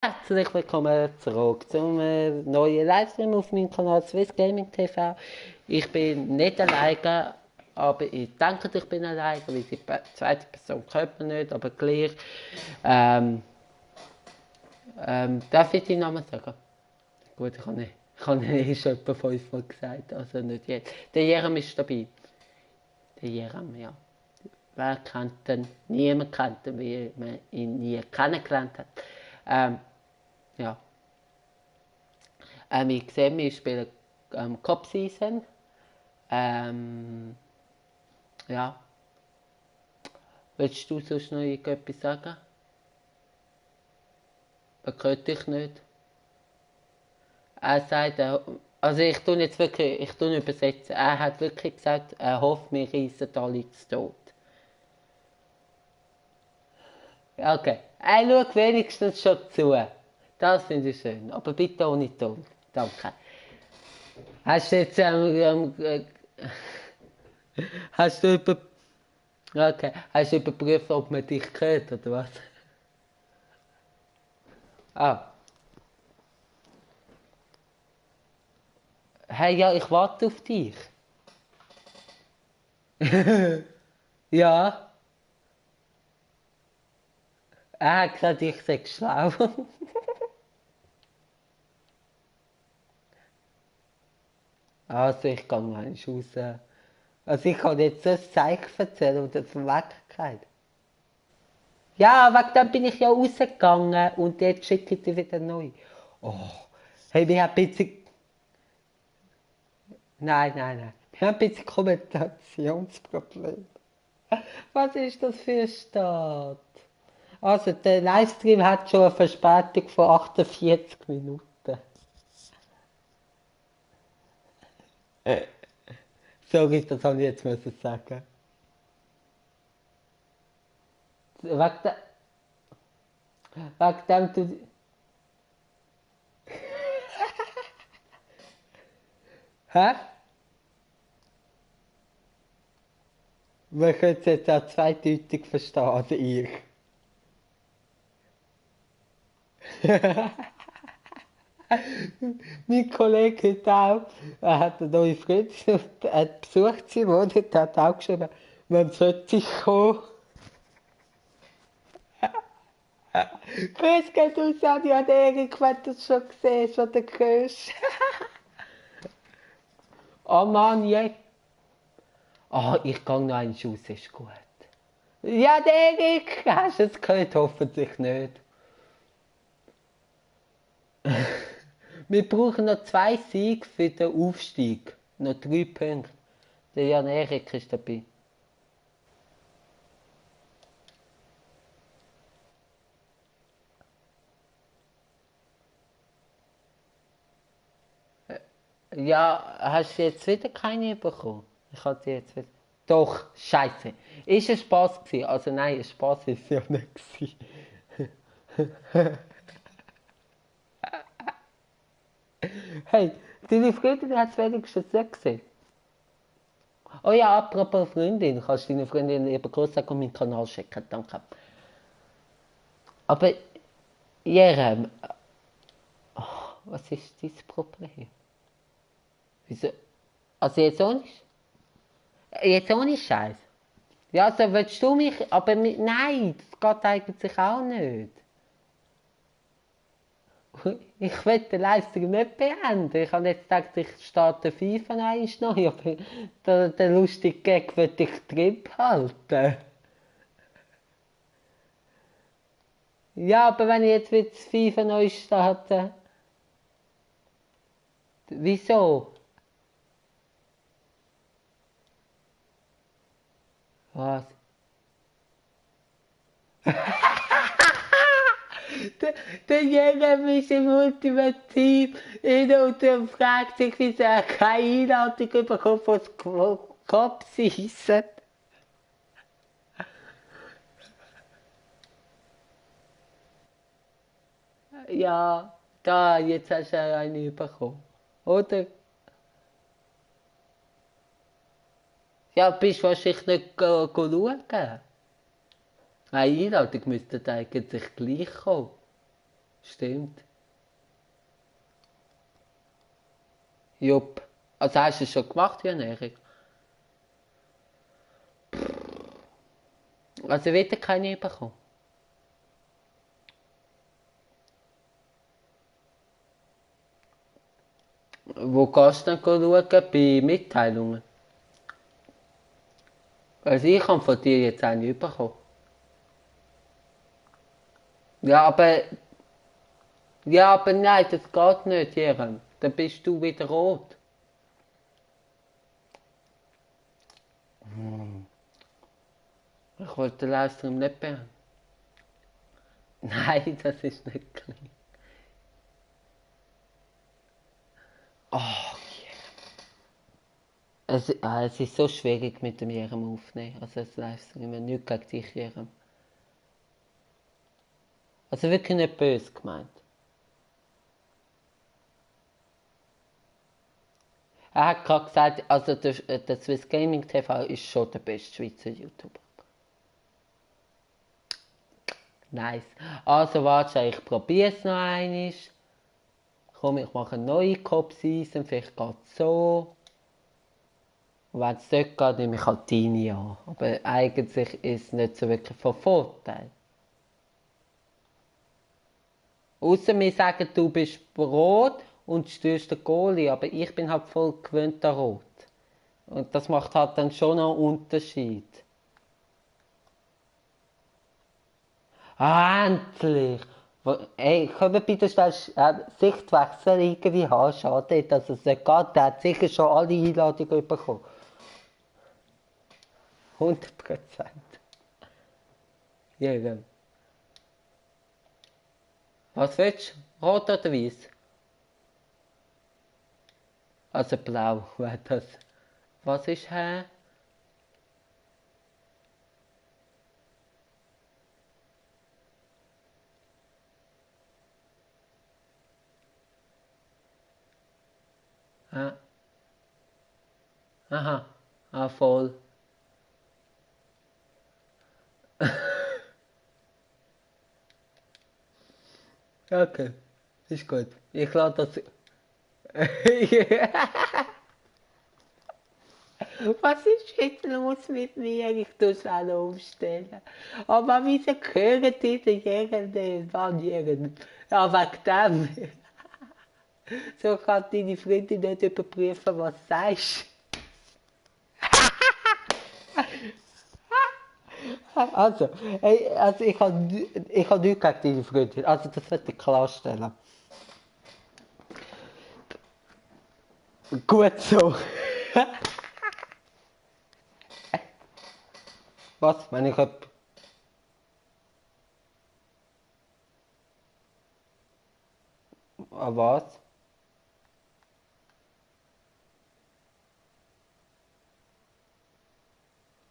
Herzlich willkommen zurück zum neuen Livestream auf meinem Kanal Swiss Gaming TV. Ich bin nicht alleine, aber ich denke, ich bin alleine, weil die zweite Person kennt man nicht, aber gleich. Ähm, darf ich deinen Namen sagen? Gut, ich habe ihn schon etwa 5-mal gesagt, also nicht jetzt. Der Jerem ist dabei. Der Jerem, ja. Wer kennt ihn? Niemand kennt ihn, weil man ihn nie kennengelernt hat. Ja. Ich sehe, wir spielen Cop Season. Ähm, ja. Willst du sonst noch irgendetwas sagen? Man hört dich nicht. Er sagt, also ich tue jetzt wirklich, ich tue übersetzen. Er hat wirklich gesagt, er hofft, wir reissen alle zu Tod. Okay. Er schaut wenigstens schon zu. Das finde ich schön. Aber bitte ohne Ton. Danke. Hast du jetzt, hast du über, okay. Hast du überprüft, ob man dich hört, oder was? Ah. Hey, ja, ich warte auf dich. Ja, er hat gesagt, ich sei schlau. Also, ich gehe noch einmal raus. Also, ich kann jetzt so ein Zeichen erzählen und das weggeht. Ja, wegen dem bin ich ja rausgegangen und jetzt schicke ich dir wieder neu. Oh, hey, wir haben ein bisschen... Nein, nein, nein. Wir haben ein bisschen Kommunikationsproblem. Was ist das für ein Start? Also, der Livestream hat schon eine Verspätung von 48 Minuten. Sorry, das habe ich jetzt müssen sagen. Wegen, de, wegen dem du... Hä? Man könnte es jetzt auch zweideutig verstehen, ich. Mein Kollege hat auch, er hat eine neue Freundin und hat besucht sie und hat auch geschrieben, man sollte sich kommen. Grüß geht aus an die Erik, wenn du es schon siehst oder hörst. Oh Mann, jetzt. Oh, ich gehe noch einen Schuss, ist gut. Ja, der Erik, hast du es gehört? Hoffentlich nicht. Wir brauchen noch 2 Siege für den Aufstieg. Noch 3 Punkte. Der Jan Erik ist dabei. Ja, hast du jetzt wieder keine bekommen? Ich hatte jetzt wieder... Doch, scheiße. Ist ein Spaß gewesen. Also nein, ein Spaß ist es ja nicht gewesen. Hey, deine Freundin hat es wenigstens nicht gesehen. Oh ja, apropos Freundin, kannst du deine Freundin über Geburtstag auf meinen Kanal schicken, danke. Aber, Jerem, was ist dein Problem? Wieso? Also jetzt ohne Scheiß. Ja, also willst du mich, aber nein, das geht eigentlich auch nicht. Ich will den Livestream nicht beenden. Ich habe jetzt gedacht, ich starte FIFA noch neu, aber den lustigen Gag will ich drin behalten. Ja, aber wenn ich jetzt wieder das FIFA neu starte, wieso? Was? Der Jerem ist im Ultimativ und er fragt sich, wieso er keine Einladung bekommt von Kopfseisen. Ja, da, jetzt hast du eine bekommen. Oder? Ja, bist wahrscheinlich nicht schauen. Eine Einladung müsste eigentlich gleich kommen. Stimmt. Jupp. Also hast du es schon gemacht, die Ernährung? Also wieder keine bekommen. Wo gehst du dann schauen? Bei Mitteilungen? Also ich habe von dir jetzt eine bekommen. Ja, aber... Ja, aber nein, das geht nicht, Jerem. Dann bist du wieder rot. Ich wollte den Livestream nicht beenden. Nein, das ist nicht klein. Oh, es ist so schwierig mit dem Jerem aufnehmen. Also das Livestream, nicht gegen dich, Jerem. Also wirklich nicht böse gemeint. Er hat gerade gesagt, also der Swiss Gaming TV ist schon der beste Schweizer YouTuber. Nice. Also warte, ich probiere es noch einmal. Komm, ich mache eine neue Cop-Season, vielleicht geht es so. Und wenn es nicht geht, nehme ich halt deine an. Aber eigentlich ist es nicht so wirklich von Vorteil. Außer wir sagen, du bist rot und störst den Goalie, aber ich bin halt voll gewöhnt an Rot. Und das macht halt dann schon einen Unterschied. Ah, endlich! Ey, können wir bitte schnell Sichtwechsel irgendwie haben? Schade, dass es nicht geht. Der hat sicher schon alle Einladungen bekommen. 100%. Ja, ja. Was willst du? Rot oder weiß? Also blau wäre das. Was ist hä? Hä? Aha. Ah, voll. Okay. Ist gut. Ich lade das. Was ist jetzt los mit mir? Ich tue es alle umstellen. Aber wieso hören diese Jäger den Bandjäger? Ja, wegen dem. So kann deine Freundin nicht überprüfen, was du sagst. Also, also ich hab nichts gegen deine Freundin. Also das sollte ich klarstellen. Gut so. Was? Wenn ich was?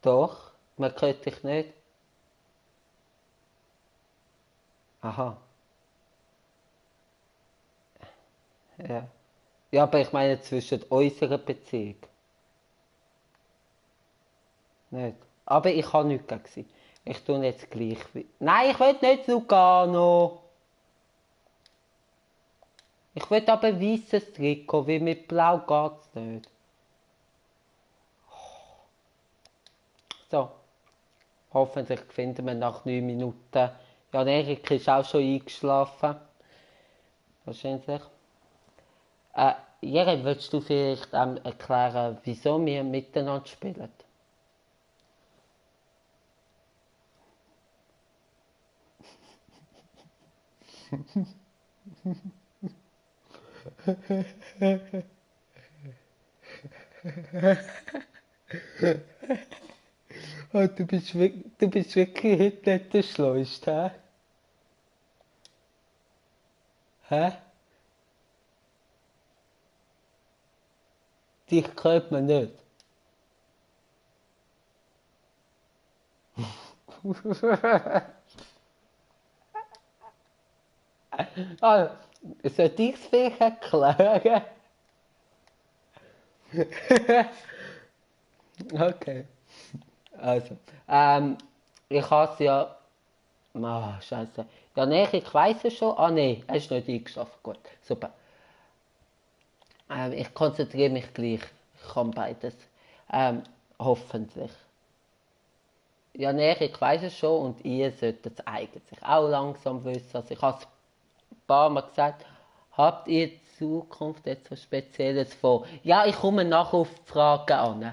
Doch, man kennt dich nicht. Aha, ja. Ja, aber ich meine zwischen unserer Beziehung. Nicht. Aber ich habe nichts gegen sie. Ich tue jetzt gleich wie... Nein, ich will nicht Lugano. Ich will aber ein weißes Trikot, weil mit Blau geht's nicht. So, hoffentlich finden wir nach 9 Minuten. Ja, Erik ist auch schon eingeschlafen. Wahrscheinlich. Jere, willst du vielleicht erklären, wieso wir miteinander spielen? Oh, du bist wirklich heute nicht der Schleuste, hä? Hä? Dich kennt man nicht. Also, soll ich es vielleicht erklären? Okay. Also, ich hasse ja... Ah, Scheiße. Ja, nee, ich weiss es schon. Ah, nee, er ist nicht eingeschlafen. Gut, super. Ich konzentriere mich gleich. Ich kann beides. Hoffentlich. Ja, nee, ich weiss es schon und ihr solltet es eigentlich auch langsam wissen. Also ich habe es ein paar Mal gesagt, habt ihr in Zukunft etwas Spezielles vor? Ja, ich komme nachher auf die Frage an.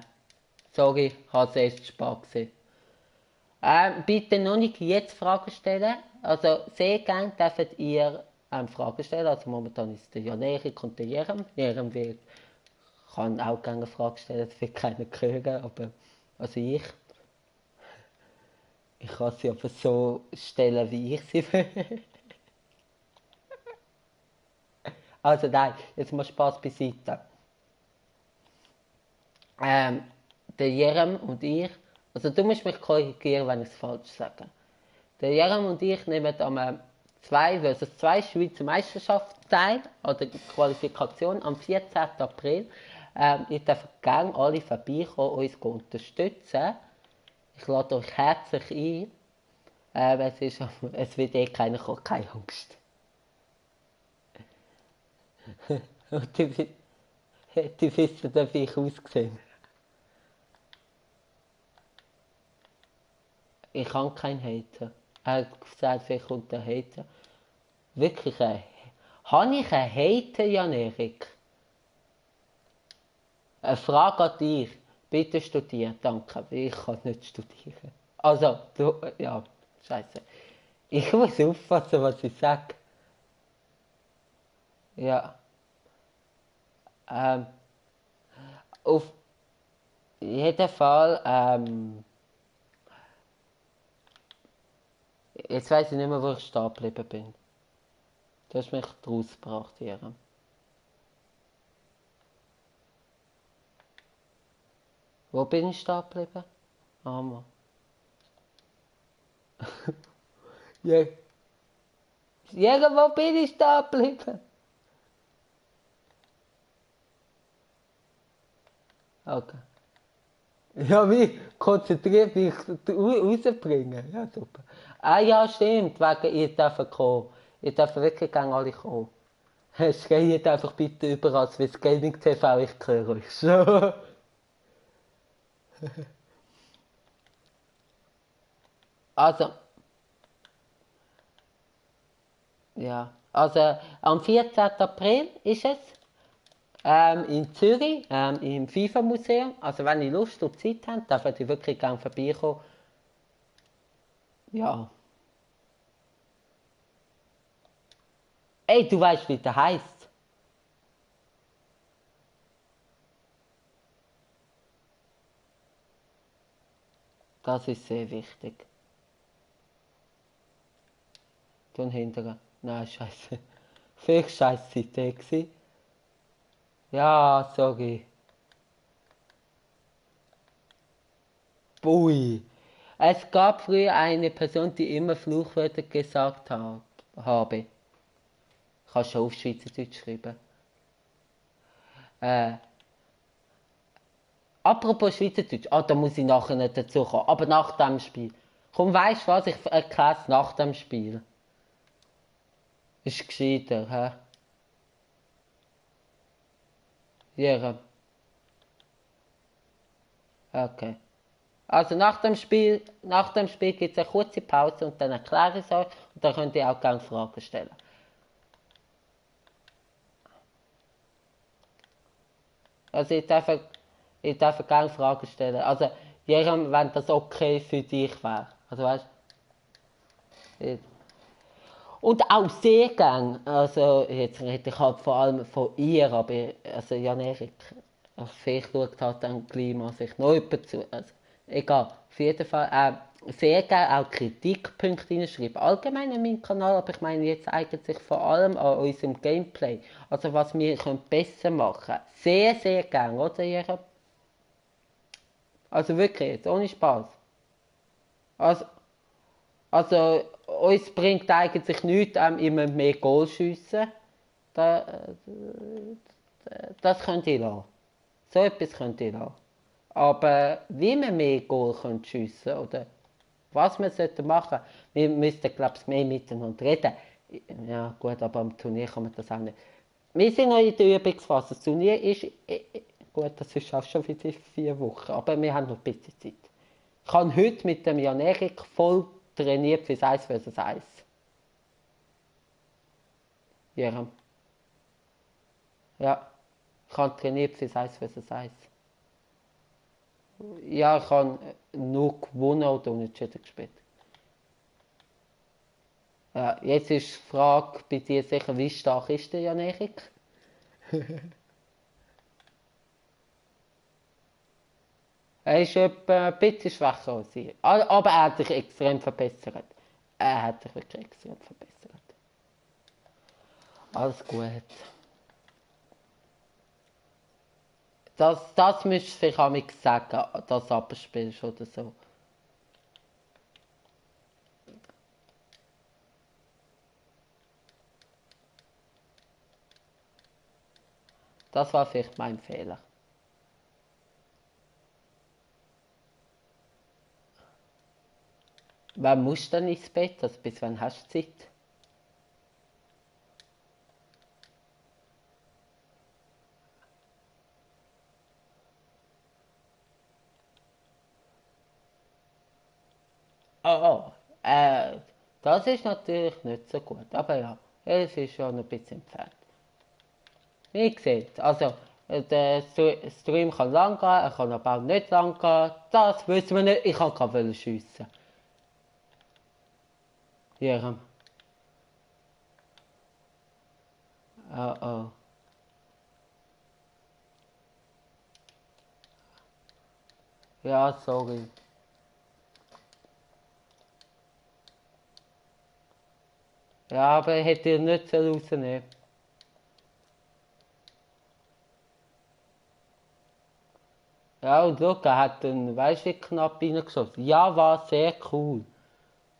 Sorry, ich habe es erst spät gesehen. Bitte noch nicht jetzt Fragen stellen. Also sehr gerne dürft ihr Fragen stellen. Also momentan ist der Jan-Erik und der Jerem. Jerem kann auch gerne eine Frage stellen, das wird keiner hören, aber also ich kann sie aber so stellen, wie ich sie will. Also nein, jetzt mal Spaß beiseite. Ähm, der Jerem und ich, also du musst mich korrigieren, wenn ich es falsch sage. Der Jerem und ich nehmen am 2 vs 2 Schweizer Meisterschaft teil, oder Qualifikation am 14. April. Ihr dürft gerne alle vorbeikommen, uns unterstützen. Ich lade euch herzlich ein. Es wird eh keiner kommen, keine Angst. Und die wissen, wie ich aussehe. Ich kann keinen Hater. Er hat gesagt, vielleicht kommt der Hater. Wirklich habe ich einen Hater, Jan-Erik? Eine Frage an dich. Bitte studieren, danke. Ich kann nicht studieren. Also, du, ja, scheiße. Ich muss aufpassen, was ich sage. Ja, ähm, auf jeden Fall, jetzt weiß ich nicht mehr, wo ich stehen geblieben bin. Du hast mich rausgebracht, Jerem. Wo bin ich stehen geblieben? Ah, Mann. Jerem, wo bin ich stehen geblieben? Okay. Ja, wie? Konzentriert mich rausbringen. Ja, super. Ah ja, stimmt, wegen ihr dürft kommen. Ihr dürft wirklich gerne alle kommen. Schreit einfach bitte überall, wie das Gaming TV, ich höre euch schon. Also, ja. Also, am 14. April ist es. In Zürich, im FIFA-Museum. Also, wenn ihr Lust und Zeit habt, dürft ihr wirklich gerne vorbeikommen. Ja. Ey, du weißt, wie der heisst. Das ist sehr wichtig. Tun hindern. Nein, scheiße. Vielleicht scheiße Idee gewesen. Ja, sorry. Bui. Es gab früher eine Person, die immer Fluchwörter gesagt habe. Ich kann schon auf Schweizerdeutsch schreiben. Äh, apropos Schweizerdeutsch. Ah, da muss ich nachher nicht dazu kommen. Aber nach dem Spiel. Komm, weißt du was? Ich erkläre es nach dem Spiel. Ist gescheiter, hä? Ja, okay. Also nach dem Spiel gibt es eine kurze Pause und dann erkläre ich es euch und dann könnt ihr auch gerne Fragen stellen. Also ich darf gerne Fragen stellen. Also Jerem, wenn das okay für dich wäre. Also weißt du? Und auch sehr gern, also jetzt rede ich halt vor allem von ihr, aber also Jan-Erik, vielleicht schaut halt dann gleich mal sich noch jemand zu. Also, egal, auf jeden Fall sehr gerne auch Kritikpunkte hineinschreiben. Allgemein an meinem Kanal, aber ich meine jetzt eigentlich vor allem an unserem Gameplay. Also was wir können besser machen können. Sehr, sehr gerne, oder Jera? Also wirklich, jetzt ohne Spaß. Also, also uns bringt eigentlich nichts, immer mehr Goal schiessen. Da, das könnt ihr lassen. So etwas könnt ihr lassen. Aber wie man mehr Goal schiessen oder was wir machen sollten. Wir müssten, glaube ich, mehr miteinander reden. Ja gut, aber am Turnier kann man das auch nicht. Wir sind noch in der Übungsphase. Das Turnier ist, gut, das ist auch schon wieder 4 Wochen, aber wir haben noch ein bisschen Zeit. Ich habe heute mit dem Jan Erik voll trainiert fürs 1 vs 1. Ja. Ja, ich habe trainiert fürs 1 vs 1. Ja, ich habe nur gewonnen oder unentschieden gespielt. Ja, jetzt ist die Frage bei dir sicher, wie stark ist der Jan Erik? Er ist etwa ein bisschen schwächer als ich. Aber er hat sich extrem verbessert. Er hat sich wirklich extrem verbessert. Alles gut. Das müsstest du vielleicht auch sagen, dass du abspielst oder so. Das war vielleicht mein Fehler. Wann musst du denn ins Bett? Also bis wann hast du Zeit? Oh, das ist natürlich nicht so gut. Aber ja, es ist schon ein bisschen entfernt. Wie gesagt, also der Stream kann lang gehen, er kann aber auch nicht lang gehen. Das wissen wir nicht. Ich kann gerade schiessen. Ja. Oh oh. Ja, sorry. Ja, aber hätte ich nicht rausnehmen. Ja, und schau, er hat dann, weißt du, wie knapp reingeschossen. Ja, war sehr cool.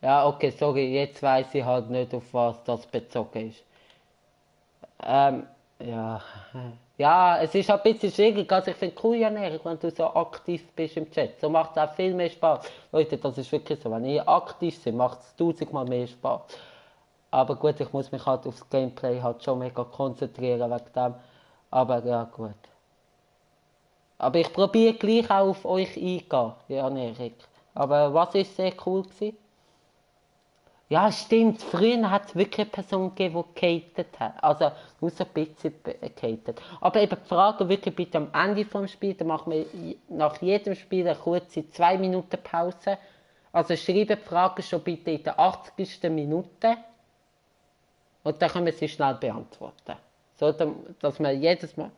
Ja, okay, sorry, jetzt weiß ich halt nicht, auf was das bezogen ist. Ja. Ja, es ist ein bisschen schwierig. Also ich finde cool, Jan Erik, wenn du so aktiv bist im Chat. So macht es auch viel mehr Spaß. Leute, das ist wirklich so. Wenn ihr aktiv seid, macht es 1000-mal mehr Spaß. Aber gut, ich muss mich halt aufs Gameplay halt schon mega konzentrieren wegen dem. Aber ja, gut. Aber ich probiere gleich auch auf euch eingehen, Jan Erik. Aber was ist sehr cool gewesen? Ja, stimmt. Früher hat es wirklich eine Person gegeben, die gehatet hat. Also nur so ein bisschen gehatet. Aber eben die Frage wirklich bitte am Ende des Spiels, dann machen wir nach jedem Spiel eine kurze 2 Minuten Pause. Also schreiben die Fragen schon bitte in der 80. Minute. Und dann können wir sie schnell beantworten. So, dass wir jedes Mal...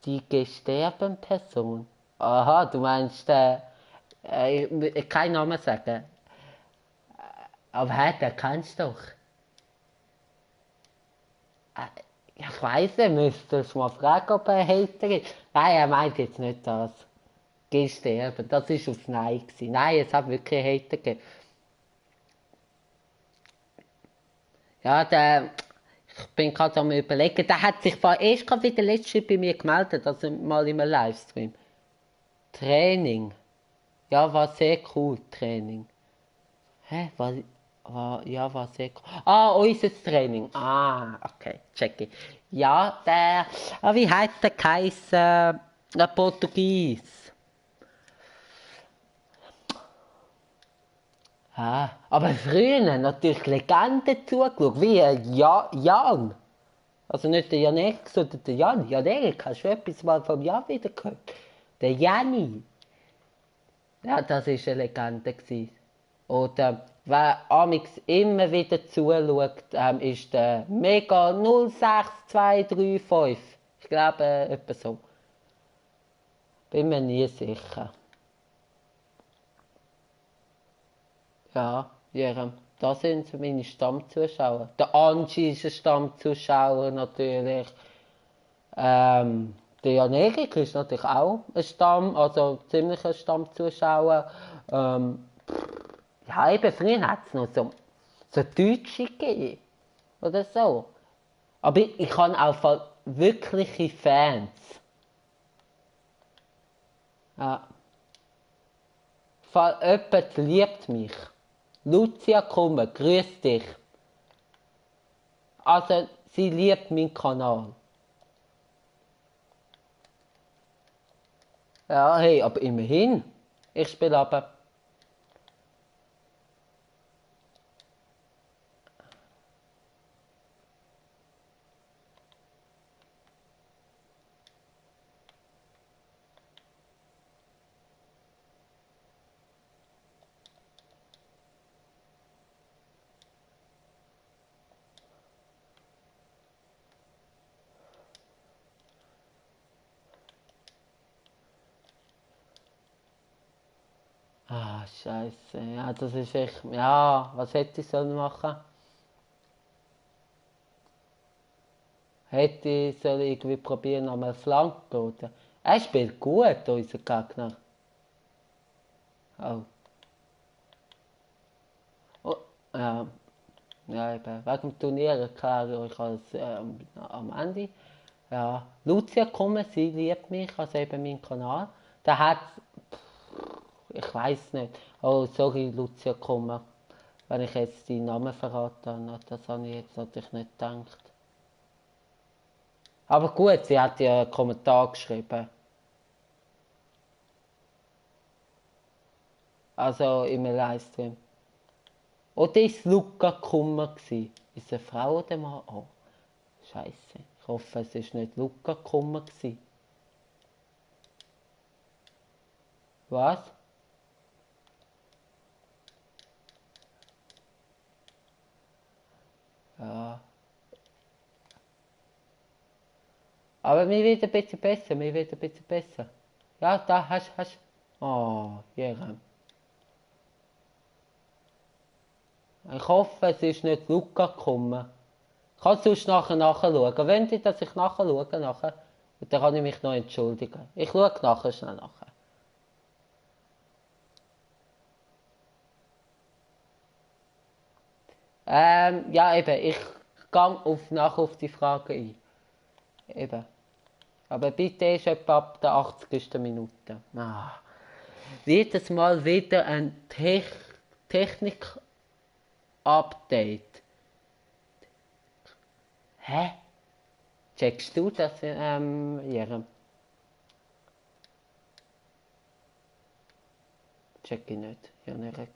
Die gesterben Person. Aha, du meinst, keinen Namen sagen. Aber hä, den kennst du doch. Ich weiss nicht, müsstest du mal fragen, ob er ein Hater ist. Nein, er meint jetzt nicht das. Gesterben, das war aus Nein gewesen. Nein, es hat wirklich einen Hater gegeben. Ja, ich bin gerade am überlegen, der hat sich erst gerade wieder letztes bei mir gemeldet, also mal in einem Livestream. Training. Ja, war sehr cool, Training. Hä? War sehr cool. Ah, unser Training. Ah, okay, check ich. Ja, wie heißt der geheißen? Der Portugies. Ah, aber früher natürlich Legenden zugeschaut, wie Jan. Also nicht der Jan Erik, sondern der Jan. Jan Erik, hast du etwas mal vom Jan wieder gehört? Der Janni. Ja, das war eine Legende. Oder wer amix immer wieder zuschaut, ist der Mega 06235. Ich glaube, etwa so. Bin mir nie sicher. Ja, Jerem, das sind meine Stammzuschauer. Der Angie ist ein Stammzuschauer natürlich. Der Jan Erik ist natürlich auch also ziemlich ein Stammzuschauer. Ja, eben früher hat es noch so Deutsche gegeben. Oder so. Aber ich habe auch wirkliche Fans. Ja. Fall jemand liebt mich. Lucia, komm, grüß dich. Also, sie liebt meinen Kanal. Ja, hey, aber immerhin. Ich spiele aber. Ah, Scheiße. Ja, das ist echt. Ja, was hätte ich sollen machen? Hätte ich sollen irgendwie probieren, nochmal Flanken oder. Er spielt gut, unser Gegner. Oh. Oh. Ja. Ja, eben. Wegen dem Turnier erkläre ich euch als am Ende. Ja. Lucia, komm, sie liebt mich, also eben meinen Kanal. Der hat. Ich weiß nicht. Oh, sorry, Lucia, komm. Wenn ich jetzt deinen Namen verraten habe, das habe ich jetzt natürlich nicht gedacht. Aber gut, sie hat ja einen Kommentar geschrieben. Also im Livestream. Oder ist es Luca Kummer gewesen? Ist es eine Frau oder ein Mann? Oh, Scheiße. Ich hoffe, es ist nicht Luca Kummer gewesen. Was? Ja. Aber mir wird ein bisschen besser, mir wird ein bisschen besser. Ja, da hast. Oh, Jerem. Ich hoffe, es ist nicht Luca gekommen. Ich kann sonst nachschauen. Wollt ihr, dass ich nachschaue? Nachher? Und dann kann ich mich noch entschuldigen. Ich schaue nachher schnell nachher. Ja, eben, ich gehe nachher auf die Frage ein. Eben. Aber bitte ist etwa ab der 80. Minute. Ah. Jedes Mal wieder ein Technik-Update. Hä? Checkst du das, Jerem? Check ich nicht, Jan-Erik.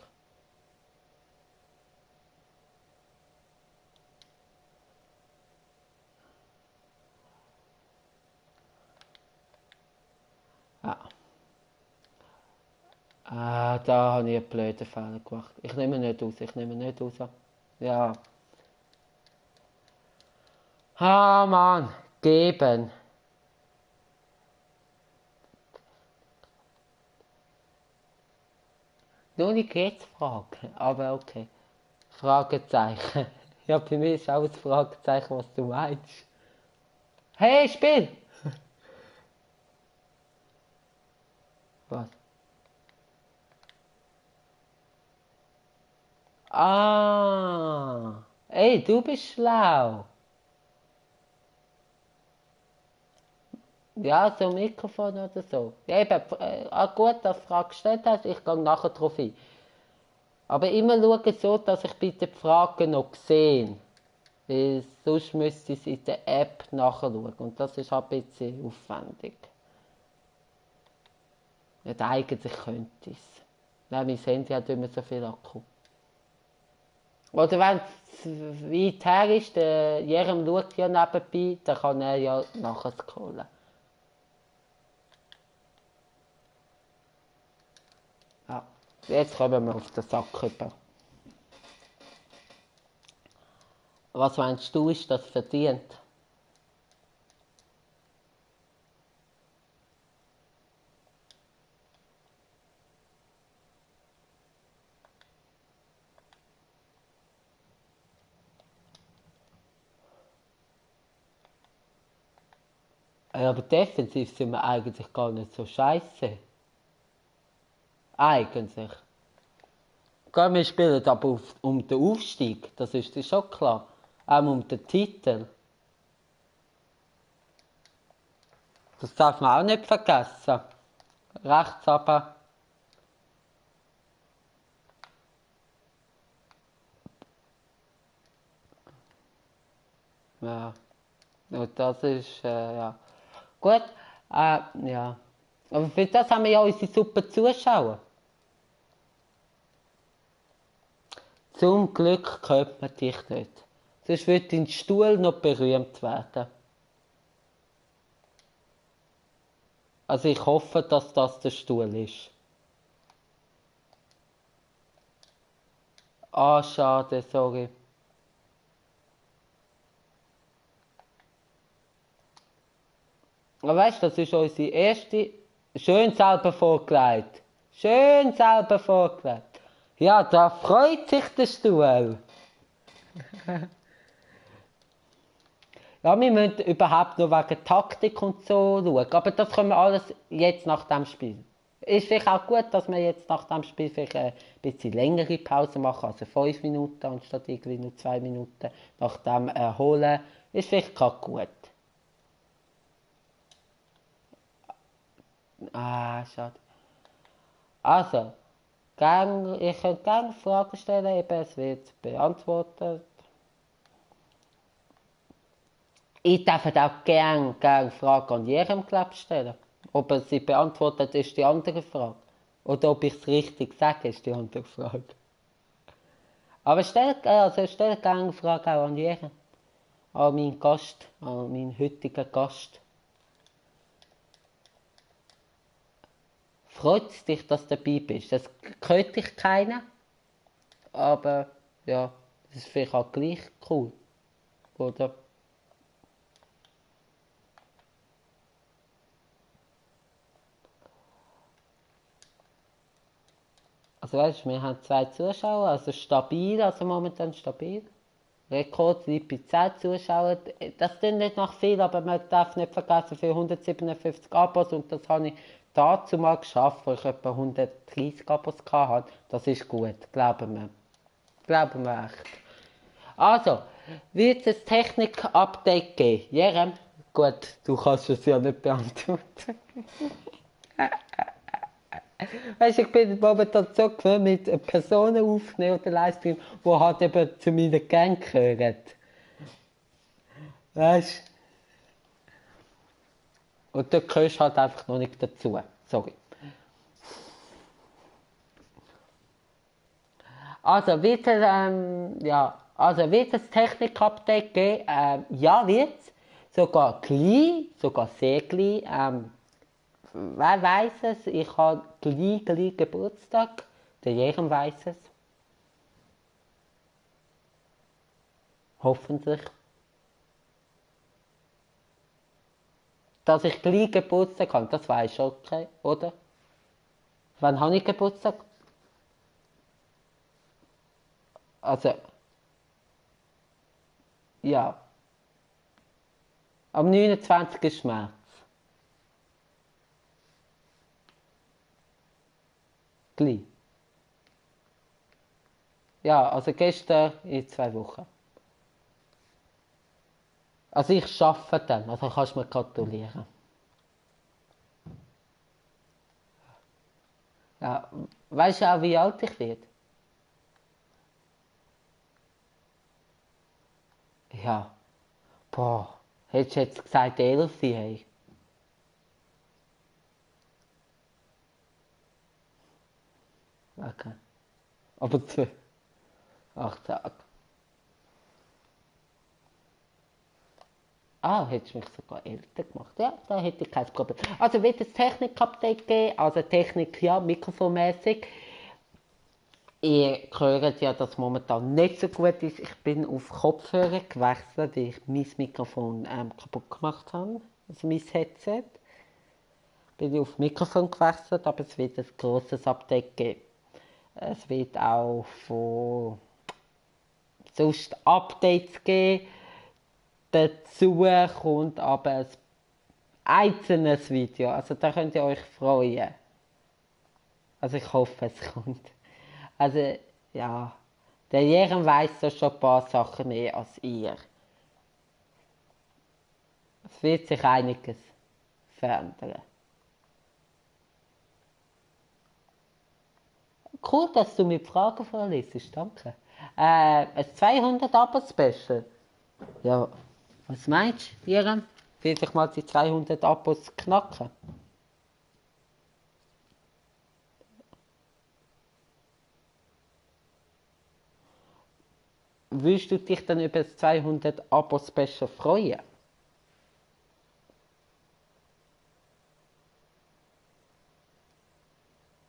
Ja. Ah, da habe ich einen blöden Fehler gemacht. Ich nehme nicht raus, ich nehme nicht raus. Ja. Ah, Mann. Geben. Nur die Geht's-Frage. Aber okay. Fragezeichen. Ja, bei mir ist auch ein Fragezeichen, was du meinst. Hey, Spiel! Was? Ah! Ey, du bist schlau. Ja, so ein Mikrofon oder so. Ja, eben, gut, dass du die Frage gestellt hast, ich gehe nachher drauf ein. Aber immer schauen so, dass ich bitte die Fragen noch sehe. Weil sonst müsste ich es in der App nachschauen. Und das ist ein bisschen aufwendig. Nicht eigentlich könnte ich es. Nein, mein Handy hat immer so viel Akku. Oder wenn es weit her ist, der Jerem schaut ja nebenbei, dann kann er ja nachher scrollen. Ja, jetzt kommen wir auf den Sack rüber. Was meinst du, ist das verdient? Ja, aber defensiv sind wir eigentlich gar nicht so scheiße. Eigentlich. Gell, wir spielen aber um den Aufstieg, das ist dir schon klar. Auch um den Titel. Das darf man auch nicht vergessen. rechts runter. Ja, und das ist, ja. Gut, ja. Aber für das haben wir ja unsere super Zuschauer. Zum Glück hört man dich nicht. Sonst würde dein Stuhl noch berühmt werden. Also ich hoffe, dass das der Stuhl ist. Ah, schade, sorry. Aber weißt du, das ist unsere erste. Schön selber vorgelegt. Schön selber vorgelegt. Ja, da freut sich der Stuhl. Ja, wir müssen überhaupt noch wegen Taktik und so schauen. Aber das können wir alles jetzt nach dem Spiel. Ist vielleicht auch gut, dass wir jetzt nach dem Spiel vielleicht ein bisschen längere Pause machen, also 5 Minuten anstatt irgendwie nur 2 Minuten. Nach dem Erholen ist vielleicht gerade gut. Ah, schade. Also, ich könnte gerne Fragen stellen, eben, es wird beantwortet. Ich darf auch gerne Fragen an jedem Club stellen. Ob er sie beantwortet, ist die andere Frage. Oder ob ich es richtig sage, ist die andere Frage. Aber stell gerne Fragen auch an jeden. An meinen Gast, an meinen heutigen Gast. Freut es dich, dass du dabei bist? Das könnte ich keinen. Aber ja, das ist vielleicht auch gleich cool. Oder? Also weißt du, wir haben 2 Zuschauer, also stabil, also momentan stabil. Rekord liegt bei 10 Zuschauern. Das klingt nicht nach viel, aber man darf nicht vergessen, für 157 Abos, und das habe ich dazu mal geschafft, wo ich etwa 130 Abos hatte. Das ist gut, glauben wir. Glauben wir echt. Also, wird es ein Technik-Update geben? Jerem? Gut, du kannst es ja nicht beantworten. Weißt du, ich bin momentan so gewöhnt mit Personen aufnehmen oder Livestream, die halt eben zu meiner Gang gehören. Weißt du? Und da gehörst du halt einfach noch nicht dazu. Sorry. Wird es Technik-Update geben? Ja, wird es. Sogar klein, sogar sehr klein. Wer weiß es? Ich habe gleich Geburtstag. Der Jerem weiß es. Hoffentlich. Dass ich gleich Geburtstag habe, das weiß ich, okay, oder? Wann habe ich Geburtstag? Also, ja. Am 29. März. Gleich. Ja, also gestern in 2 Wochen. Also ich arbeite dann, also kannst du mir gratulieren. Ja, weißt du auch, wie alt ich werde? Ja, boah, hättest du jetzt gesagt 11, hey. Okay. Aber 8 Tage. Ah, hättest du mich sogar älter gemacht. Ja, da hätte ich kein Problem. Also wird es Technik-Update geben, also Technik, ja, mikrofonmäßig. Ihr hört ja, dass momentan nicht so gut ist. Ich bin auf Kopfhörer gewechselt, weil ich mein Mikrofon kaputt gemacht habe. Also mein Headset. Bin ich auf Mikrofon gewechselt, aber es wird ein grosses Update geben. Es wird auch von sonst Updates geben. Dazu kommt aber ein einzelnes Video. Also da könnt ihr euch freuen. Also ich hoffe, es kommt. Also, ja. Der Jerem weiss da schon ein paar Sachen mehr als ihr. Es wird sich einiges verändern. Cool, dass du mir die Fragen vorliest, danke. Ein 200-Abo-Special. Ja, was meinst du, Jerem? Will ich mal die 200 Abos knacken? Würdest du dich dann über das 200 Abo-Special freuen?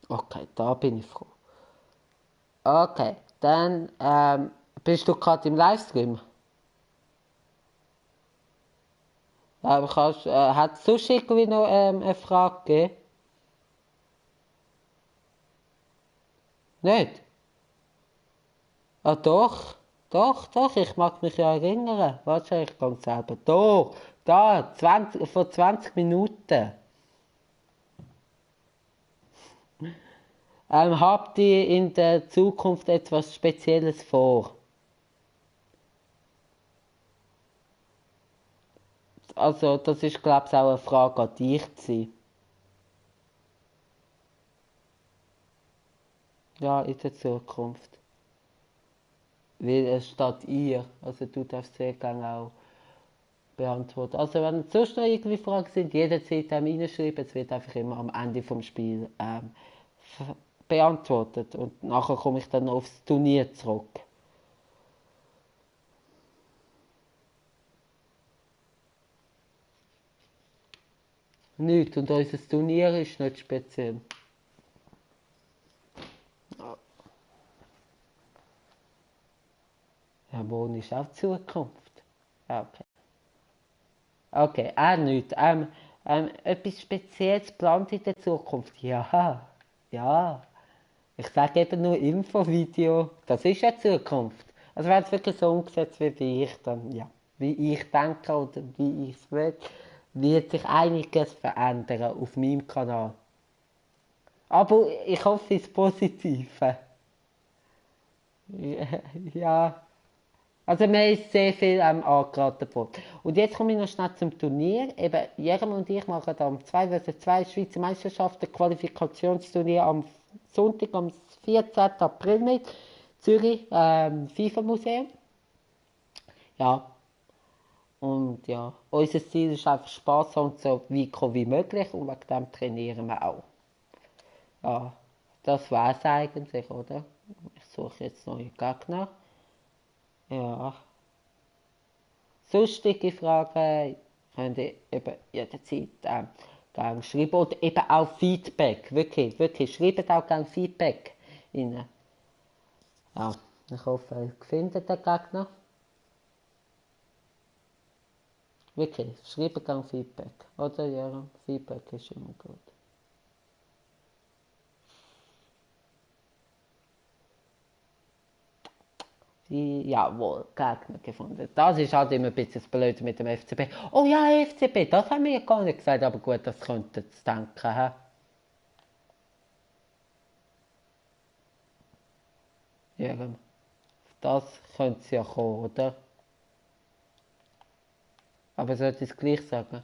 Okay, da bin ich froh. Okay, dann bist du gerade im Livestream. Hat es sonst irgendwie noch eine Frage gegeben? Nicht? Ah doch, doch, ich mag mich ja erinnern. Warte, ich kann selber. Doch, da, 20, vor 20 Minuten. Habt ihr in der Zukunft etwas Spezielles vor? Also, das ist, glaube ich, auch eine Frage an dich gewesen. Ja, in der Zukunft. Weil es steht ihr. Also, du darfst sehr gerne auch beantworten. Also, wenn sonst noch irgendwie Fragen sind, jederzeit reinschreiben. Es wird einfach immer am Ende vom Spiel beantwortet. Und nachher komme ich dann aufs Turnier zurück. Nicht. Und unser Turnier ist nicht speziell. Ja, morgen ist auch Zukunft. Ja, okay. Okay, auch nicht. Etwas Spezielles geplant in der Zukunft? Ja, ja. Ich sage eben nur Infovideo. Das ist ja Zukunft. Also wenn es wirklich so umgesetzt wird, wie ich dann, ja, wie ich denke oder wie ich es will, wird sich einiges verändern auf meinem Kanal. Aber ich hoffe ins Positive. Ja, also mir ist sehr viel angeraten worden. Und jetzt komme ich noch schnell zum Turnier. Eben, Jerem und ich machen am 2 vs 2 Schweizer Meisterschaften Qualifikationsturnier am Sonntag, am 14. April mit. Zürich, FIFA-Museum. Ja, und ja, unser Ziel ist einfach Spaß haben und so weit kommen wie möglich und wegen dem trainieren wir auch. Ja, das war es eigentlich, oder? Ich suche jetzt neue Gegner. Ja, sonstige Fragen könnt ihr eben jederzeit gerne schreiben. Oder eben auch Feedback. Wirklich, wirklich. Schreibt auch gerne Feedback rein. Ja, ich hoffe, ihr findet den Gegner. Wirklich, schreibt gerne Feedback. Oder ja, Feedback ist immer gut. Jawohl, Gegner gefunden. Das ist halt immer ein bisschen das Blöde mit dem FCB. Oh ja, FCB, das haben wir ja gar nicht gesagt, aber gut, das könntet ihr denken. He? Ja, auf das könnte es ja kommen, oder? Aber sollte ich es gleich sagen?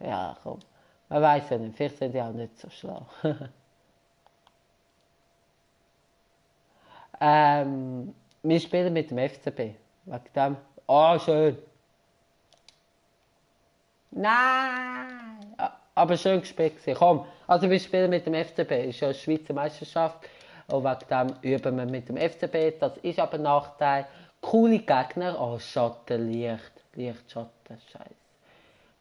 Ja, komm. Man weiß ja nicht, vielleicht sind die auch nicht so schlau. Wir spielen mit dem FCB. Wegen dem. Oh, schön. Nein! Aber schön gespielt gewesen. Komm, also wir spielen mit dem FCB. Ist ja eine Schweizer Meisterschaft. Und wegen dem üben wir mit dem FCB. Das ist aber ein Nachteil. Coole Gegner. Oh, Schatten, Licht. Licht, Schatten, Scheiße.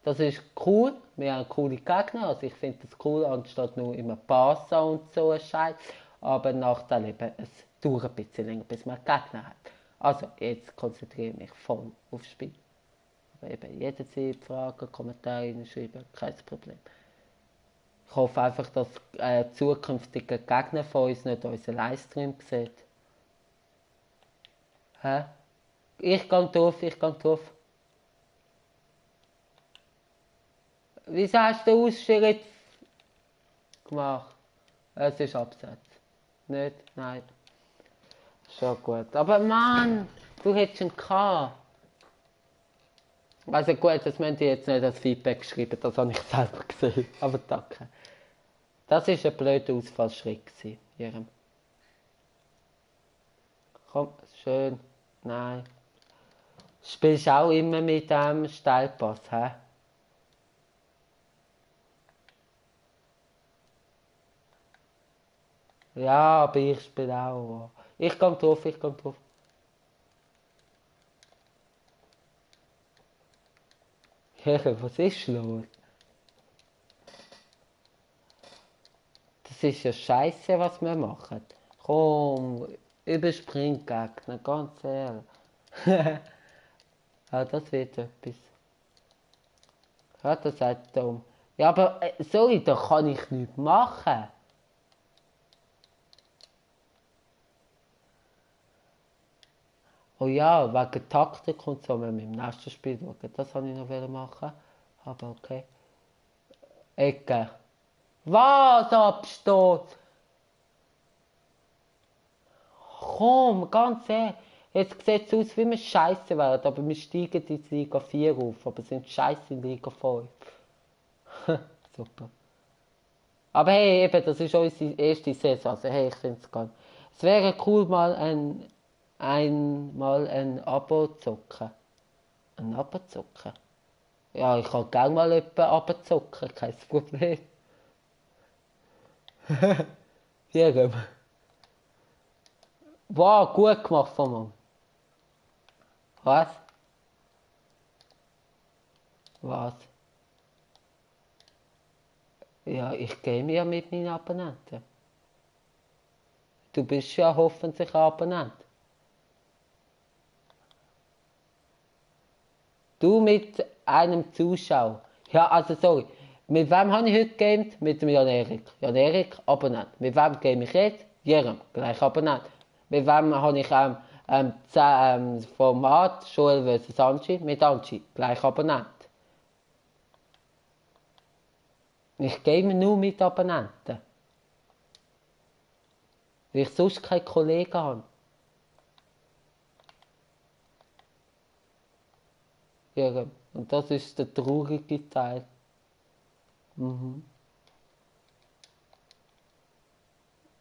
Das ist cool. Wir haben coole Gegner. Also ich finde das cool, anstatt nur immer Passen und so ein Scheiß. Aber Nachteil eben, es dauert ein bisschen länger, bis man Gegner hat. Also jetzt konzentriere ich mich voll aufs Spiel. Aber eben jederzeit Fragen, Kommentare schreiben, kein Problem. Ich hoffe einfach, dass zukünftige Gegner von uns nicht unseren Livestream sehen. Hä? Ich gehe drauf, ich gehe drauf. Wieso hast du den Ausschritt gemacht? Es ist Absatz. Nicht? Nein. Schon gut. Aber Mann, du hättest ihn gehabt. Also gut, das müsst ihr jetzt nicht als Feedback schreiben, das habe ich selber gesehen. Aber danke. Das war ein blöder Ausfallschritt, Jerem. Komm, schön. Nein. Spielst auch immer mit dem Steilpass, hä? Ja, aber ich spiele auch. Ich komm drauf, ich komm drauf. Jerem, was ist los? Das ist ja scheiße, was wir machen. Komm, überspring Gegner, ganz ehrlich. Ja, das wird etwas. Ja, das sagt Tom. Ja, aber sorry, da kann ich nichts machen. Oh ja, wegen Taktik und so, wenn wir im nächsten Spiel schauen. Das wollte ich noch machen. Aber okay. Ecke. Was absteht? Komm, ganz ehrlich. Jetzt sieht es aus, wie wir scheiße werden, aber wir steigen in die Liga 4 auf, aber sind scheiße in Liga 5. Super. Aber hey, eben, das ist unsere erste Saison, also hey, ich finde es geil. Es wäre cool, mal einmal ein Abo zocken. Ein Abo zocken? Ja, ich kann gerne mal jemanden abzocken, kein Problem. Hier, wow, gut gemacht von mir. Was? Was? Ja, ich game ja mit meinen Abonnenten. Du bist ja hoffentlich Abonnent. Du mit einem Zuschauer. Ja, also sorry. Mit wem habe ich heute gegamed? Mit dem Jan-Erik. Jan-Erik, Abonnent. Mit wem game ich jetzt? Jerem, gleich Abonnent. Mit wem habe ich Format Joel vs. Angie? Mit Angie, gleich Abonnent. Ich game nur mit Abonnenten. Weil ich sonst keine Kollegen habe. Jerem. Und das ist der traurige Teil. Mhm.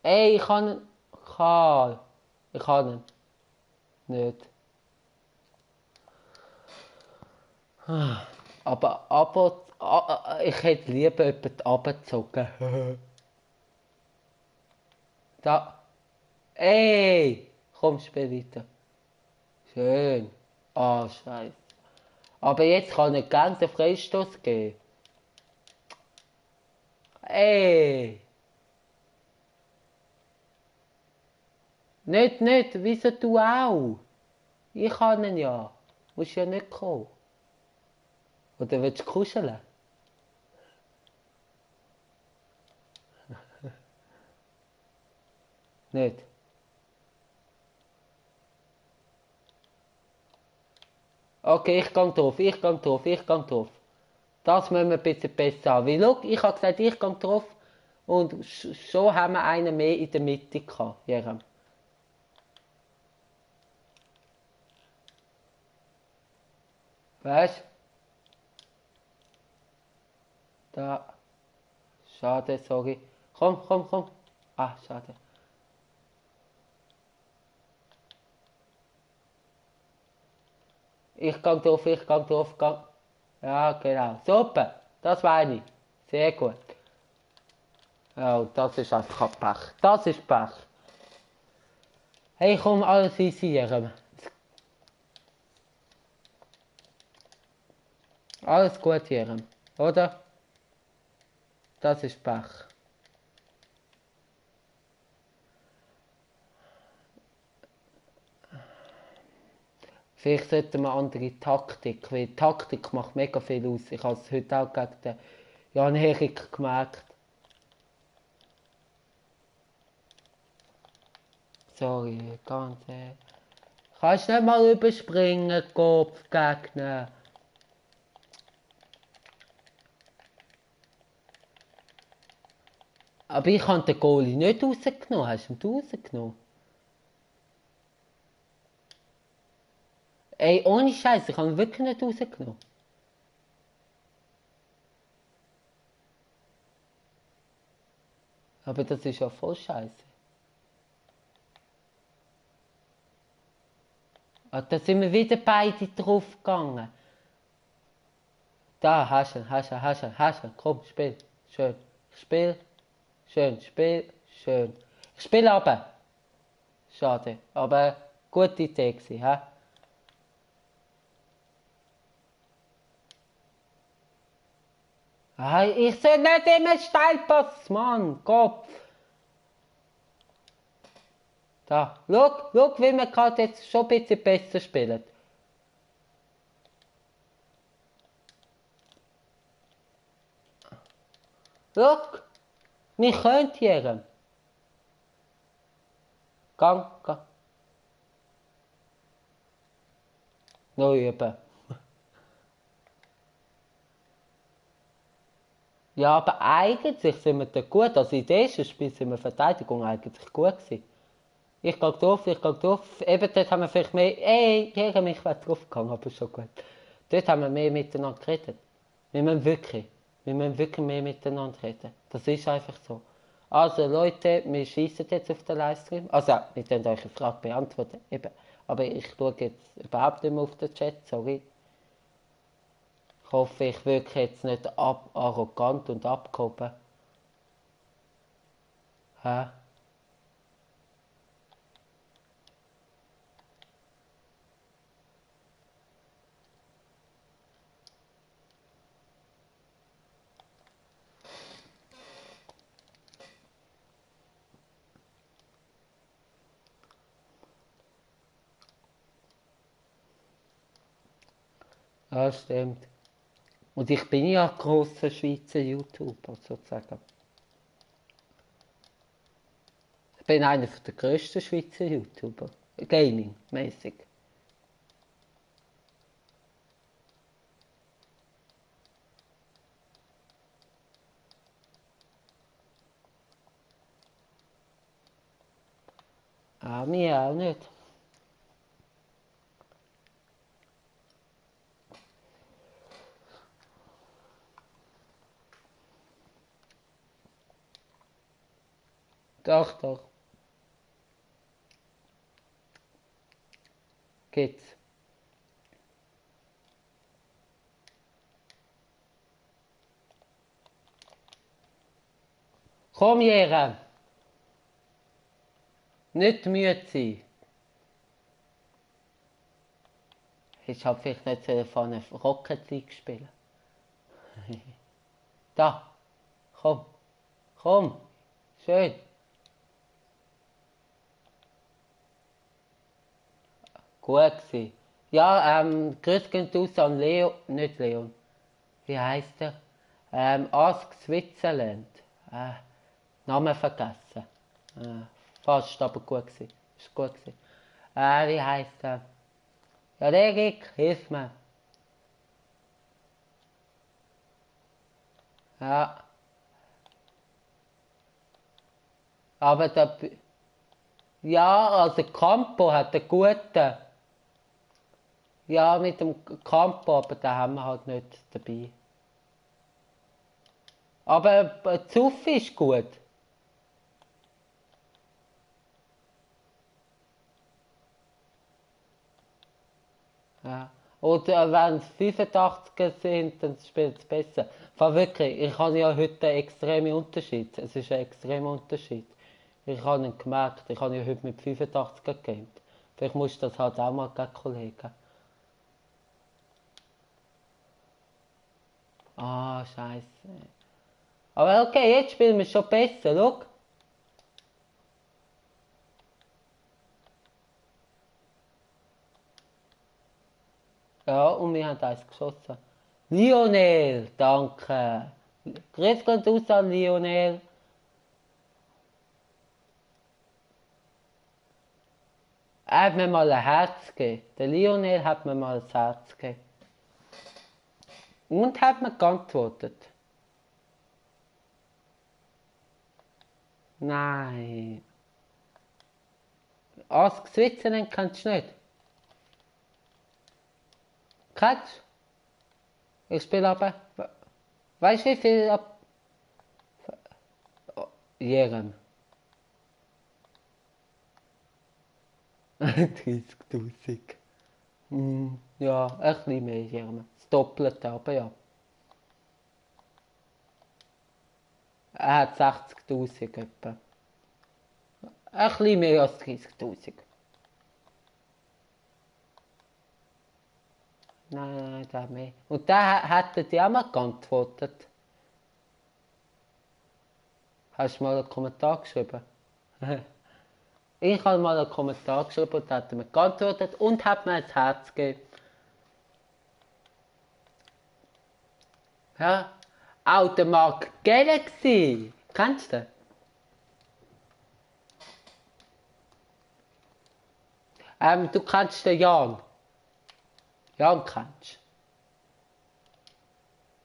Ey, ich kann ihn. Karl. Ich kann ihn. Nicht. Aber ich hätte lieber jemanden abgezogen. Da. Ey! Komm, spiel weiter. Schön. Ah, scheiße. Aber jetzt kann ich gerne den Freistoß geben. Ey! Nicht, wieso du auch? Ich kann ihn ja. Musst ja nicht kommen. Oder willst du kuscheln? Nicht. Okay, ich gang drauf, ich gang drauf, ich gang drauf. Das müssen wir ein bisschen besser haben. Weil, schau, ich habe gesagt, ich gang drauf. Und schon haben wir einen mehr in der Mitte gehabt, Jerem. Weißt du? Da. Schade, sorry. Komm, komm, komm. Ah, schade. Ich gang drauf, ich gang drauf, gang. Ja, genau. Super, das meine ich. Sehr gut. Ja, das ist einfach Pech. Das ist Pech. Hey, komm, alles easy, Jerem. Alles gut, Jerem. Oder? Das ist Pech. Vielleicht sollten wir andere Taktik, weil Taktik macht mega viel aus. Ich habe es heute auch gegen den Jan-Erik gemerkt. Sorry, ganz ehrlich. Kannst du nicht mal überspringen, Kopfgegner? Aber ich habe den Goalie nicht rausgenommen. Hast du ihn rausgenommen? Ey, ohne Scheiß, ich habe ihn wirklich nicht rausgenommen. Aber das ist ja voll scheiße. Ah, da sind wir wieder beide drauf gegangen. Da, hast du, hast du. Komm, spiel. Schön. Spiel. Schön, Spiel. Schön. Ich spiele aber. Schade. Aber gute Idee gewesen, hä? Ah, ich soll nicht immer Steilpass, Mann. Kopf. Da. Schau, wie wir gerade jetzt schon ein bisschen besser spielen. Schau. Wir können hier. Gang. Noch üben. Ja, aber eigentlich sind wir da gut. Also in dem ersten Spiel sind wir Verteidigung eigentlich gut gewesen. Ich gehe drauf. Eben dort haben wir vielleicht mehr... Ey, gegen mich wäre drauf gegangen, aber schon gut. Dort haben wir mehr miteinander geredet. Wir müssen wirklich mehr miteinander reden. Das ist einfach so. Also Leute, wir schießen jetzt auf den Livestream. Also, wir können euch eine Frage beantworten. Eben. Aber ich schaue jetzt überhaupt nicht mehr auf den Chat, sorry. Ich hoffe, ich wirke jetzt nicht arrogant und abgehoben. Hä? Ja, stimmt. Und ich bin ja ein grosser Schweizer YouTuber, sozusagen. Ich bin einer der grössten Schweizer YouTuber. Gaming-mäßig. Ah, mir auch nicht. Doch. Geht's. Komm, Jere. Nicht müde sein. Ich habe vielleicht nicht von einer Rocket League spielen. Da. Komm. Schön. Gut gewesen. Ja, grüß gehen raus an Leo, nicht Leon. Wie heisst er? Ask Switzerland. Namen vergessen. Fast, aber gut gewesen. Ist gut gewesen. Wie heisst er? Ja, der Rick, hilf mir. Ja. Aber der... Ja, also Campo hat einen guten... Ja, mit dem Campo, aber den haben wir halt nicht dabei. Aber Zuffi ist gut. Ja. Oder wenn es 85er sind, dann spielt es besser. Vor wirklich, ich habe ja heute einen extremen Unterschied. Es ist ein extremer Unterschied. Ich habe ihn gemerkt, ich habe ja heute mit 85er gegamet. Vielleicht musst du das halt auch mal gegen Kollegen. Ah, scheiße. Aber okay, jetzt spielen wir schon besser, schau. Ja, und wir haben eins geschossen. Lionel, danke. Grüß Gott aus an Lionel. Er hat mir mal ein Herz gegeben. Der Lionel hat mir mal ein Herz gegeben. Und hat mir geantwortet. Nein. Ask Switzerland kennst du nicht. Kennst du? Ich spiele aber... Weißt du wie viel ab... Jedem. 30.000. Ja, ein bisschen mehr, jedem. Das Doppelte, aber ja. Er hat 60.000 etwa. Ein bisschen mehr als 30.000. Nein, der hat mehr. Und der hätte dir auch mal geantwortet. Hast du mal einen Kommentar geschrieben? Ich habe mal einen Kommentar geschrieben und hat mir geantwortet und hat mir ein Herz gegeben. Ja, auch der Mark Galaxy. Kennst du den? Du kennst den Jan. Jan kennst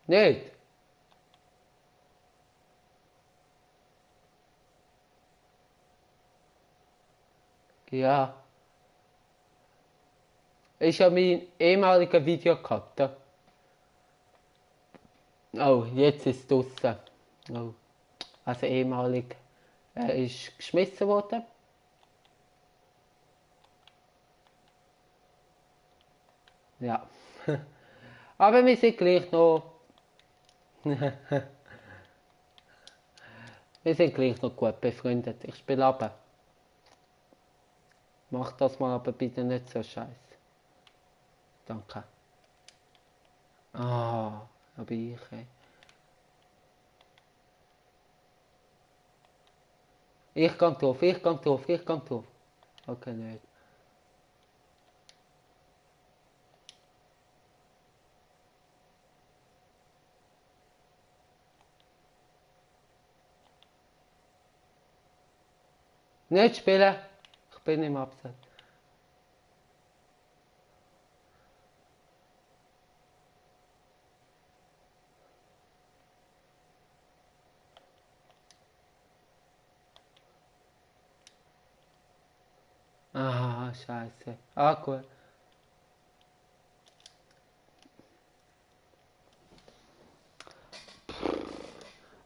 du? Nicht? Ja. Ist ja mein ehemaliger Videocutter. Oh, jetzt ist es draussen. Oh. Also ehemalig. Er ist geschmissen worden. Ja. Aber wir sind gleich noch. Wir sind gleich noch gut befreundet. Ich spiele ab. Mach das mal aber bitte nicht so scheiße. Danke. Ah, aber ich. Ich kann drauf, ich kann drauf, ich kann drauf. Okay, nicht. Nicht spielen. Ich bin im Absatz. Ah, scheiße. Ah, gut.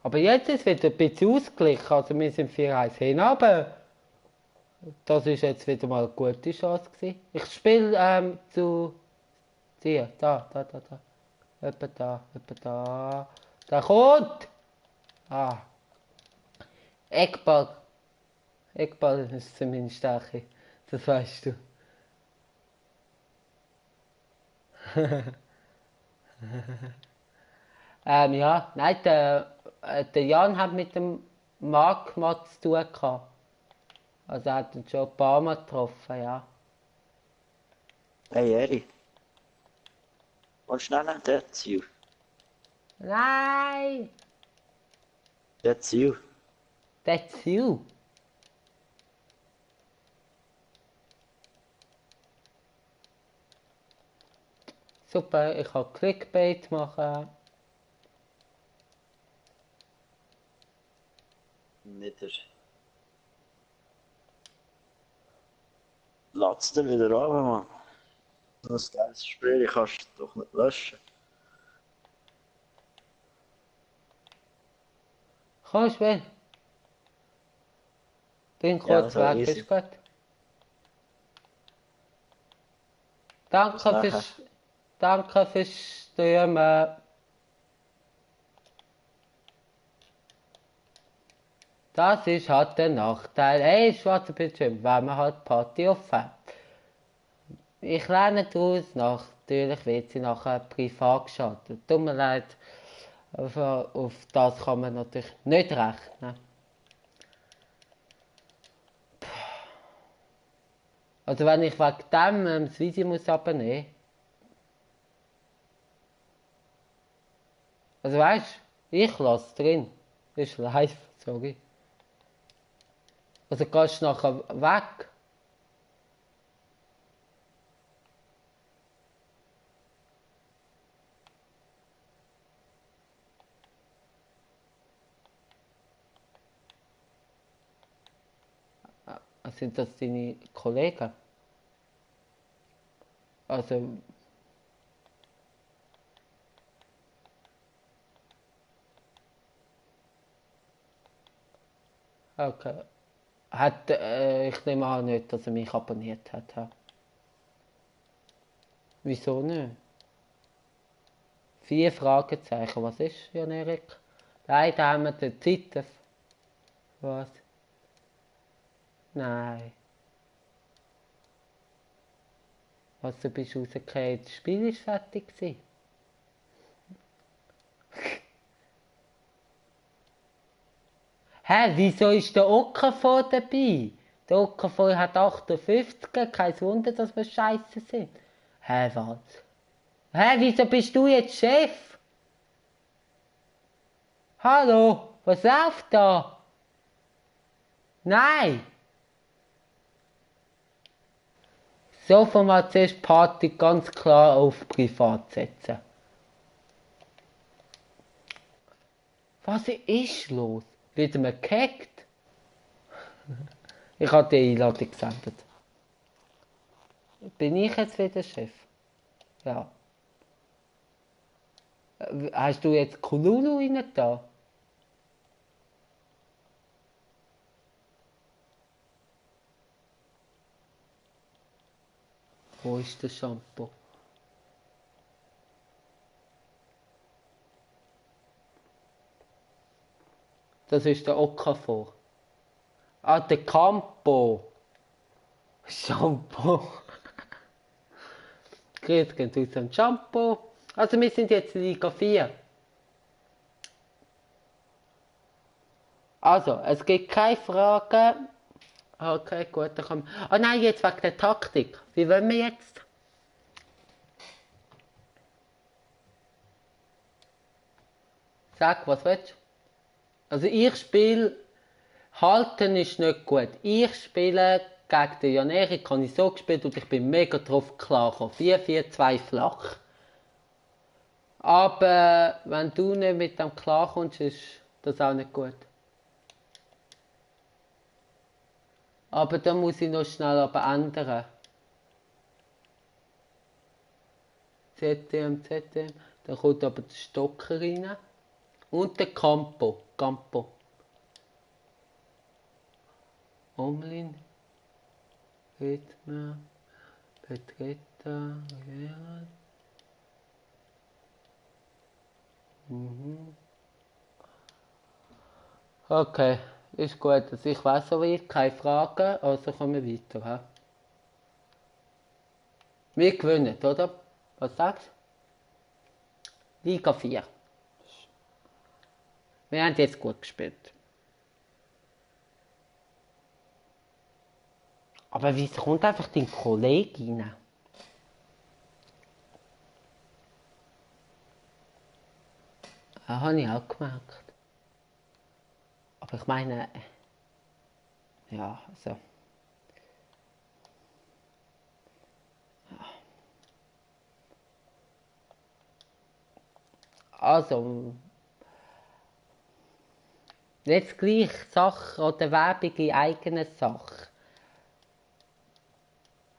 Aber jetzt ist es wieder ein bisschen ausgeglichen. Also wir sind 4-1 hin, aber das ist jetzt wieder mal eine gute Chance gewesen. Ich spiele zu dir. Da. Etwa da, etwa da. Da kommt! Ah, Eckball. Eckball ist meine Stärke. Das weißt du. Ja, nein, der Jan hat mit dem Marc mal zu tun gehabt. Also er hat ihn schon ein paar Mal getroffen, ja. Hey Eri, willst du schnell der Ziel? Nein! Der Ziel? That's you. Super, ich kann Clickbait machen. Nicht der. Lass den wieder runter, Mann. Das geiles Spiel, ich kannst du doch nicht löschen. Komm, spiel. Bin Ja, kurz so weg, easy. ist gut. Bis Danke nachher. fürs, danke fürs Streamen. Das ist halt der Nachteil. Hey, schwarzer Bildschirm, wenn man halt Party offen hat. Ich lerne daraus, natürlich wird sie nachher privat geschaltet. Tut mir leid, auf das kann man natürlich nicht rechnen. Also wenn ich wegen dem das Video muss abnehmen. Also weißt du, ich lasse drin. Ist live, sorry. Also gehst du nachher weg. Sind das deine Kollegen? Also, Okay. Ich nehme an nicht, dass er mich abonniert hat. Ha? Wieso nicht? 4 Fragezeichen. Was ist, Jan Erik? Nein, da haben wir die Zeit. Was? Nein. Was, du bist rausgefallen? Das Spiel war fertig gewesen. Hä, wieso ist der Okafor dabei? Der Okafor hat 58, kein Wunder, dass wir scheiße sind. Hä, was? Hä, wieso bist du jetzt Chef? Hallo, was läuft da? Nein! So von mal zuerst Party ganz klar auf privat setzen. Was ist los? Wird mir gehackt? Ich habe die Einladung gesendet. Bin ich jetzt wieder Chef? Ja. Hast du jetzt Kululu rein da? Wo ist das Shampoo? Das ist der Okafor. Ah, der Campo. Shampoo. Grüß geht aus dem Shampoo. Also wir sind jetzt in Liga 4. Also, es gibt keine Fragen. Okay, gut, dann kommen. Ah nein, jetzt wegen der Taktik. Wie wollen wir jetzt? Sag, was willst du? Also ich spiele, halten ist nicht gut. Ich spiele gegen den Jan Erik, habe ich so gespielt und ich bin mega drauf klargekommen. 4-4-2 flach. Aber wenn du nicht mit dem klarkommst, ist das auch nicht gut. Aber dann muss ich noch schnell aber ändern. ZTM. Dann kommt aber der Stocker rein. Und der Campo. Omlin. Redner. Petretta. Gerald. Okay, ist gut. Also ich weiß so weit, keine Fragen, also kommen wir weiter. He? Wir gewinnen, oder? Was sagst du? Liga 4. Wir haben jetzt gut gespielt. Aber wieso kommt einfach dein Kollege rein? Das habe ich auch gemerkt. Aber ich meine, ja, also. Also, jetzt gleich Sache oder Werbung in eigener Sache.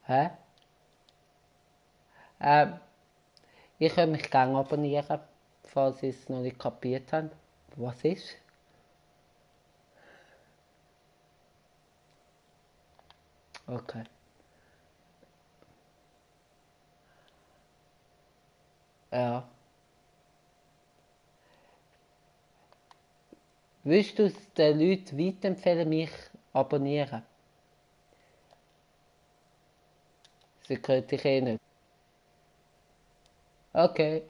Hä? Ich würde mich gerne abonnieren, falls Sie es noch nicht kapiert haben. Was ist? Okay. Ja. Willst du es den Leuten weiterempfehlen, mich abonnieren? Sie können dich eh nicht. Okay.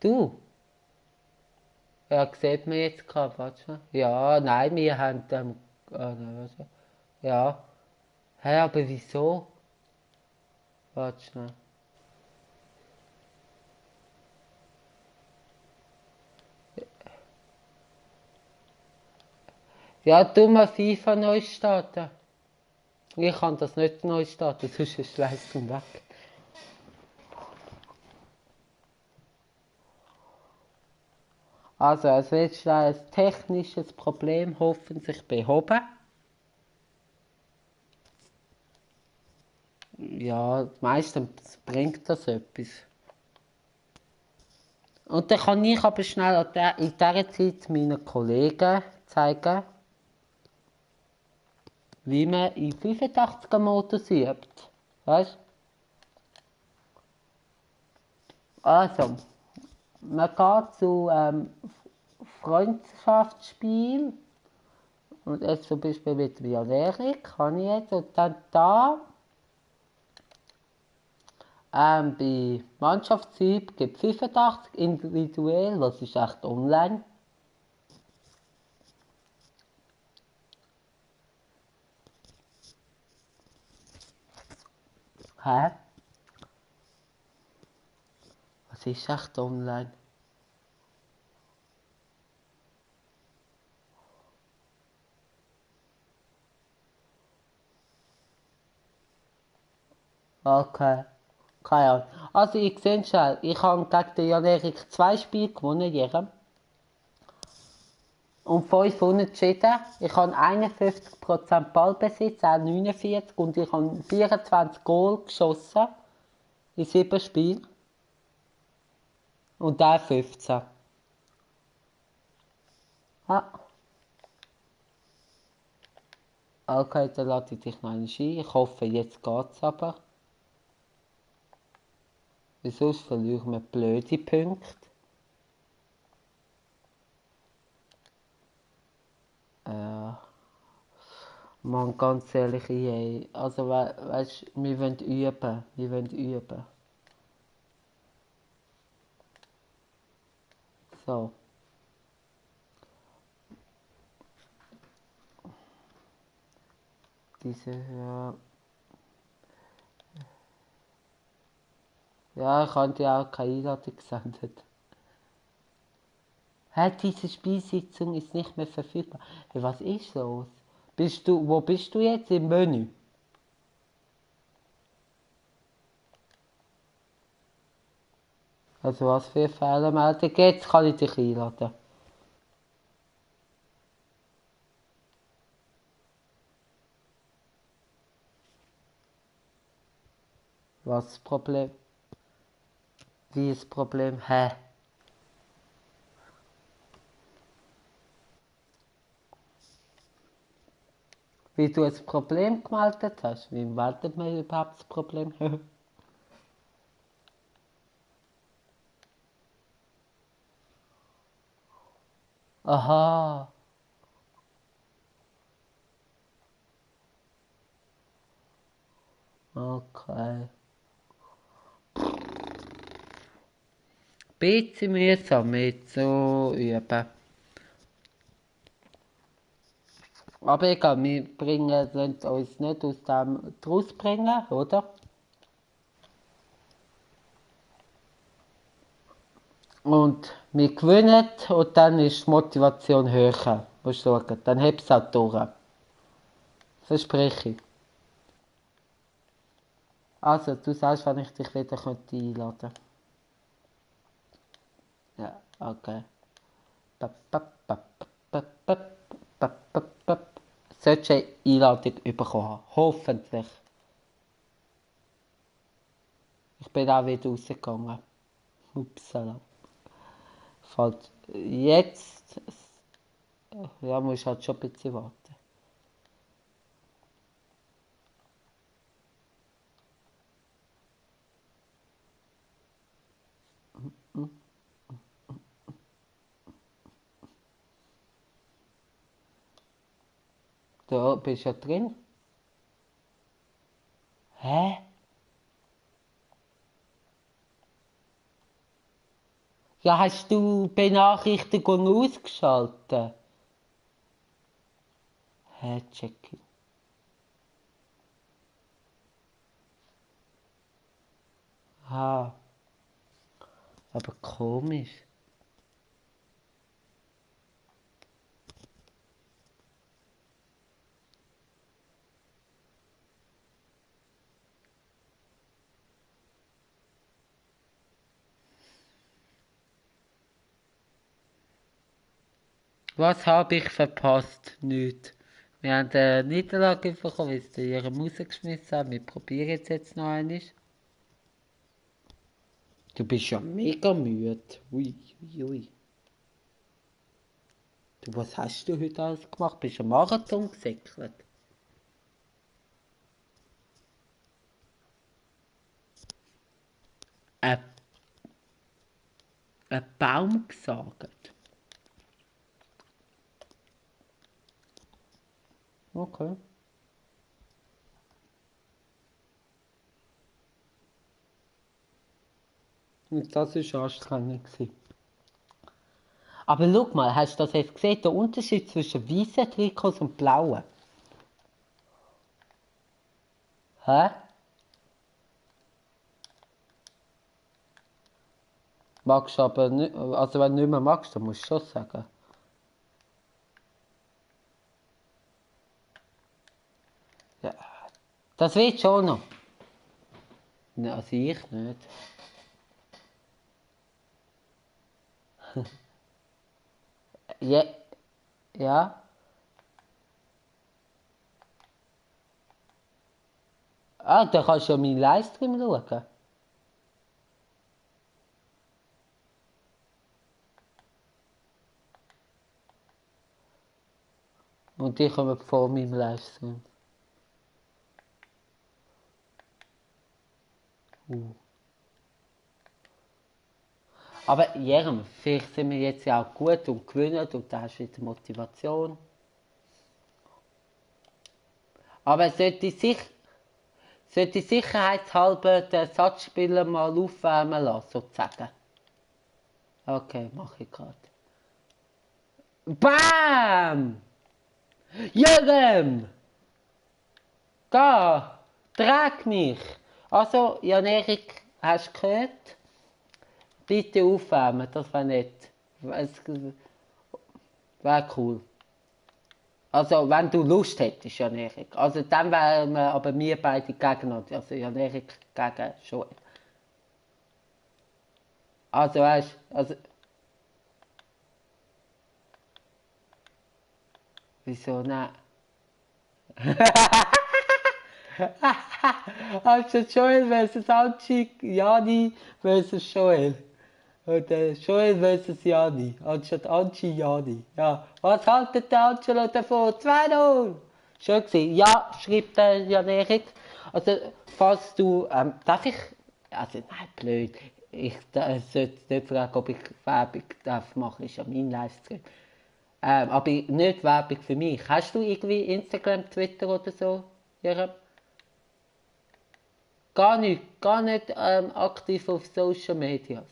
Du? Ja, sieht man jetzt gerade, warte schon. Ja, nein, wir haben nein, warte. Ja. Hä, aber wieso? Warte schnell. Ja, tu mal FIFA neu starten. Ich kann das nicht neu starten, sonst ist die Leistung weg. Also, es wird schnell ein technisches Problem hoffentlich behoben. Ja, meistens bringt das etwas. Und dann kann ich aber schnell in dieser Zeit meinen Kollegen zeigen, wie man in 85er Modus übt. Weißt du? Also, man geht zu Freundschaftsspiel und jetzt zum Beispiel mit Jan Erik kann ich jetzt und dann da bei Mannschaftstyp gibt 85 individuell, das ist echt online. Hä? Was ist echt online? Okay. Keine Ahnung. Also, ich sehe schon, ich habe gegen den Jan-Erik 2 Spiele gewonnen, jedem. Und 5 Unentschieden. Ich habe 51% Ballbesitz, auch 49. Und ich habe 24 Goal geschossen in 7 Spielen. Und der 15. Ja. Okay, dann lade ich dich noch einmal ein. Ich hoffe, jetzt geht's aber. Weil sonst verlieren wir blöde Punkte. Man, ganz ehrlich, ey. Also, weißt du, wir wollen üben. Wir wollen üben. So. Diese, ja. Ja, ich habe dir auch keine Einladung gesendet. Hä, diese Spielsitzung ist nicht mehr verfügbar. Hey, was ist los? Wo bist du jetzt im Menü? Also was für Fehlermeldung? Jetzt kann ich dich einladen. Was ist das Problem? Wie ist das Problem? Hä? Wie du das Problem gemeldet hast? Wie meldet man überhaupt das Problem? Aha. Okay. Bisschen mühsam mit so üben. Aber egal, wir wollen uns nicht aus dem draus bringen, oder? Und wir gewinnen und dann ist die Motivation höher. Musst du schauen, dann hebt es auch durch. Verspreche ich. Also, du sagst, wann ich dich wieder einladen könnte. Ja, okay. Solltest du eine Einladung bekommen haben. Hoffentlich. Ich bin auch wieder rausgegangen. Upsala. Falsch. Jetzt. Ja, musst halt schon ein bisschen warten. Da bist du ja drin. Hä? Ja, hast du Benachrichtigungen ausgeschaltet? Hä, Jackie? Ah, aber komisch. Was habe ich verpasst? Nichts. Wir haben eine Niederlage bekommen, weil sie ihre Musik geschmissen haben. Wir probieren jetzt noch einmal. Du bist ja mega müde. Ui, ui, ui. Du, was hast du heute alles gemacht? Bist du einen Marathon gesäckelt? Ein, ein Baum gesagt. Okay. Und das war anstrengend. Aber schau mal, hast du das jetzt gesehen? Der Unterschied zwischen weißen Trikots und blauen? Hä? Magst du aber nicht, also wenn du nicht mehr magst, dann musst du schon sagen. Ja, das willst du auch noch. Nein, also ich nicht. Ja, ja. Ah, dann kannst du ja meinen Livestream schauen. Und die kommen vor meinem Livestream. Aber Jerem, vielleicht sind wir jetzt ja auch gut und gewinnen und da hast du wieder Motivation. Aber sollte sicherheitshalber den Ersatzspieler mal aufwärmen lassen, sozusagen? Okay, mache ich gerade. BAM! Jerem! Da! Trag mich! Also, Jan-Erik, hast du gehört? Bitte aufwärmen, das wäre nett. Es wäre cool. Also, wenn du Lust hättest, Jan-Erik. Also, dann wären wir aber wir beide gegeneinander. Also, Jan-Erik gegen Joel. Also, weißt du, also. Wieso nein? Also, Joel versus Anchi, Jani versus Joel. Und Joel versus Jani. Anstatt Anchi, Jani. Ja. Was haltet der Angelo davon? 2-0! Schön gewesen. Ja, schreibt der Jan-Erik. Also, falls du, darf ich, also, nein, blöd. Ich sollte nicht fragen, ob ich Werbung darf machen, ist ja mein Livestream. Aber nicht Werbung für mich. Hast du irgendwie Instagram, Twitter oder so, Jerem? Gar nicht aktiv auf Social Medias.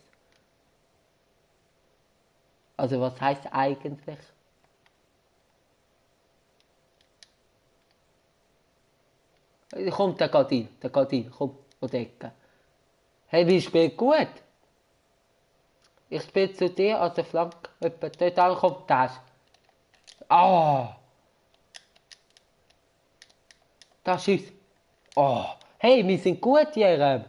Also, was heißt eigentlich? Komm, der geht rein, komm, und Ecke. Hey, wie spielt gut? Ich spiele zu dir, also Flank, etwa dort ankommt, das. Ah, da schießt. Oh, hey, wir sind gut, Jerem.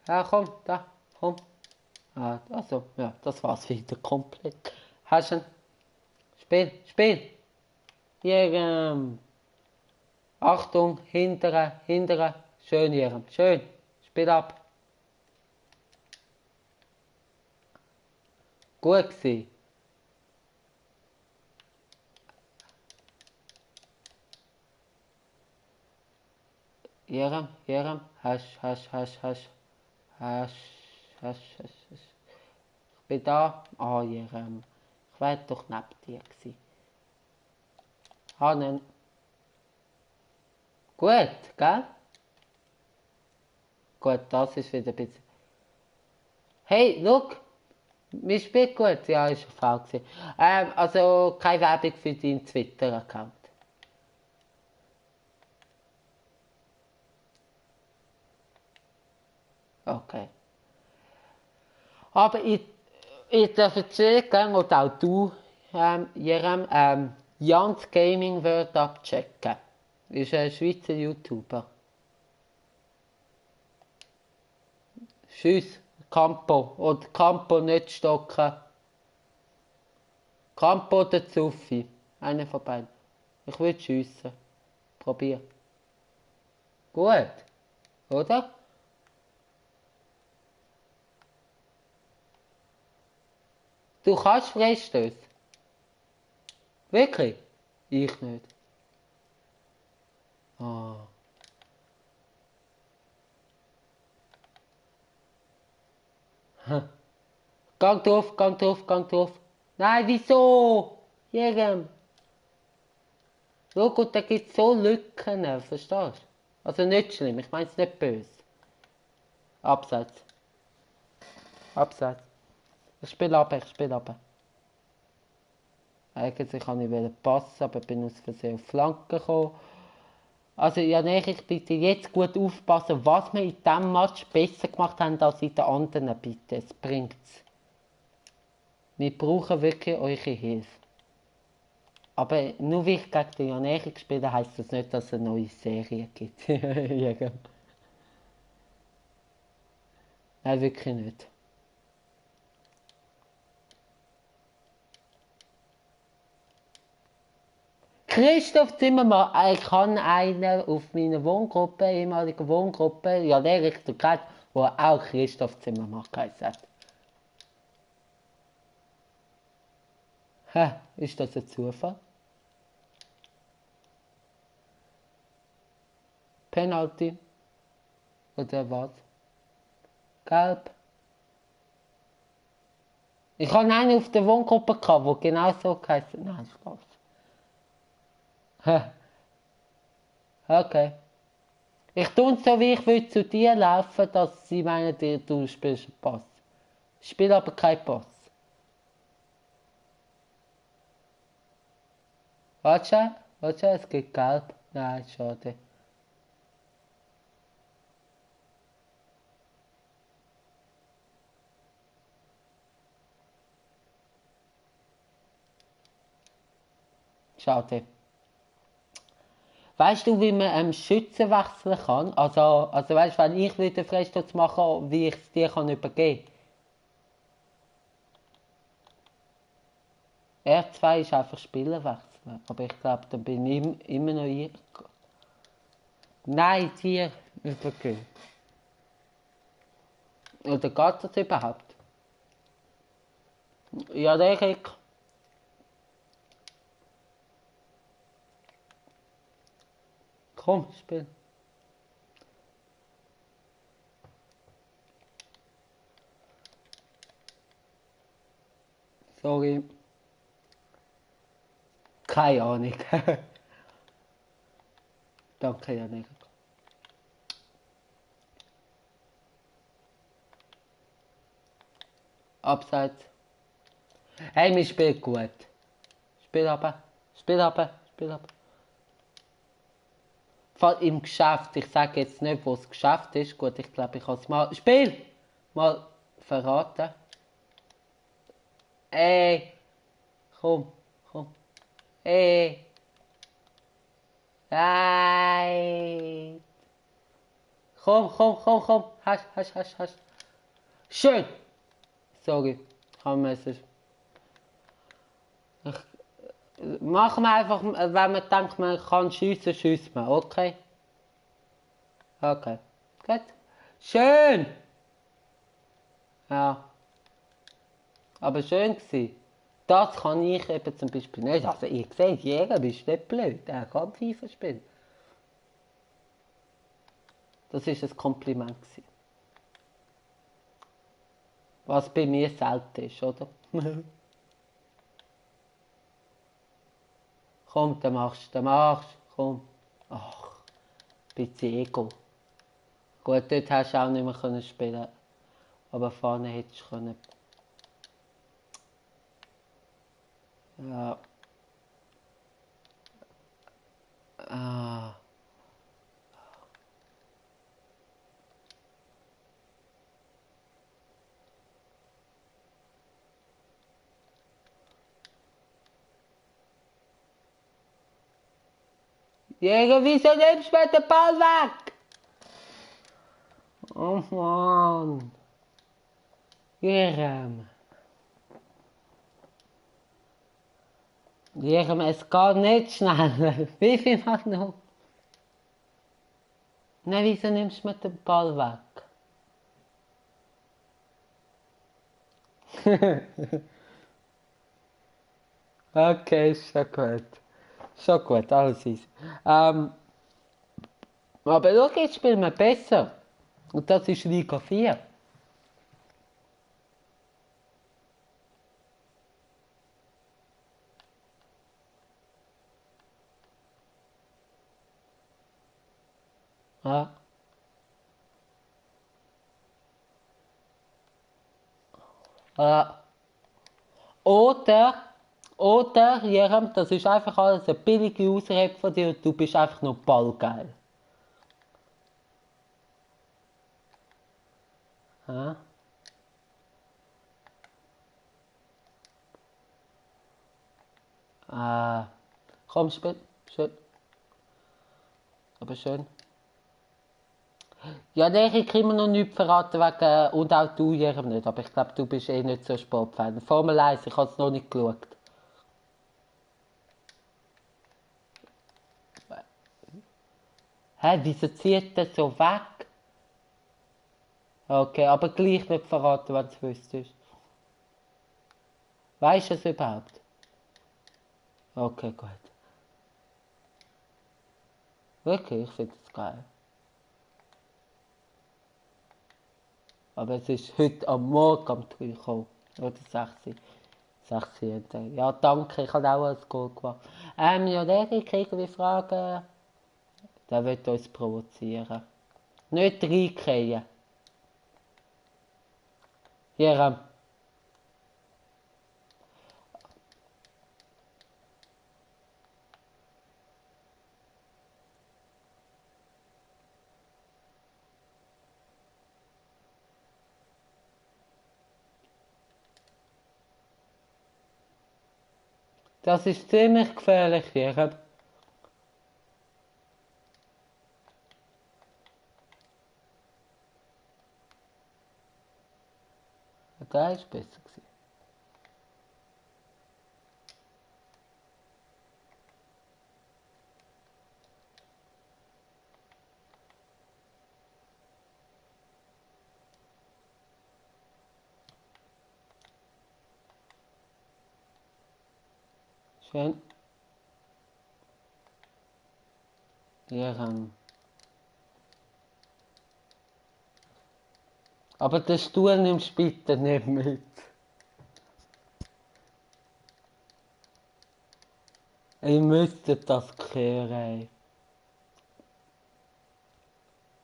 Ja, komm, da, komm. Ah, also, ja, das war's wieder komplett. Hast du ihn? Spiel. Jerem. Achtung, hintere. Schön, Jerem, schön. Spiel ab. Gut gewesen. Jerem, hasch. Ich bin da. Ah, Jerem. Ich wär doch neben dir gewesen. Hanen. Gut, gell? Gut, das ist wieder ein bisschen. Hey, look! Mir spielt gut. Ja, ist eine Frau gewesen. Also keine Werbung für deinen Twitter-Account. Okay. Aber ich darf erzählen, oder auch du, Jerem, Jans Gaming World abchecken. Ist ein Schweizer YouTuber. Tschüss, Campo. Oder Campo nicht stocken. Campo oder Zuffi. Einer von beiden. Ich will schiessen. Probier. Gut, oder? Du kannst Freistöße. Wirklich? Ich nicht. Ah. Hm. Gang drauf, gang drauf, gang drauf. Nein, wieso? Jedem. Schau, und da gibt es so Lücken, verstehst du? Also nicht schlimm, ich meine es nicht böse. Abseits. Abseits. Ich spiele ab, ich spiele ab. Eigentlich kann ich passen, aber bin aus Versehen auf Flanken gekommen. Also ja, ich bitte jetzt gut aufpassen, was wir in diesem Match besser gemacht haben als in den anderen, bitte. Es bringt's. Wir brauchen wirklich eure Hilfe. Aber nur weil ich gegen den Jan gespielt habe, heisst das nicht, dass es eine neue Serie gibt. Nein, wirklich nicht. Christoph Zimmermann, ich habe einen auf meiner Wohngruppe, ehemaligen Wohngruppe, ja, der Richter kennt, der auch Christoph Zimmermann geheißen hat. Hä, ist das ein Zufall? Penalty? Oder was? Gelb? Ich hatte einen auf der Wohngruppe, der genau so geheißen hat. Nein, Spaß. Hä? Okay. Ich tue so, wie ich will zu dir laufen, dass sie meinen, du spielst einen Pass. Ich spiele aber keinen Pass. Warte, es gibt Gelb. Nein, schade. Schade. Weißt du, wie man Schützen wechseln kann? Also weißt du, wenn ich den Freistoß machen, wie ich es dir übergeben kann? R2 ist einfach Spieler wechseln. Aber ich glaube, dann bin ich immer noch ich. Nein, dir übergeben. Oder geht das überhaupt? Ja, der Rick. Komm, spiel. Sorry. Keine Ahnung. Danke, Janik. Abseits. Hey, wir spielen gut. Spiel aber. Spiel aber. Spiel aber. Im Geschäft, ich sage jetzt nicht, wo das Geschäft ist. Gut, ich glaube, ich kann es mal. Spiel! Mal verraten. Ey! Komm, komm. Ey! Nein! Komm, komm, komm, komm. Hast. Schön! Sorry, kann man es. Machen wir einfach, wenn man denkt, man kann schiessen, schießt man, okay? Okay. Gut. Schön! Ja. Aber schön gewesen. Das kann ich eben zum Beispiel nicht. Also ihr seht, Jäger bist nicht blöd. Er kann FIFA spielen. Das war ein Kompliment gewesen. Was bei mir selten ist, oder? Komm, dann machst du. Komm. Ach, ein bisschen Ego. Gut, dort hast du auch nicht mehr spielen. Aber vorne hättest du können. Ja. Ah. Jäger, wieso nimmst du mir den Ball weg? Oh Mann. Jerem. Jerem, es geht nicht schneller. Wie viel macht noch? Nein, wieso nimmst du mir den Ball weg? Okay, ist schon gut. Schon gut, alles easy. Aber schau, jetzt spielen wir besser. Und das ist Liga 4. Ja. Ja. Oder, Jerem, das ist einfach alles eine billige Ausrede von dir und du bist einfach nur ballgeil. Ja. Komm, spiel. Schön. Aber schön. Ja, der ich immer noch nichts verraten wegen, und auch du, Jerem, nicht. Aber ich glaube, du bist eh nicht so Sportfan. Formel 1, ich habe es noch nicht geschaut. Hä, wieso zieht der so weg? Okay, aber gleich nicht verraten, wenn es wüsstest. Weißt du es überhaupt? Okay, gut. Wirklich, ich finde es geil. Aber es ist heute am Morgen am 3 gekommen. Oder 6 Uhr. 6 Uhr. Ja, danke, ich habe auch ein Goal gemacht. Ja, der kriegen wir Fragen. Der wird uns provozieren. Nicht reingehen. Hier, das ist ziemlich gefährlich hier. Der ist besser gewesen. Schön. Hier, aber den Stuhl nimmst du bitte nicht mit. Ihr müsstet das hören.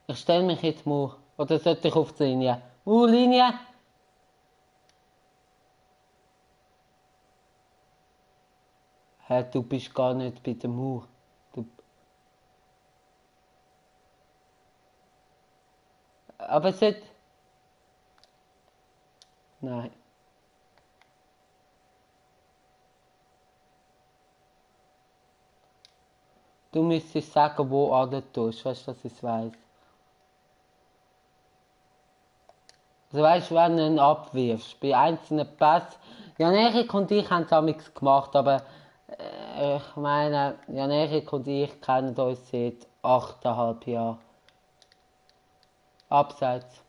Ich stelle mich jetzt mal. Oder sollte ich auf die Linie? Linie! Hä, du bist gar nicht bei der Mauer. Du... Aber es sollte... Nein. Du müsstest sagen, wo du tust. Weißt du, dass ich es weiss? Also weißt du, wenn du ihn abwirfst, bei einzelnen Pässen. Jan Erik und ich haben es amigs gemacht, aber ich meine, Jan Erik und ich kennen uns seit 8,5 Jahren. Abseits.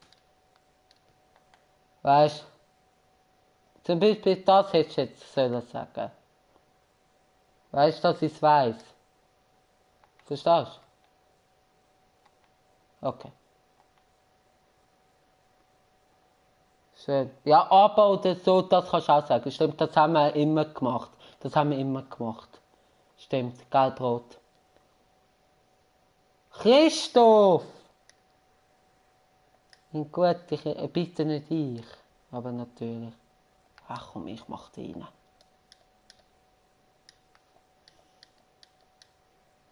Weißt du, zum Beispiel das hättest du jetzt sollen sagen. Weißt du, dass ich es weiss? Verstehst du? Okay. Schön. Ja, aber oder so, das kannst du auch sagen. Stimmt, das haben wir immer gemacht. Das haben wir immer gemacht. Stimmt, Gelbrot. Christoph! Gut, bitte nicht ich. Aber natürlich. Ach komm, ich mach die rein.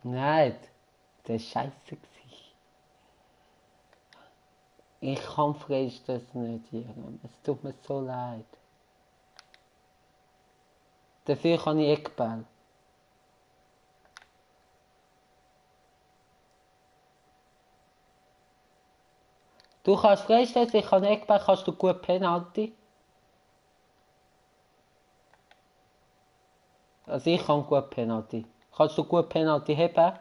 Nein, das war scheiße. Ich kann frisch das nicht hier. Es tut mir so leid. Dafür kann ich Eckball. Du kannst Freistoß, ich kann Eckball, kannst du gut Penalty? Also ich kann gut Penalty. Kannst du gut Penalty heben?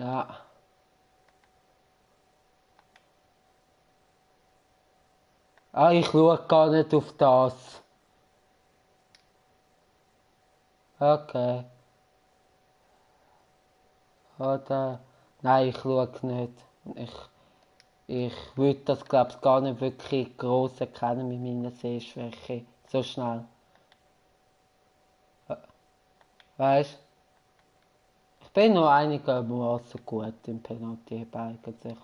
Ja. Ah, ich schaue gar nicht auf das. Okay. Oder? Nein, ich schaue nicht. Ich würde das, glaube ich, gar nicht wirklich gross erkennen mit meiner Sehschwäche. So schnell. Weißt du? Ich bin noch einigermaßen gut im Penalty eigentlich.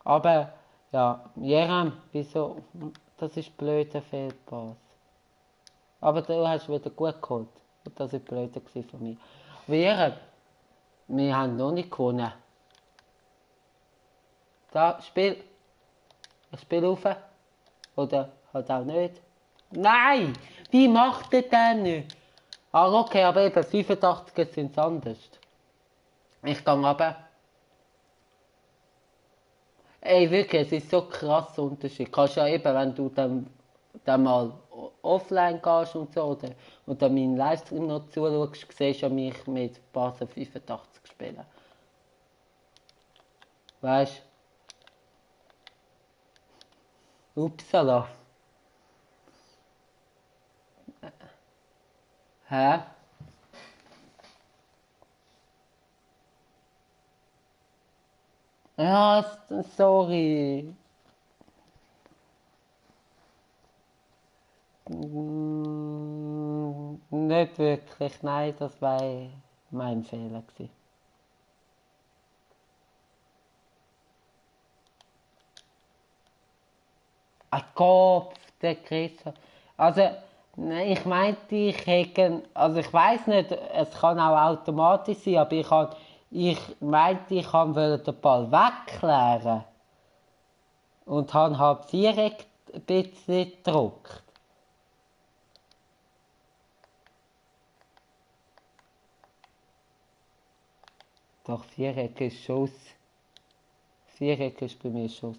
Aber, ja, Jerem, wieso? Das ist blöder Fehlpass. Aber du hast wieder gut geholt. Und das war blöder von mir. Aber Jerem, wir haben noch nicht gewonnen. Da, Spiel. Ich spiele rauf. Oder halt auch nicht. Nein! Wie macht ihr denn nicht? Ah, okay, aber eben 85er sind es anders. Ich gehe runter. Ey, wirklich, es ist so krass Unterschied. Kannst ja eben, wenn du dann mal offline gehst und so, oder meinen Livestream noch zuschaust, siehst du ja mich mit Basel 85 spielen. Weißt du? Upsala. Hä? Ja, sorry. Nicht wirklich, nein, das war mein Fehler gewesen. Ein Kopf, der Christoph. Also, nein, ich meinte, also ich weiß nicht, es kann auch automatisch sein, aber ich meinte, ich wollte den Ball wegklären und habe halt Viereck ein bisschen gedruckt. Doch, Viereck ist Schuss. Viereck ist bei mir Schuss.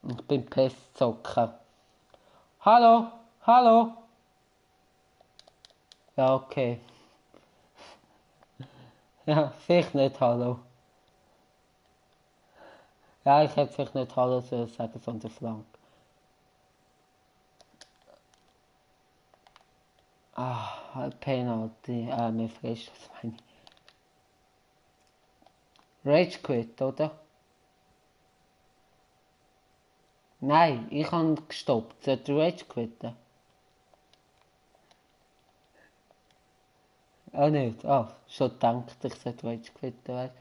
Ich bin Pestzocker. Hallo, hallo. Ja, okay. Ja, vielleicht nicht Hallo. Ja, ich hätte vielleicht nicht Hallo sagen, sondern Flank. Ah, Penalty. Mir frisst, was meine ich? Rage Quit, oder? Nein, ich habe gestoppt. Sollte Rage quitten? Ah, nicht. Ah, schon gedacht, ich sollte Rage quitten, weißt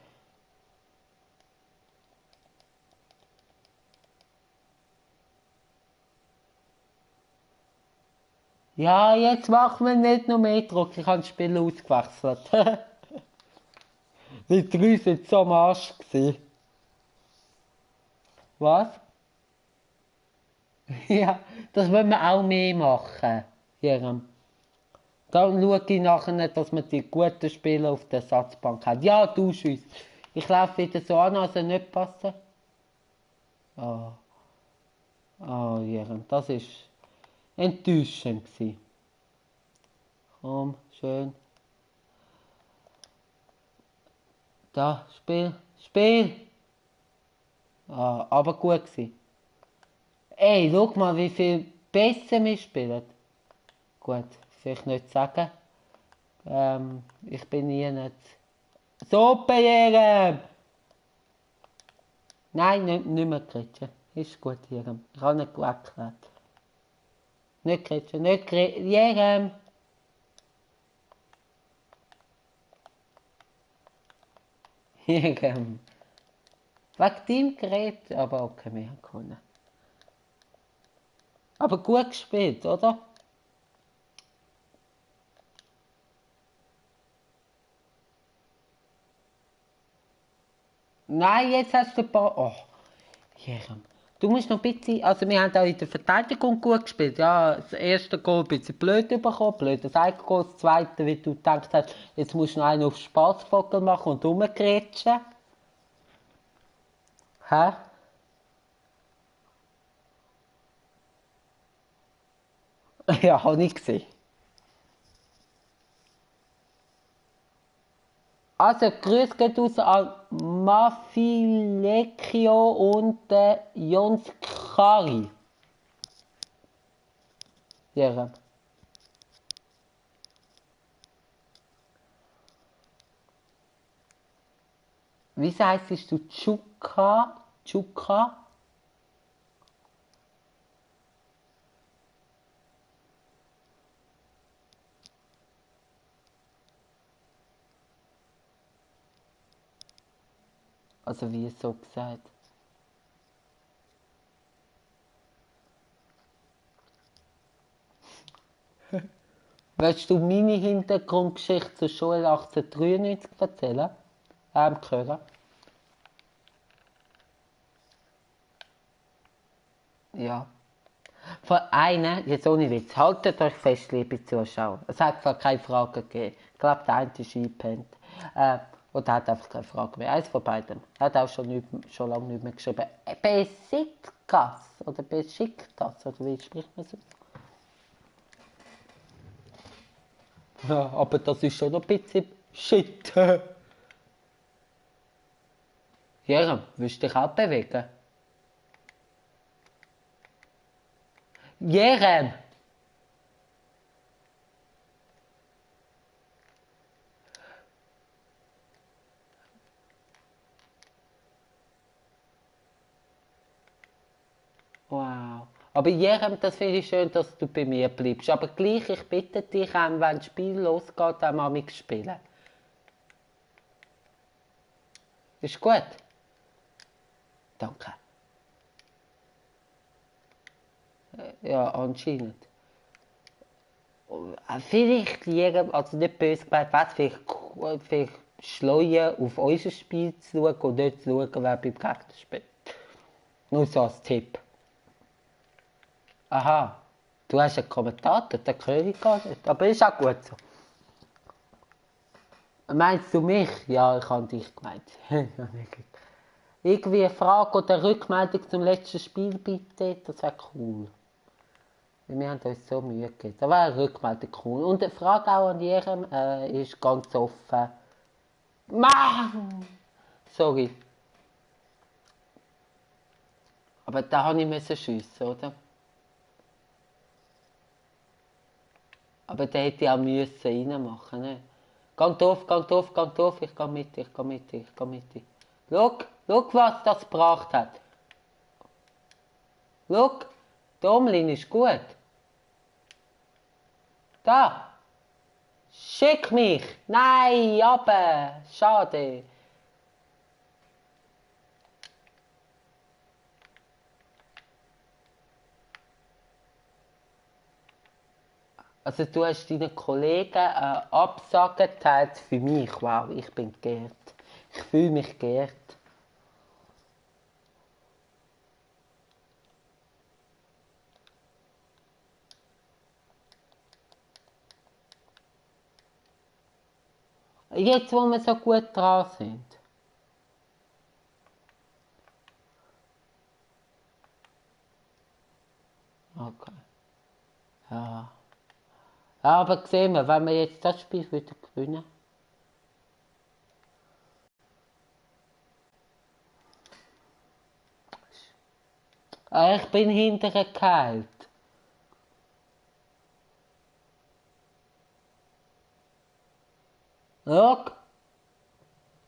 ja, jetzt machen wir nicht noch mehr Druck. Ich habe das Spiel ausgewechselt. Die drei sind so am Arsch gewesen. Was? Ja, das wollen wir auch mehr machen. Jerem. Dann schaue ich nachher, dass man die guten Spieler auf der Ersatzbank hat. Ja, du Schuss. Ich laufe wieder so an, als er nicht passen. Oh, oh Jerem, das war enttäuschend gewesen. Komm, schön. Da, Spiel, Spiel. Ah, aber gut gewesen. Ey, schau mal, wie viel besser wir spielen. Gut, vielleicht nicht sagen. Ich bin nie nicht. Super, Jerem! Nein, nicht mehr kretschen. Ist gut, Jerem. Ich habe nicht erklärt. Nicht kretschen, nicht kretschen. Jerem! Jerem. Wegen deinem Gerät. Aber okay, wir haben gewonnen. Aber gut gespielt, oder? Nein, jetzt hast du ein paar. Oh, Jerem. Du musst noch ein bisschen. Also, wir haben auch in der Verteidigung gut gespielt. Ja, das erste Goal ein bisschen blöd bekommen, blödes Eigengoal. Das zweite, wie du gedacht hast, jetzt musst du noch einen auf Spassvogel machen und rumgrätschen. Hä? Ja, habe ich gesehen. Also, Grüße geht aus an Mafilekio und Jonskari. Ja. Wieso heißt du Chuka? Chuka? Also wie so gesagt. Willst du meine Hintergrundgeschichte zur Schule 1893 erzählen? Hören? Ja. Von einer, jetzt ohne Witz, haltet euch fest, liebe Zuschauer. Es hat zwar keine Frage gegeben. Ich glaube, der eine ist eingepennt. Oder hat einfach keine Frage mehr. Eins von beiden. Er hat auch schon lange nicht mehr geschrieben. Besiktas oder Besiktas, oder wie spricht man so? Ja, aber das ist schon ein bisschen shit. Jerem, willst du dich auch bewegen? Jerem! Wow. Aber Jerem, das finde ich schön, dass du bei mir bleibst. Aber gleich, ich bitte dich, wenn das Spiel losgeht, auch mal mitspielen. Ist gut? Danke. Ja, anscheinend. Vielleicht Jerem, also nicht böse gemeint, was, vielleicht schleuen auf unser Spiel zu schauen und nicht zu schauen, wer beim Gegner spielt. Nur so als Tipp. Aha, du hast einen Kommentator, den höre ich gar nicht. Aber ist auch gut so. Meinst du mich? Ja, ich habe dich gemeint. Irgendwie eine Frage oder Rückmeldung zum letzten Spiel bitte, das wäre cool. Wir haben uns so Mühe gegeben. Da wäre eine Rückmeldung cool. Und eine Frage auch an Jerem ist ganz offen. Mann! Sorry. Aber da musste ich schiessen, oder? Aber der hätte ich auch reinmachen müssen. Gang auf, ich gehe mit dir, ich gehe mit dir, ich gehe mit dir. Schau, was das gebracht hat. Schau, Domlin ist gut. Da. Schick mich. Nein, aber. Schade. Also du hast deinen Kollegen Absagen geteilt für mich. Wow, ich bin geehrt. Ich fühle mich geehrt. Jetzt, wo wir so gut dran sind. Okay. Ja. Aber sehen wir, wenn wir jetzt das Spiel wieder gewinnen. Ich bin hinterher geheilt. Schau,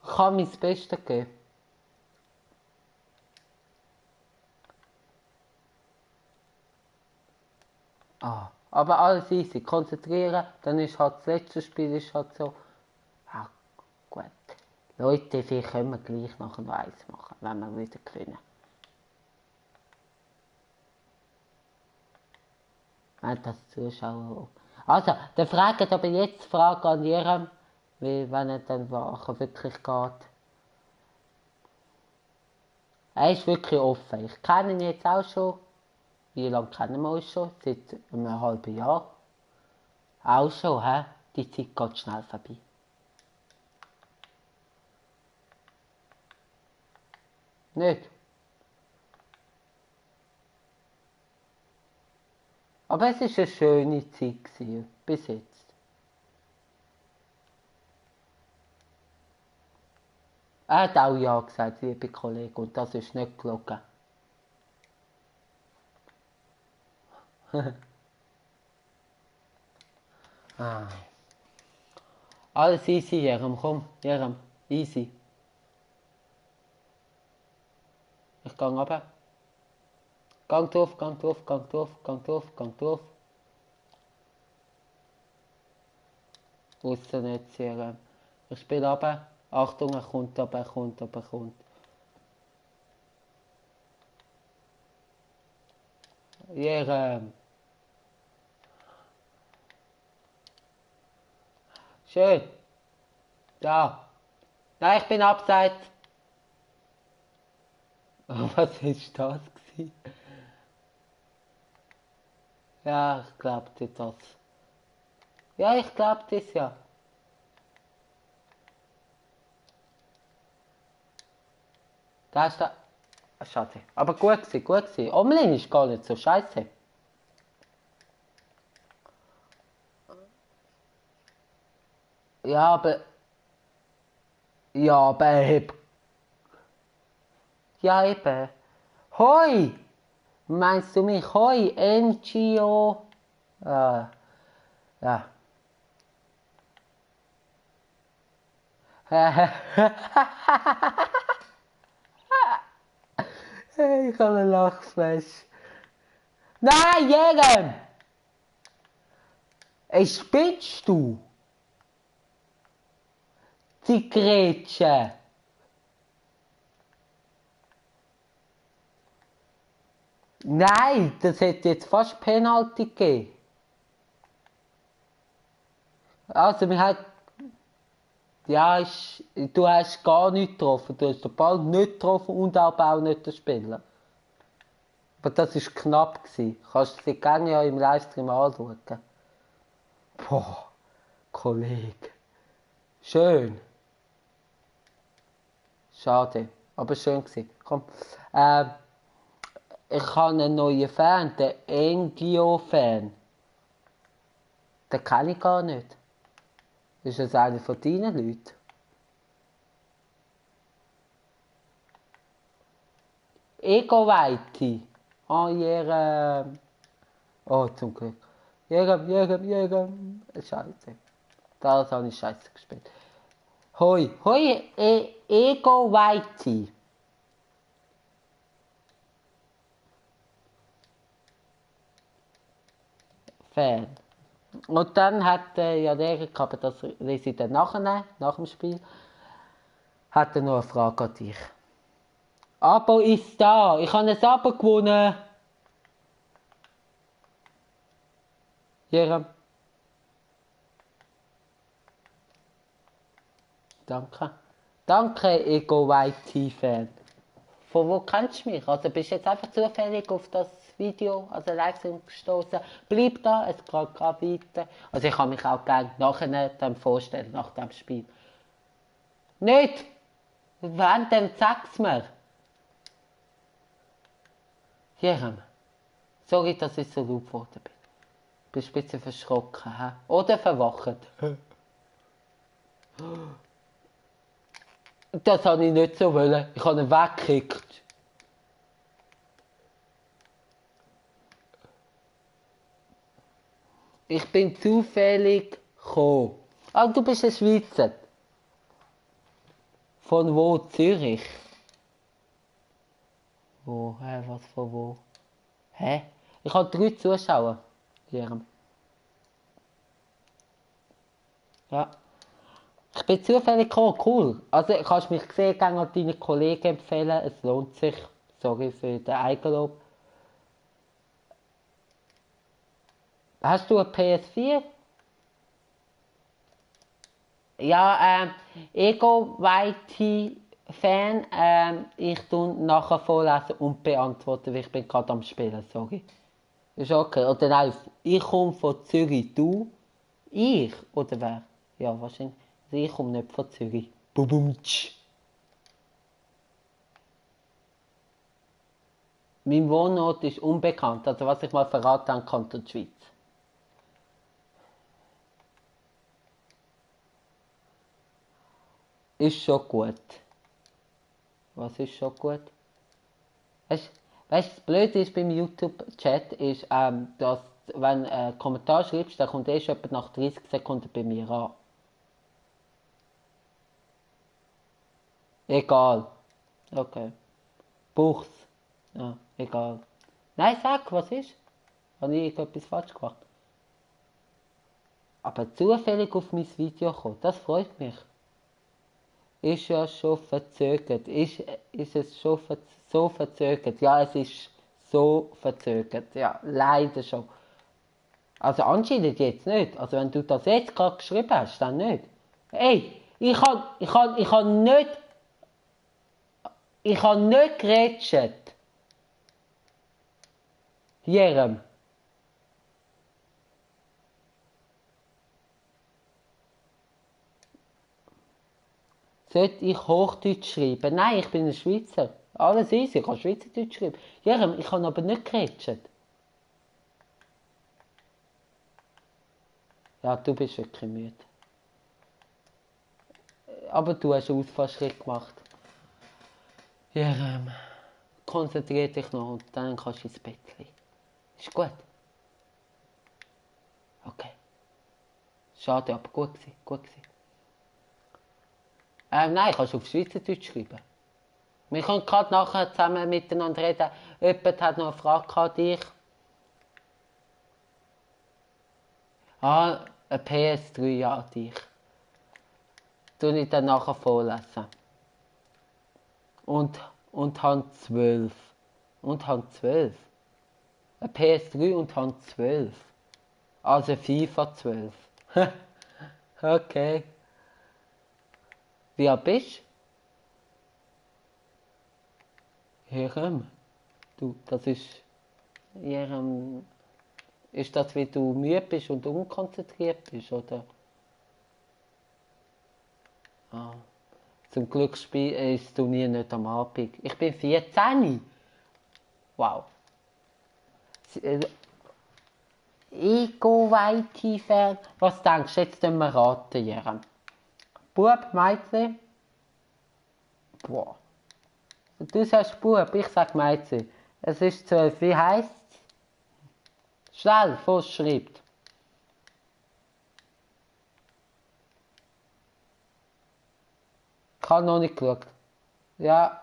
ich kann mein Bestes geben. Aber alles easy. Konzentrieren, dann ist halt das letzte Spiel ist halt so. Gut. Leute, wir können gleich noch ein Eis machen, wenn wir wieder gewinnen. Wenn das Zuschauer auch. Also, dann fragt aber jetzt Frage an Jerem, wenn er dann wirklich geht. Er ist wirklich offen. Ich kenne ihn jetzt auch schon. Wie lange kennen wir uns schon? Seit einem halben Jahr. Auch schon, hä? Die Zeit geht schnell vorbei. Nicht? Aber es war eine schöne Zeit bis jetzt. Er hat auch Ja gesagt, liebe Kollegen, und das ist nicht gelogen. Ah. Alles easy, Jerem, komm, Jerem, easy. Ich gehe runter. Gang drauf, gang drauf, gang drauf, gang drauf, gang drauf. Aussen nicht, Jerem. Ich spiele runter. Achtung, er kommt, aber er kommt, aber er kommt. Jerem. Schön. Da. Nein, ich bin abseits. Oh, was ist das gewesen? Ja, ich glaubte das. Ja, ich glaubte es ja. Da ist der... Schade. Aber gut gewesen, gut gewesen. Omlin ist gar nicht so scheiße. Ja, aber... Ja, aber eben. Ja, eben. Hoi! Meinst du mich? Hoi, NGO? Ja. Ich habe einen Lachflash. Nein, Jerem! Ey, spinnst du? Die Grätsche. Nein, das hätte jetzt fast Penalty gegeben. Also, wir haben... Ja, du hast gar nichts getroffen. Du hast den Ball nicht getroffen und auch nicht den Spieler. Aber das war knapp. Kannst du dir gerne ja im Livestream anschauen. Boah, Kollege. Schön. Schade, aber schön gewesen. Komm. Ich habe einen neuen Fan, den Engio-Fan. Den kenne ich gar nicht. Ist das einer von deinen Leuten? Ego Weiti. Oh, Jerem. Oh, zum Glück. Jerem. Scheiße. Das habe ich scheiße gespielt. Hoi, Ego Weiti. Fan. Und dann hat ja der, aber das lese ich dann nachher, nach dem Spiel, hat er noch eine Frage an dich. Abo ist da. Ich habe ein Abo gewonnen. Jerem. Danke. Danke, Ego YT-Fan. Von wo kennst du mich? Also bist du jetzt einfach zufällig auf das Video, also Livestream gestoßen? Bleib da, es geht gerade weiter. Also ich kann mich auch gerne nachher dann vorstellen, nach dem Spiel. Nicht! Wann denn sag's mir? Jerem. Sorry, dass ich so laut geworden bin. Bist ein bisschen verschrocken, hä? Oder verwacht. Das habe ich nicht so wollen. Ich habe ihn weggekickt. Ich bin zufällig gekommen. Ah, du bist ein Schweizer. Von wo? Zürich? Wo? Hä? Was von wo? Hä? Ich habe 3 Zuschauer. Hier. Ja. Ich bin zufällig gekommen. Cool. Also kannst mich sehr gerne an deine Kollegen empfehlen. Es lohnt sich. Sorry für den Eigenlob. Hast du eine PS4? Ja, Ego YT Fan, ich tue nachher vorlesen und beantworten, weil ich bin gerade am Spielen, sorry. Ist okay. Oder nein, ich komme von Zürich, du? Ich? Oder wer? Ja, wahrscheinlich. Also ich komme nicht von Zürich. Bubumtsch. Mein Wohnort ist unbekannt, also was ich mal verraten habe, Kanton Schweiz. Ist schon gut. Was ist schon gut? Weißt du, das Blöde ist beim YouTube-Chat, ist, dass, wenn du einen Kommentar schreibst, dann kommt erst etwa nach 30 Sekunden bei mir an. Egal. Okay. Buchs. Ja, egal. Nein, sag, was ist? Habe ich irgendetwas falsch gemacht? Aber zufällig auf mein Video kommen, das freut mich. Ist ja schon verzögert. Ist es schon so verzögert? Ja, es ist so verzögert. Ja, leider schon. Also anscheinend jetzt nicht. Also wenn du das jetzt gerade geschrieben hast, dann nicht. Ey, ich hab nicht gerätschet. Jerem. Sollte ich Hochdeutsch schreiben? Nein, ich bin ein Schweizer. Alles easy, ich kann Schweizerdeutsch schreiben. Jerem, ich habe aber nicht gerätschet. Ja, du bist wirklich müde. Aber du hast einen Ausfallschritt gemacht. Jerem, konzentrier dich noch und dann kannst du ins Bett liegen. Ist gut? Okay. Schade, aber gut gewesen, gut gewesen. Nein, kannst du auf Schweizerdeutsch schreiben. Wir können gerade nachher zusammen miteinander reden. Jemand hat noch eine Frage an dich. Ah, ein PS3, ja, an dich. Tu ich dann nachher vorlesen. Und han 12. Und han 12. Ein PS3 und han 12. Also FIFA 12. Okay. Wie alt bist du? Jerem. Du, das ist... Jerem... Ist das, wie du müde bist und unkonzentriert bist, oder? Ah. Zum Glück ist das Turnier nicht am Abend. Ich bin 14. Wow. Ich gehe weit tiefer. Was denkst du? Jetzt wir raten, Jerem. Bub, Mädchen? Boah. Du sagst Bub, ich sag Mädchen. Es ist 12. Wie heisst es? Schnell, vorschreibt. Ich habe noch nicht geschaut. Ja.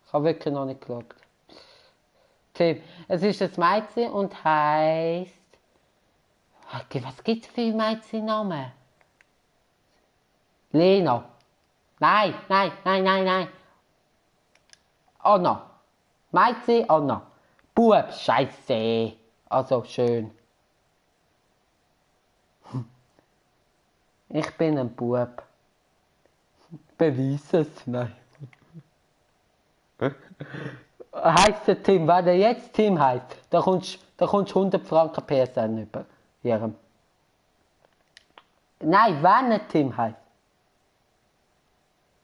Ich habe wirklich noch nicht geschaut. Tim, es ist ein Mädchen und heisst... Was gibt es für Mädchennamen? Lena. Nein. Anna. Mädchen, Anna. Bub, Scheiße. Also schön. Ich bin ein Bub. Beweis es. Nein. Heißt der Tim, wenn der jetzt Tim heißt, da kommst du 100 Franken PSN über. Jerem. Nein, wenn er Tim heißt.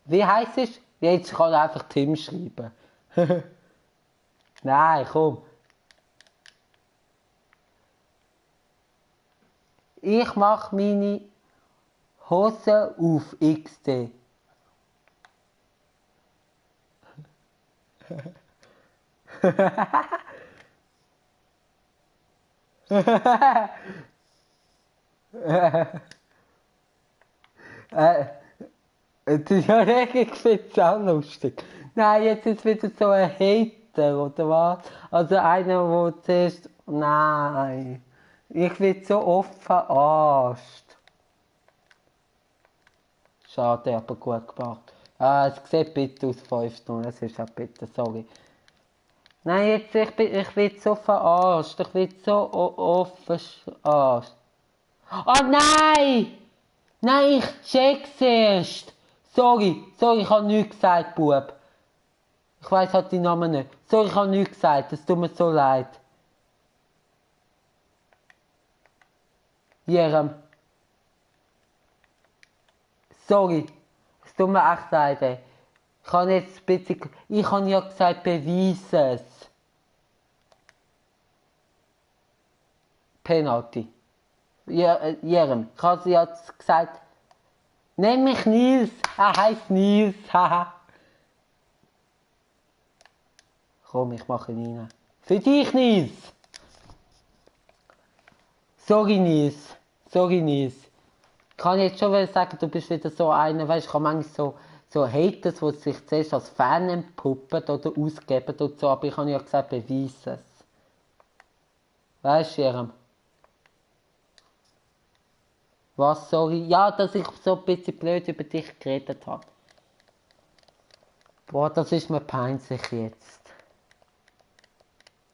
Wie heisst es? Jetzt kann er einfach Tim schreiben. Nein, komm. Ich mache meine Hose auf XD. Das ist ja wirklich auch lustig. Nein, jetzt ist wieder so ein Hater, oder was? Also einer, der zuerst... Nein. Ich werde so oft verarscht. Schade, aber gut gemacht. Es sieht bitte aus 5-0, es ist auch bitte, sorry. Nein, jetzt, ich werde so verarscht. Ich werde so offen verarscht. Oh nein! Nein, ich check's erst. Sorry, ich habe nichts gesagt, Bub. Ich weiss halt deinen Namen nicht. Sorry, ich habe nichts gesagt, es tut mir so leid. Jerem. Sorry, es tut mir echt leid. Ey. Ich habe jetzt ein bisschen... Ich habe ja gesagt, beweis es. Penalty. Jerem, ich habe jetzt gesagt... Nenn mich Nils. Er heisst Nils, haha. Komm, ich mache ihn rein. Für dich, Nies! Sorry, Nies. Sorry, Nies. Ich kann jetzt schon sagen, du bist wieder so einer, weißt du, ich habe manchmal so Haters, die sich zuerst als Fan entpuppen oder ausgeben und so, aber ich habe ja gesagt, beweise es. Weißt du, Jerem? Was, sorry? Ja, dass ich so ein bisschen blöd über dich geredet habe. Boah, das ist mir peinlich jetzt.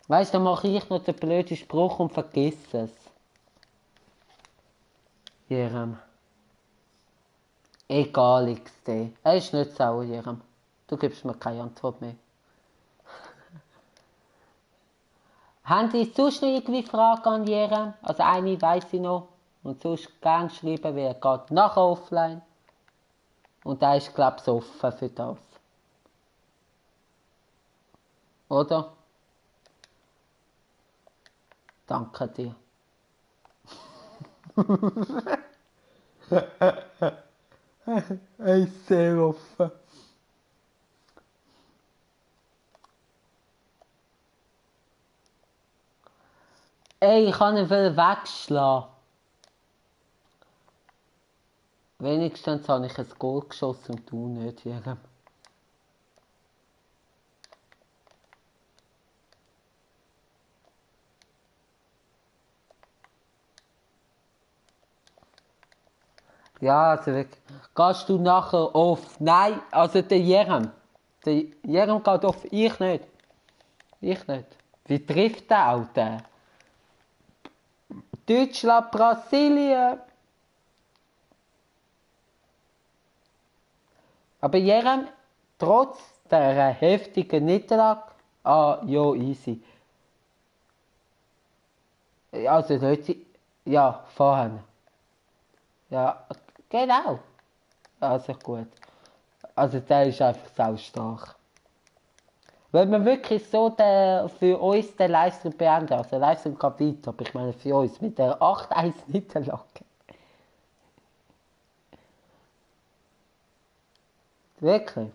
Weißt du, dann mache ich noch den blöden Spruch und vergiss es. Jerem. Egal, XD. Er ist nicht sauer, Jerem. Du gibst mir keine Antwort mehr. Haben Sie sonst noch irgendwie Fragen an Jerem? Also eine weiss ich noch. Und sonst gerne schreiben, wer geht nachher offline. Und da ist, glaube ich, offen für das. Oder? Danke dir. Er ist sehr offen. Ey, ich kann ihn wegschlagen. Wenigstens habe ich ein Goal geschossen und du nicht, Jerem. Ja, also wirklich. Gehst du nachher auf? Nein, also der Jerem. Der Jerem geht auf, ich nicht. Ich nicht. Wie trifft der auch den? Deutschland, Brasilien. Aber Jerem, trotz der heftigen Niederlage, ja, easy. Also, Leute, ja, vorhin. Ja, genau. Also gut. Also der ist einfach sau stark. Wenn wir wirklich so für uns den Livestream beenden, also der Livestream geht weiter, aber ich meine für uns, mit der 8-1 Niederlage. Wirklich.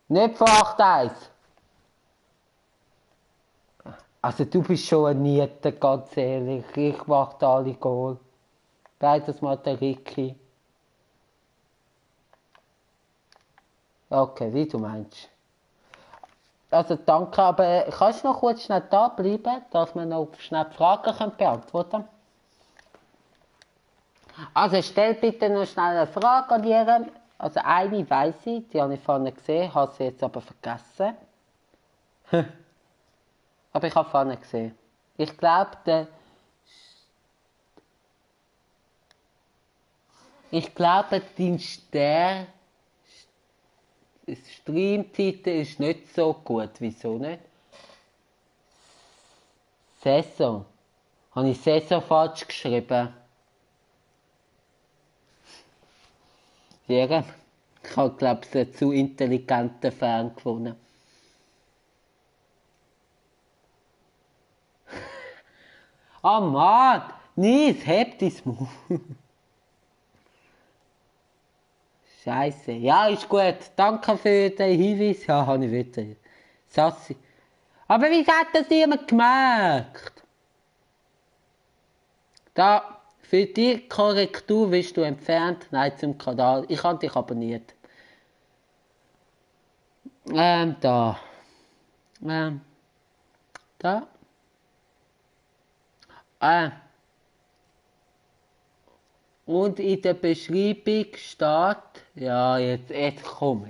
Nicht von 8-1. Also du bist schon ein Niete, ganz ehrlich. Ich mache alle Goal. Beides mal der Ricky. Okay, wie du meinst. Also danke, aber kannst du noch kurz schnell da bleiben, dass wir noch schnell die Fragen beantworten können? Also stell bitte noch schnell eine Frage an Jerem. Also eine weiss ich, die habe ich vorne gesehen, habe sie jetzt aber vergessen. Aber ich habe vorne gesehen. Ich glaube, dein Streamtitel ist nicht so gut. Wieso nicht? Saison. Habe ich Saison falsch geschrieben? Jerem, ich habe, glaube ich, einen zu intelligenten Fan gewonnen. Oh Mann! Nies, heb dein Maul. Scheiße. Ja, ist gut. Danke für den Hinweis. Ja, habe ich wieder. Sassi. Aber wie hat das niemand gemerkt? Da, für die Korrektur bist du entfernt. Nein, zum Kanal. Ich habe dich abonniert. Da. Da. Und in der Beschreibung steht, ja, jetzt komm.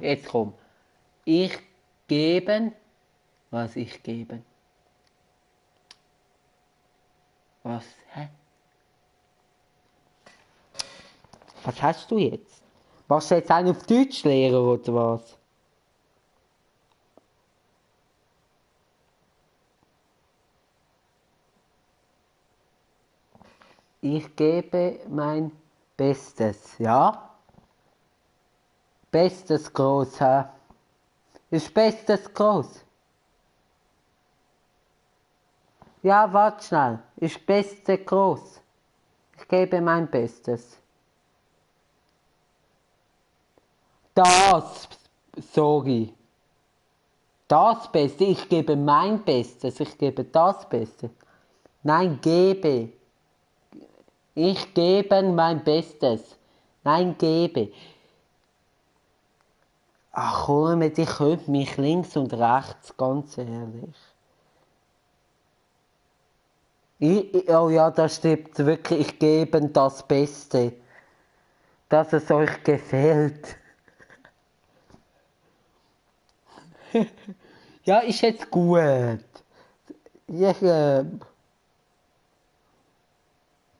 Ich geben, was ich geben. Was, hä? Was hast du jetzt? Machst du jetzt einen auf Deutsch lehren oder was? Ich gebe mein Bestes, ja? Bestes groß, hä? Ist Bestes groß? Ja, warte schnell. Ist Beste groß? Ich gebe mein Bestes. Das, sorry. Das Beste, ich gebe mein Bestes, ich gebe das Beste. Nein, gebe. Ich gebe mein Bestes. Nein, gebe. Ach komm, ich könnte mich links und rechts, ganz ehrlich. Oh ja, da stimmt wirklich, ich gebe das Beste. Dass es euch gefällt. Ja, ist jetzt gut. Ich,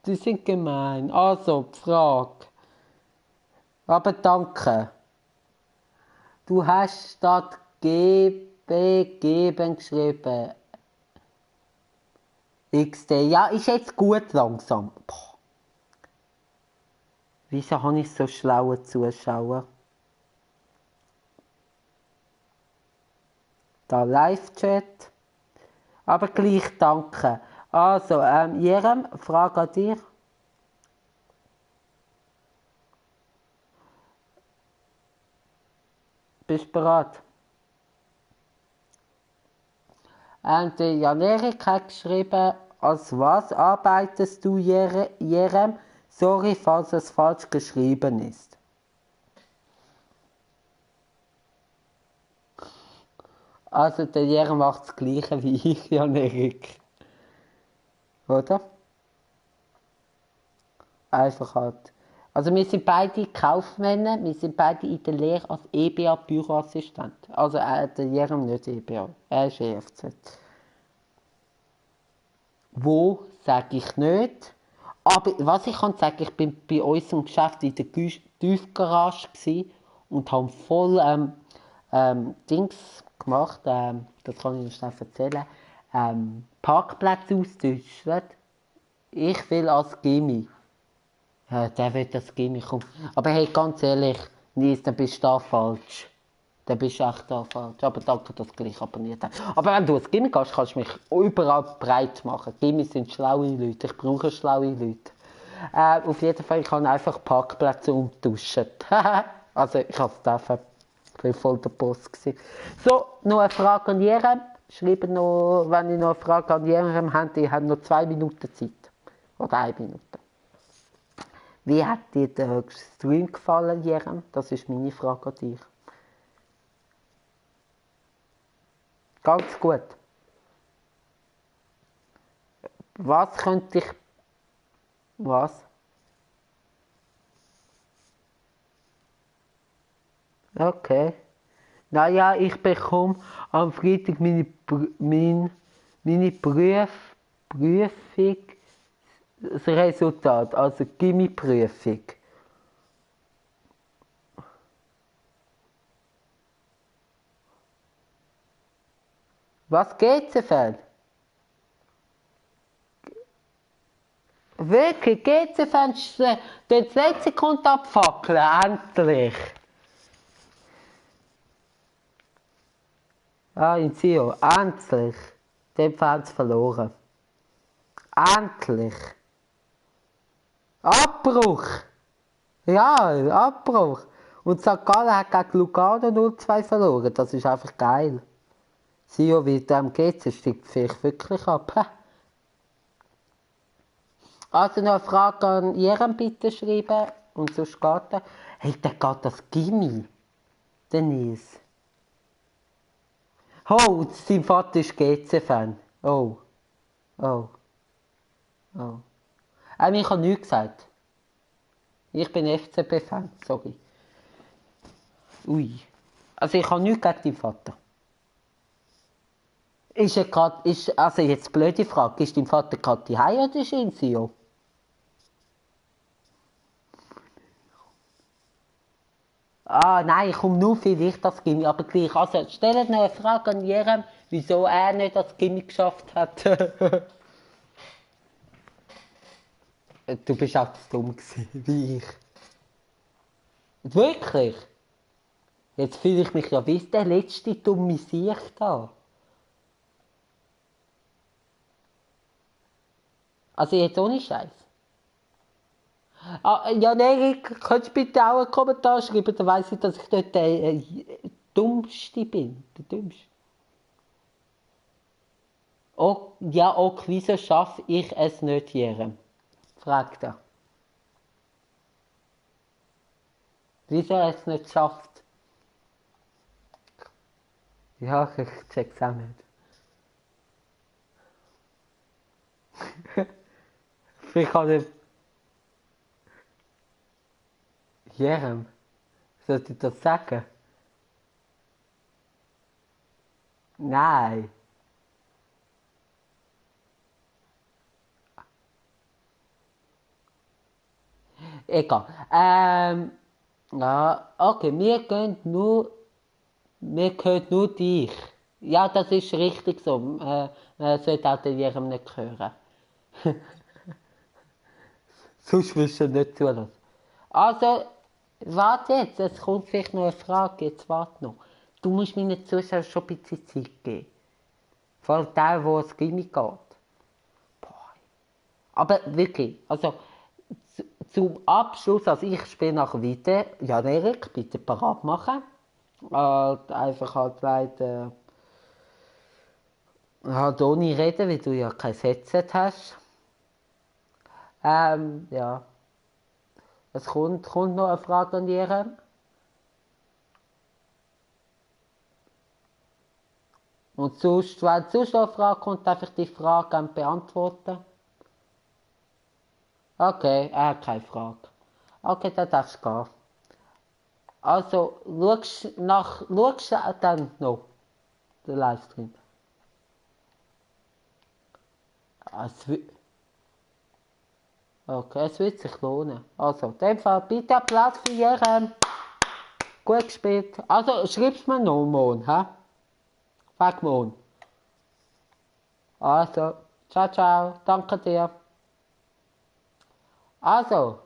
die sind gemein. Also, die Frage. Aber danke. Du hast statt geben geschrieben. XD. Ja, ist jetzt gut langsam. Boah. Wieso habe ich so schlaue Zuschauer? Da Live-Chat. Aber gleich danke. Also, Jerem, Frage an dich. Bist du bereit? Der Jan-Erik hat geschrieben, als was arbeitest du, Jerem? Sorry, falls es falsch geschrieben ist. Also, der Jerem macht das Gleiche wie ich, Jan-Erik. Oder? Einfach halt. Also, wir sind beide Kaufmänner, wir sind beide in der Lehre als EBA-Büroassistent. Also, der Jerem nicht EBA, er ist EFZ. Wo, sage ich nicht. Aber was ich kann sagen, ich bin bei unserem Geschäft in der Tiefgarage und habe voll Dings gemacht, das kann ich noch schnell erzählen, Parkplätze austauschen. Ich will als Gimmi. Ja, der will das Gimmi kommen. Aber hey, ganz ehrlich, Nies, dann bist du da falsch. Dann bist du echt da falsch. Aber danke, dass du gleich abonniert hast. Aber wenn du als Gimmi gehst, kannst du mich überall breit machen. Gimmis sind schlaue Leute. Ich brauche schlaue Leute. Auf jeden Fall, ich kann einfach Parkplätze umtauschen. Also, ich habe es dürfen. Ich war voll der Boss. So, noch eine Frage an Jerem. Schreibt noch, wenn ihr noch eine Frage an Jerem habt, ihr habt noch 2 Minuten Zeit. Oder 1 Minute. Wie hat dir der Stream gefallen, Jerem? Das ist meine Frage an dich. Ganz gut. Was könnte ich... Was? Okay. Naja, ich bekomme am Freitag meine Prüfung, das Resultat, also Gimmi-Prüfung. Was GC-Fan? Wirklich, GC-Fan, den letzten kommt abfackeln, endlich. Ah, in Sio, endlich. Den haben sie verloren. Endlich. Abbruch. Ja, Abbruch. Und St. Gallen hat gegen Lugano 0-2 verloren. Das ist einfach geil. Sio, wie dem GC steigt vielleicht wirklich ab. Also noch eine Frage an Jerem bitte schreiben. Und sonst geht er. Hey, der geht das Gimmi. Denise. Oh, sein Vater ist GC-Fan. Oh. Oh. Oh. Ich habe nichts gesagt. Ich bin FCB-Fan, sorry. Ui. Also ich habe nichts gegen deinen Vater. Ist er grad, also jetzt blöde Frage, ist dein Vater gerade die Hause oder ist er in Sio? Ah, nein, ich komme nur vielleicht das Gimmi, aber gleich. Also, stellt noch eine Frage an Jerem, wieso er nicht das Gimmi geschafft hat. Du bist auch zu dumm gewesen, wie ich. Wirklich? Jetzt fühle ich mich ja wie der letzte dumme Sieg da. Also jetzt ohne Scheiß. Ja, Erik, könntest du bitte auch einen Kommentar schreiben, dann weiss ich, dass ich dort der Dummste bin. Der Dümmste. Oh, ja, auch wieso schaffe ich es nicht, Jerem? Fragt er. Wieso er es nicht schafft? Ja, ich check's auch nicht. Ich kann nicht. Jerem, soll ich das sagen? Nein. Egal. Ja, okay, wir gehört nur dich. Ja, das ist richtig so. Man sollte auch den Jerem nicht hören. Sonst wirst du nicht zulassen. Also, warte jetzt, es kommt vielleicht noch eine Frage, jetzt warte noch. Du musst meinen Zuschauern schon ein bisschen Zeit geben. Vor allem der, der ins Gimmi geht. Boah. Aber wirklich, also zum Abschluss, also ich spiele nachher weiter. Jan Erik, bitte parat machen. Einfach halt weiter halt ohne reden, weil du ja kein Headset hast. Ja. Es kommt noch eine Frage an Jerem. Und sonst, wenn sonst noch eine Frage kommt, darf ich die Frage beantworten. Okay, er hat keine Frage. Okay, dann darfst du gehen. Also, schaust du dann noch den Livestream? Okay, es wird sich lohnen. Also, in dem Fall bitte Applaus für Jerem. Gut gespielt. Also, schreib's mir noch morgen, hä? Weg morgen. Also, ciao, ciao. Danke dir. Also,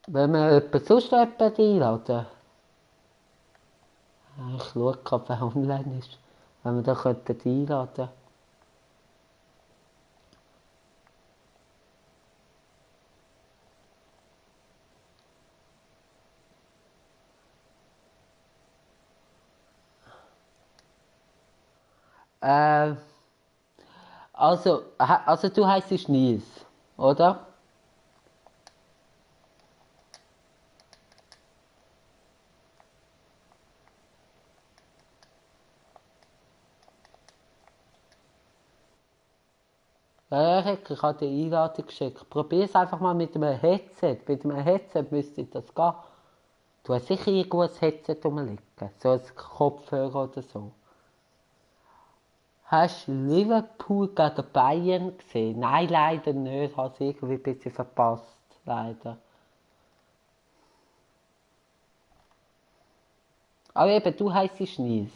wenn wir sonst jemanden einladen? Ich schaue gerade, wer online ist. Wenn wir da einladen könnten. Äh, also du heisst Nils, oder? Ja, Erik, ich habe dir Einladung geschickt. Probier es einfach mal mit einem Headset. Mit einem Headset müsste das gehen. Du hast sicher irgendwo ein Headset rumliegen. So ein Kopfhörer oder so. Hast du Liverpool gegen Bayern gesehen? Nein, leider nicht. Ich habe es irgendwie ein bisschen verpasst. Leider. Aber eben, du heisst Nils.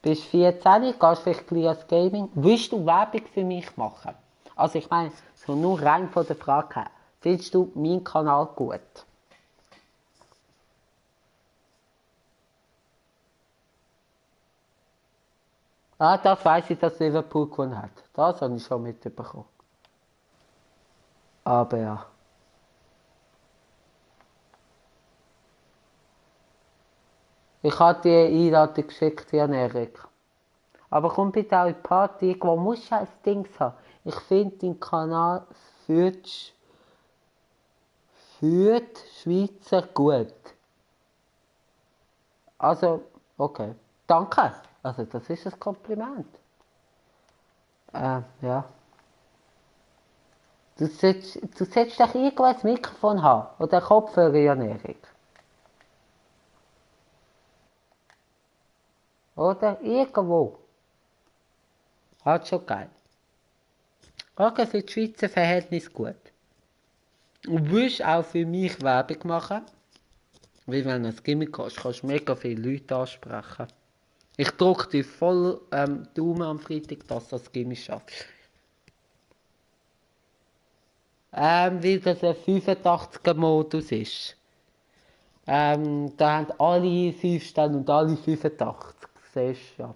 Bist 14, gehst vielleicht gleich ans Gaming. Willst du Werbung für mich machen? Also ich meine, so nur rein von der Frage her. Findest du meinen Kanal gut? Ah, das weiss ich, dass Liverpool gewonnen hat. Das habe ich schon mitbekommen. Aber ja. Ich habe dir eine Einladung geschickt, Jan Erik. Aber komm bitte auch in die Party. Irgendwo musst du ein Ding haben. Ich finde deinen Kanal führt Schweizer gut. Also, okay. Danke. Also, das ist ein Kompliment. Ja. Du solltest doch irgendwo ein Mikrofon haben. Oder einen Kopfhörer, Jan Erik. Oder irgendwo. Hat schon geil. Okay, für die Schweizer Verhältnis gut. Und willst auch für mich Werbung machen? Weil wenn du ins Gimmick gehst, kannst du mega viele Leute ansprechen. Ich drücke dir voll Daumen am Freitag, dass du das Gimmick schaffst. Weil das ein 85er-Modus ist. Da haben alle 5 Sterne und alle 85. Siehst du, ja.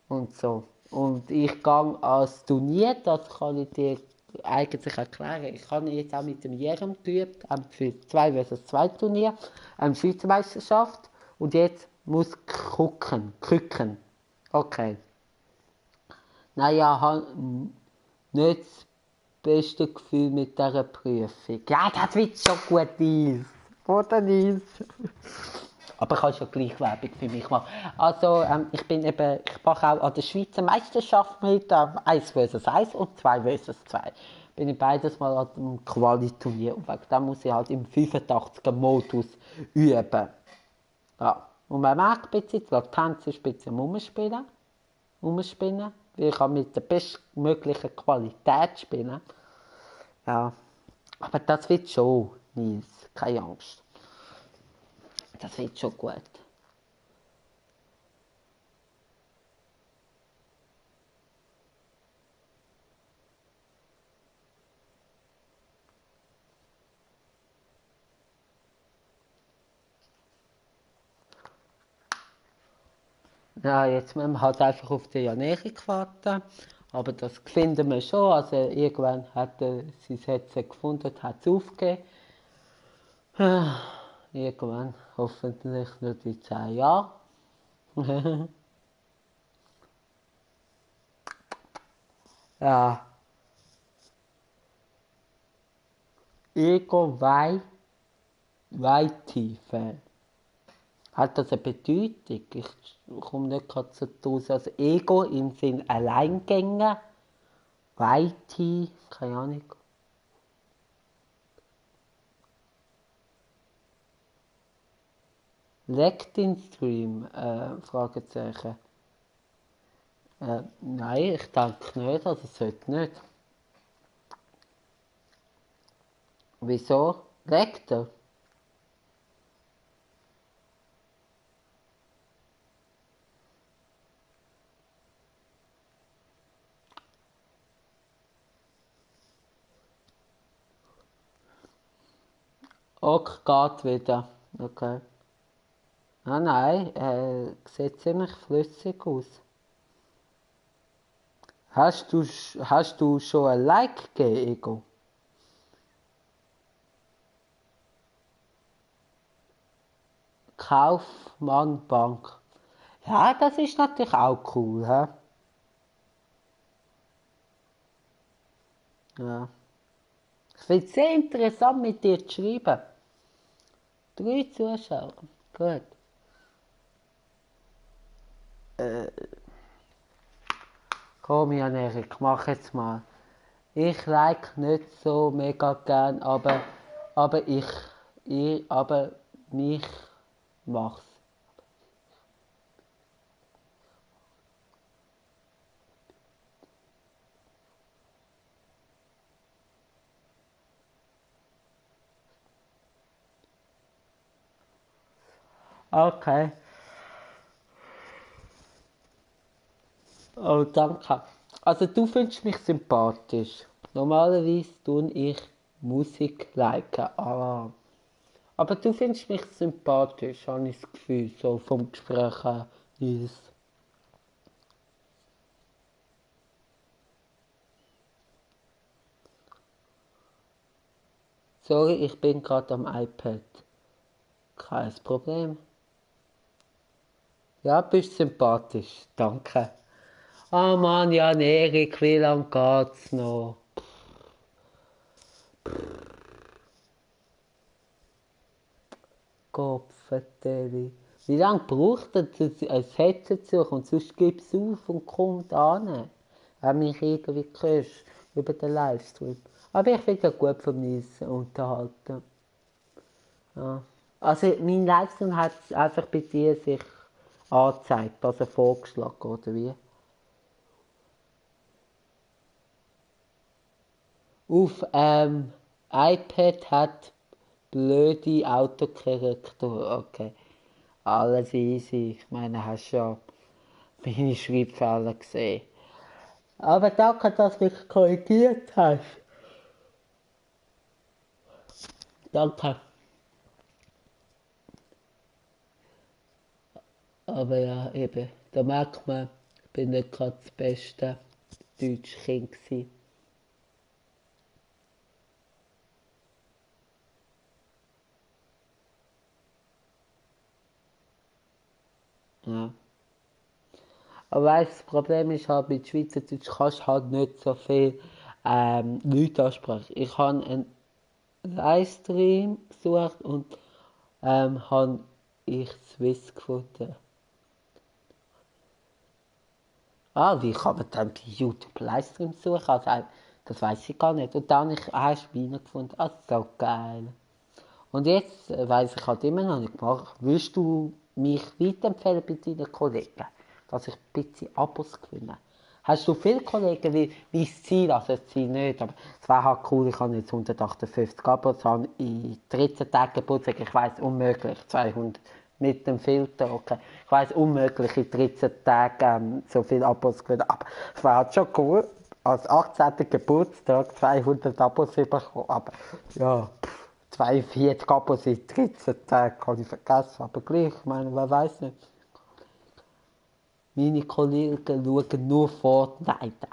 Und so. Und ich gehe als Turnier, das kann ich dir eigentlich erklären. Ich habe jetzt auch mit dem Jerem geübt, für 2 vs 2 Turnier, Schweizer Meisterschaft. Und jetzt muss Krücken. Okay. Naja, nicht das beste Gefühl mit dieser Prüfung. Ja, das wird schon gut, Nils. Oder, Nils? Aber kannst ja gleich Werbung für mich machen. Also, ich mache auch an der Schweizer Meisterschaft mit, 1 vs 1 und 2 vs 2. Bin ich beides mal an dem Quali-Turnier und wegen dem muss ich halt im 85er-Modus üben. Ja. Und man merkt ein bisschen, die Latenz ist ein bisschen umspinnen, weil ich kann mit der bestmöglichen Qualität spielen. Ja. Aber das wird schon, Nils, keine Angst. Das wird schon gut. Ja, jetzt müssen wir halt einfach auf die Janerik warten. Aber das finden wir schon. Also irgendwann hat sie es jetzt gefunden, hat es aufgegeben. Irgendwann, hoffentlich nicht in 10 Jahren. Ja, Ego Weitiefe. Hat das eine Bedeutung? Ich komme nicht gerade so draus. Also Ego im Sinn Alleingänger, Weite, keine Ahnung. Lectin-Stream? Fragezeichen. Nein, ich denke nicht, also es sollte nicht. Wieso? Lektor? Ok, geht wieder. Okay. Ah nein, sieht ziemlich flüssig aus. Hast du schon ein Like gegeben, Ego? Kaufmann Bank. Ja, das ist natürlich auch cool, hä? Ja. Ich finde es sehr interessant, mit dir zu schreiben. 3 Zuschauer. Gut. Komm, Jan Erik, mach jetzt mal. Ich like nicht so mega gern, aber aber mich mach's. Okay. Oh, danke. Also du findest mich sympathisch. Normalerweise tue ich Musik liken. Ah. Aber du findest mich sympathisch, habe ich das Gefühl, so vom Gespräch her. Yes. Sorry, ich bin gerade am iPad. Kein Problem. Ja, bist sympathisch. Danke. Ah Mann, Jan Erik, wie lange geht's noch? Kopfverteilung. Wie lange braucht er, ein Headset zu suchen? Und sonst gibt es auf und kommt an. Wenn mich irgendwie hörst über den Livestream. Aber ich finde ja gut von Nils unterhalten. Ja. Also mein Livestream hat einfach bei dir sich angezeigt, also vorgeschlagen, oder wie? Auf iPad hat blöde Autokorrektur, okay. Alles easy. Ich meine, hast ja meine Schreibfehler gesehen. Aber danke, dass du mich korrigiert hast. Danke. Aber ja, eben, da merkt man, ich bin nicht gerade das beste Deutschkind gewesen. Ja. Aber weißt, das Problem ist halt, mit Schweizerdeutsch kannst du halt nicht so viel Leute ansprechen. Ich habe einen Livestream gesucht und habe ich Swiss gefunden. Ah, wie kann man dann bei YouTube Livestream suchen? Also, das weiß ich gar nicht. Und dann habe ich einen Schweine gefunden. Ah, so geil. Und jetzt weiss ich halt immer noch nicht gemacht. Willst du mich weiterempfehlen bei deinen Kollegen, dass ich ein bisschen Abos gewinne? Hast du viele Kollegen wie das Ziel? Also das Ziel nicht, aber es wäre halt cool, ich habe jetzt 158 Abos, habe in 13 Tagen Geburtstag, ich weiss, unmöglich, 200 mit dem Filter, okay. Ich weiss, unmöglich in 13 Tagen so viele Abos gewinnen, aber es wäre halt schon cool, als 18. Geburtstag 200 Abos bekommen, aber ja, 42 Abos in 13 Tagen kann ich vergessen, aber gleich, ich meine, wer weiß nicht. Meine Kollegen schauen nur Fortnite.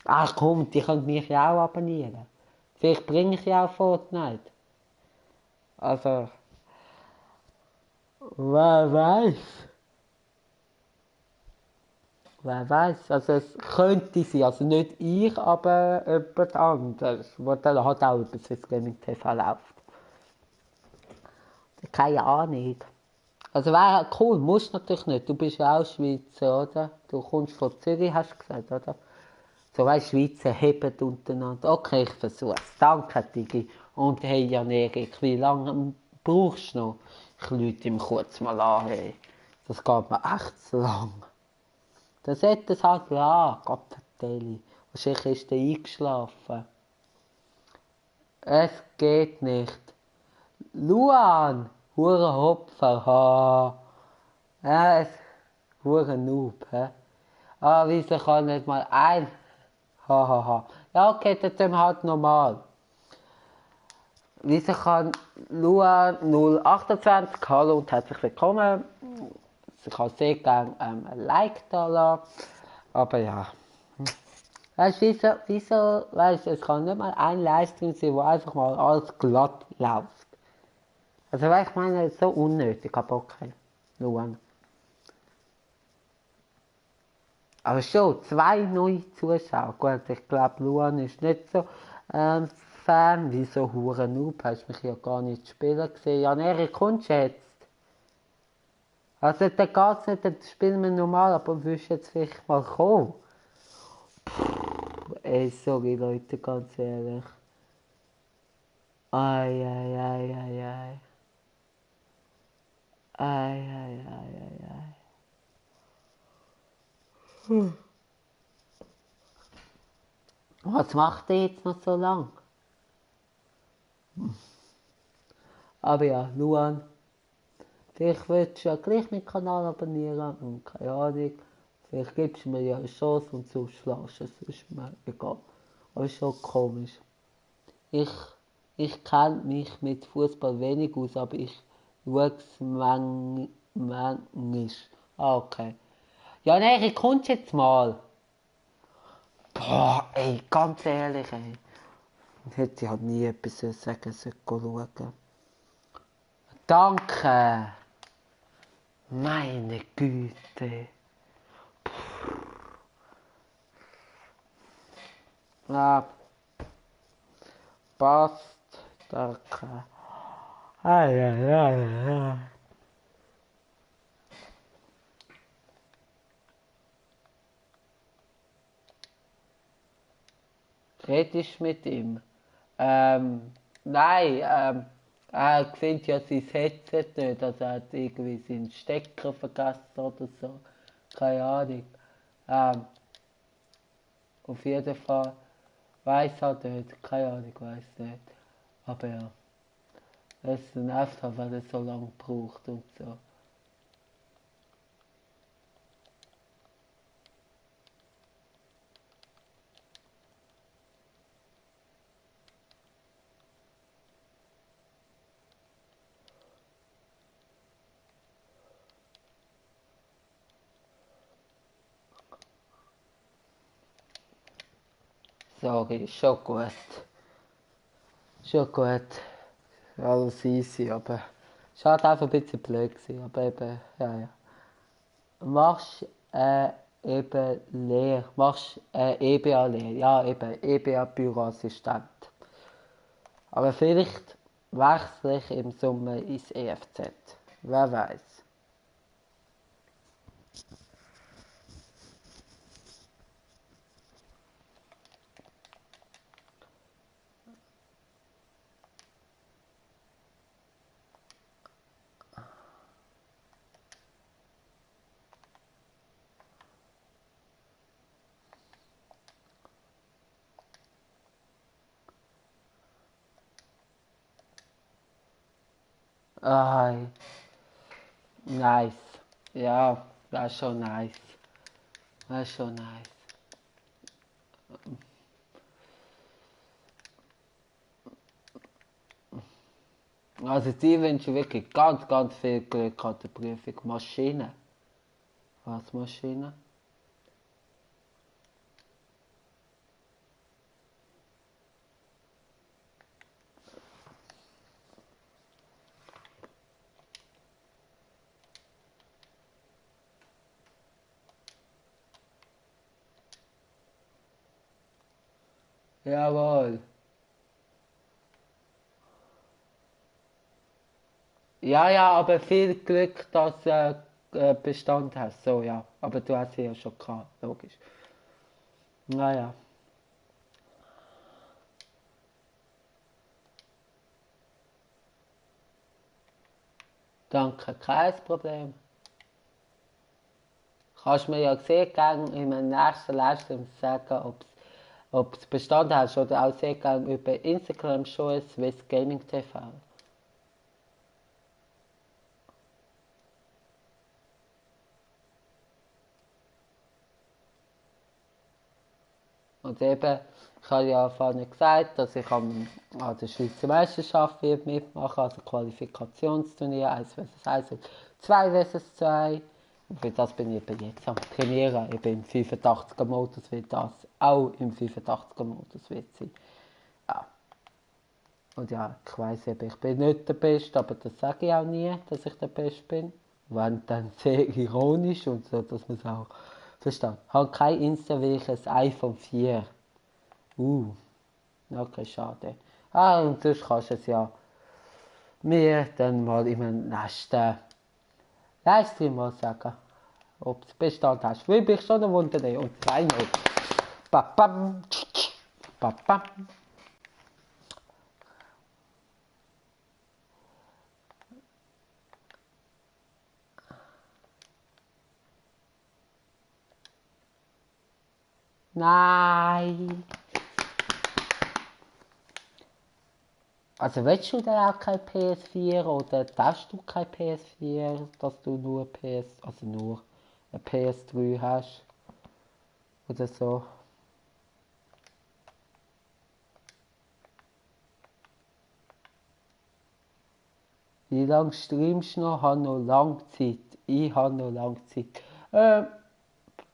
Ach komm, die können mich ja auch abonnieren. Vielleicht bringe ich ja auch Fortnite. Also, wer weiß. Wer weiß. Also es könnte sein, also nicht ich, aber jemand anderes, der dann halt auch über Swiss Gaming TV läuft. Keine Ahnung. Also wäre cool, musst natürlich nicht. Du bist ja auch Schweizer, oder? Du kommst von Zürich, hast du gesagt, oder? So weißt Schweizer heben untereinander. Okay, ich versuch's. Danke, Digi. Und hey, Jan-Erik, wie lange brauchst du noch? Ich rufe ihm kurz mal an, hey. Das geht mir echt zu lang. Dann sagt es halt ja, Gott vertelle. Wahrscheinlich ist er eingeschlafen. Es geht nicht. Luan, hure Hopfer, ha. Ja, es, hure Noob, hä? Ah, wieso kann nicht mal ein... Ha. Ja, okay, dann tun wir halt normal. Wieso kann Luan 028, hallo und herzlich willkommen. Ich kann sehr gerne ein Like da lassen. Aber ja. Weißt du, wieso, weißt du, es kann nicht mal ein Livestream sein, wo einfach mal alles glatt läuft. Also, weil ich meine, es ist so unnötig, aber okay. Luan. Aber schon, 2 neue Zuschauer. Gut, ich glaube, Luan ist nicht so Fan. Wieso hure Noob? Hast mich ja gar nicht spielen gesehen. Ja, Erik, kommst du jetzt? Also, dann geht's nicht, dann spielen wir normal, aber willst du jetzt vielleicht mal kommen? Ey, sorry Leute, ganz ehrlich. Ai. Ai. Was macht ihr jetzt noch so lang? Aber ja, Luan, vielleicht willst du ja gleich meinen Kanal abonnieren und keine Ahnung. Vielleicht gibst du mir ja eine Chance und sonst lässt es, ist mir egal. Aber ist schon komisch. Ich, ich kenne mich mit Fußball wenig aus, aber ich schaue es manchmal. Ah, okay. Ja, nein, ich kommst jetzt mal. Boah, ey, ganz ehrlich, ey. Hätte ich halt nie etwas sagen sollen, schauen. Danke. Meine Güte. Ja, passt. Danke. Ai. Redest du mit ihm? Nein, er findet ja sein Headset nicht, also er hat irgendwie seinen Stecker vergessen oder so. Keine Ahnung. Auf jeden Fall weiß halt nicht, keine Ahnung, weiß nicht. Aber ja, es nervt halt, weil er so lange braucht und so. Sorry, schon gut. Schon gut. Alles easy, aber es war halt einfach ein bisschen blöd gewesen, aber eben, ja. Machst eben leer. Machst EBA leer. Ja, eben EBA Büroassistent. Aber vielleicht wechsle ich im Sommer ins EFZ. Wer weiß. Ai, nice. Ja, das ist schon nice. Das ist schon nice. Also die wünschen wirklich ganz, ganz viel Glück an der Prüfung. Maschine. Was Maschine? Jawohl. Ja, ja, aber viel Glück, dass du Bestand hast. So, ja. Aber du hast sie ja schon gehabt, logisch. Naja. Danke, kein Problem. Kannst mir ja sehr gerne in meinem nächsten Livestream sagen, ob du Bestand hast oder auch sehr gerne über Instagram schon Swiss Gaming TV. Und eben, ich habe ja vorhin gesagt, dass ich an der Schweizer Meisterschaft mitmachen, also Qualifikationsturnier 1 vs 1 und 2 vs 2. Und für das bin ich eben jetzt am Trainieren. Ich bin im 85er-Modus, weil das auch im 85er-Modus wird sein. Ja. Und ja, ich weiss eben, ich bin nicht der Beste, aber das sage ich auch nie, dass ich der Beste bin. Wenn dann sehr ironisch und so, dass man es auch versteht. Ich habe kein Insta wie ich ein iPhone 4. Okay, schade. Und sonst kannst du es ja mir dann mal in meinem nächsten Livestream mal sagen, ob du Bestand hast. Will mich schon wundern. Und 2-0. Babam. Babam. Nein. Also willst du denn auch kein PS4 oder darfst du kein PS4, dass du nur also nur ein PS3 hast oder so? Wie lange streamst du noch? Ich habe noch lange Zeit. Ich habe noch lange Zeit.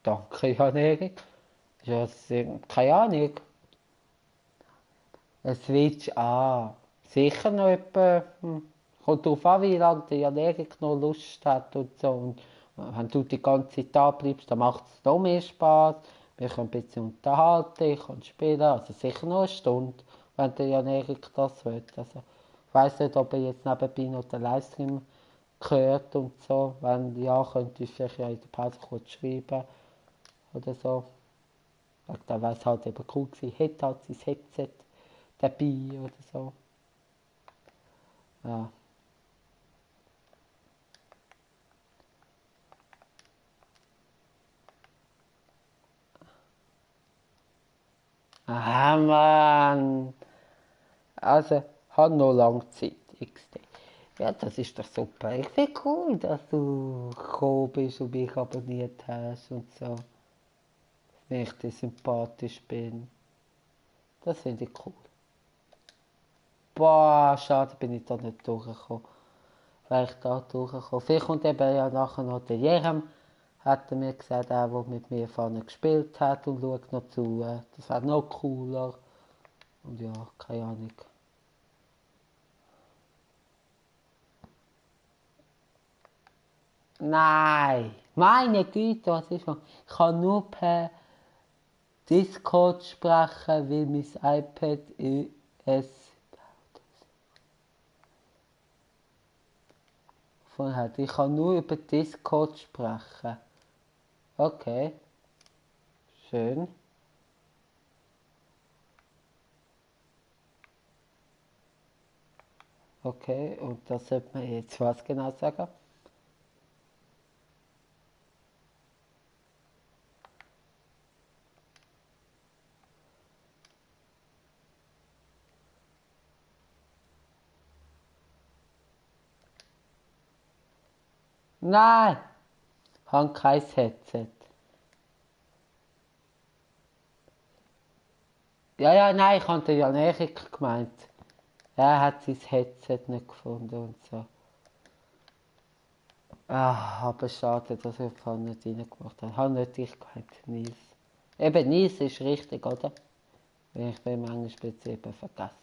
Danke, Jan-Erik. Ja, keine Ahnung. Ein Switch, sicher noch etwa, kommt darauf an, wie lange der Jan-Erik noch Lust hat und so. Und wenn du die ganze Zeit da bleibst, dann macht es noch mehr Spaß. Wir können ein bisschen unterhalten, ich kann spielen, also sicher noch eine Stunde, wenn der Jan-Erik das will. Also, ich weiss nicht, ob er jetzt nebenbei noch den Livestream hört und so. Wenn ja, könnt ihr euch ja in der Pause kurz schreiben oder so. Da wäre es halt eben cool gewesen, hätte halt sein Headset dabei oder so. Ja. Mann. Also, hat noch lange Zeit. XD. Ja, das ist doch super. Ich finde cool, dass du gekommen bist und mich abonniert hast und so. Wenn ich dir sympathisch bin. Das finde ich cool. Boah, schade, bin ich da nicht durchgekommen. Wäre ich da durchgekommen. Vielleicht kommt eben ja nachher noch der Jerem, hat er mir gesagt, der mit mir vorne gespielt hat und schaut noch zu. Das wäre noch cooler. Und ja, keine Ahnung. Nein, Meine Güte, was ist noch? Ich kann nur per Discord sprechen, weil mein iPad es hat. Ich kann nur über Discord sprechen. Okay. Schön. Okay, und das sollte man jetzt was genau sagen? Nein! Ich habe kein Headset. Ja, nein, ich habe ja Erik gemeint. Er hat sein Headset nicht gefunden und so. Ah, aber schade, dass ich vorhin nicht reingemacht habe. Ich habe nicht ich gemeint, Nils. Eben, Nils ist richtig, oder? Wenn ich den manchmal eben vergesse.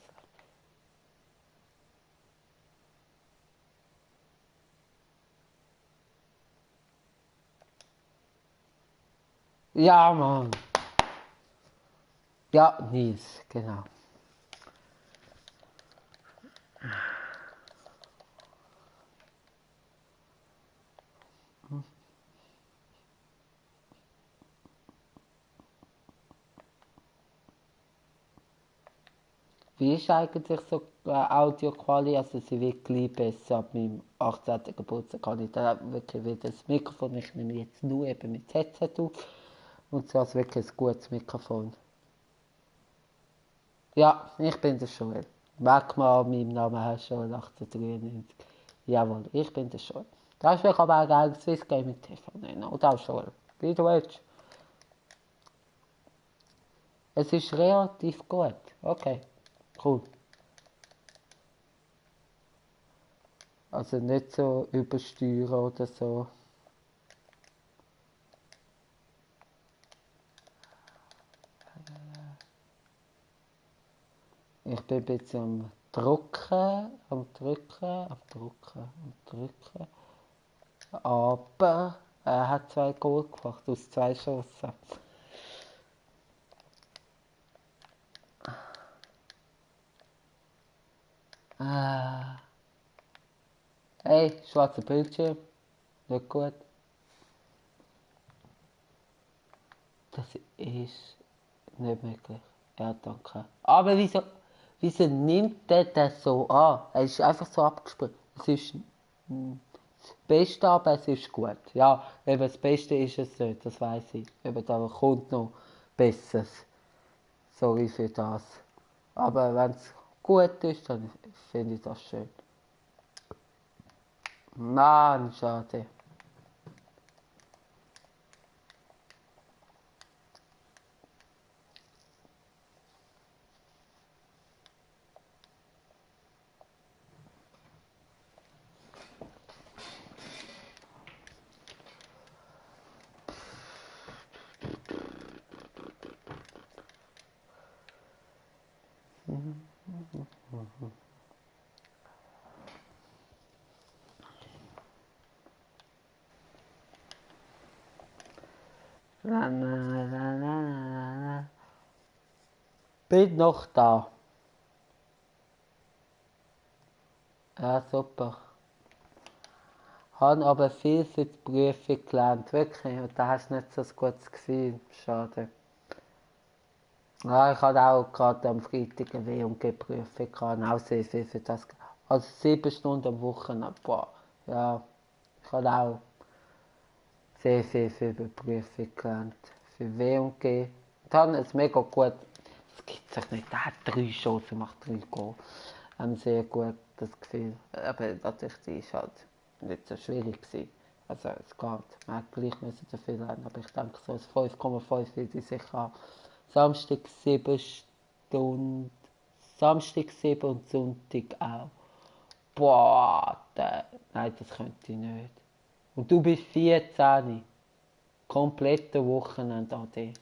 Ja, Mann. Ja, Nils, genau. Wie ist eigentlich so Audio-Quali? Also sie wird gleich besser ab meinem 18. Geburtstag. Kann ich dann wirklich wieder das Mikrofon, ich nehme jetzt nur eben mit Headset auf. Und zwar ist wirklich ein gutes Mikrofon. Ja, ich bin der Joel. Merk mal an meinem Namen her, Joel 1893. Jawohl, ich bin der Joel. Das will ich aber auch gerne Swiss Gaming TV nennen. Oder auch Joel. Wie du willst. Es ist relativ gut. Okay, cool. Also nicht so übersteuern oder so. Ich bin ein bisschen am drücken. Aber er hat 2 Goal gemacht aus 2 Chancen. Hey, schwarzer Bildschirm. Nicht gut. Das ist nicht möglich. Ja, danke. Aber wieso nimmt der das so an? Er ist einfach so abgesprungen. Es ist das Beste, aber es ist gut. Ja, eben das Beste ist es nicht, das weiß ich. Eben da kommt noch Besseres. Sorry für das. Aber wenn es gut ist, dann finde ich das schön. Mann, schade. La, la, la, la, la. Bin noch da. Ja, super. Habe aber viel für die Prüfung gelernt, wirklich. Und da hast du nicht so ein gutes Gefühl. Schade. Ja, ich hatte auch gerade am Freitag eine W&G-Prüfung gehabt, auch sehr viel für das. Also 7 Stunden am Wochenende. Boah. Ja, ich habe auch sehr viel für die Prüfung gelernt. Für W&G. Dann ist es mega gut. Es gibt sich nicht. Der hat 3 Chancen, macht 3 Goal. Sehr gut, das Gefühl. Aber natürlich, die ist halt nicht so schwierig gewesen. Also es geht. Man hat gleich müssen dafür lernen. Aber ich denke, so ein 5,5 würde ich sicher haben. Samstag 7 Stunden. Samstag 7 und Sonntag auch. Boah, nein, das könnte ich nicht. Und du bist 14. Komplette Wochenende AD.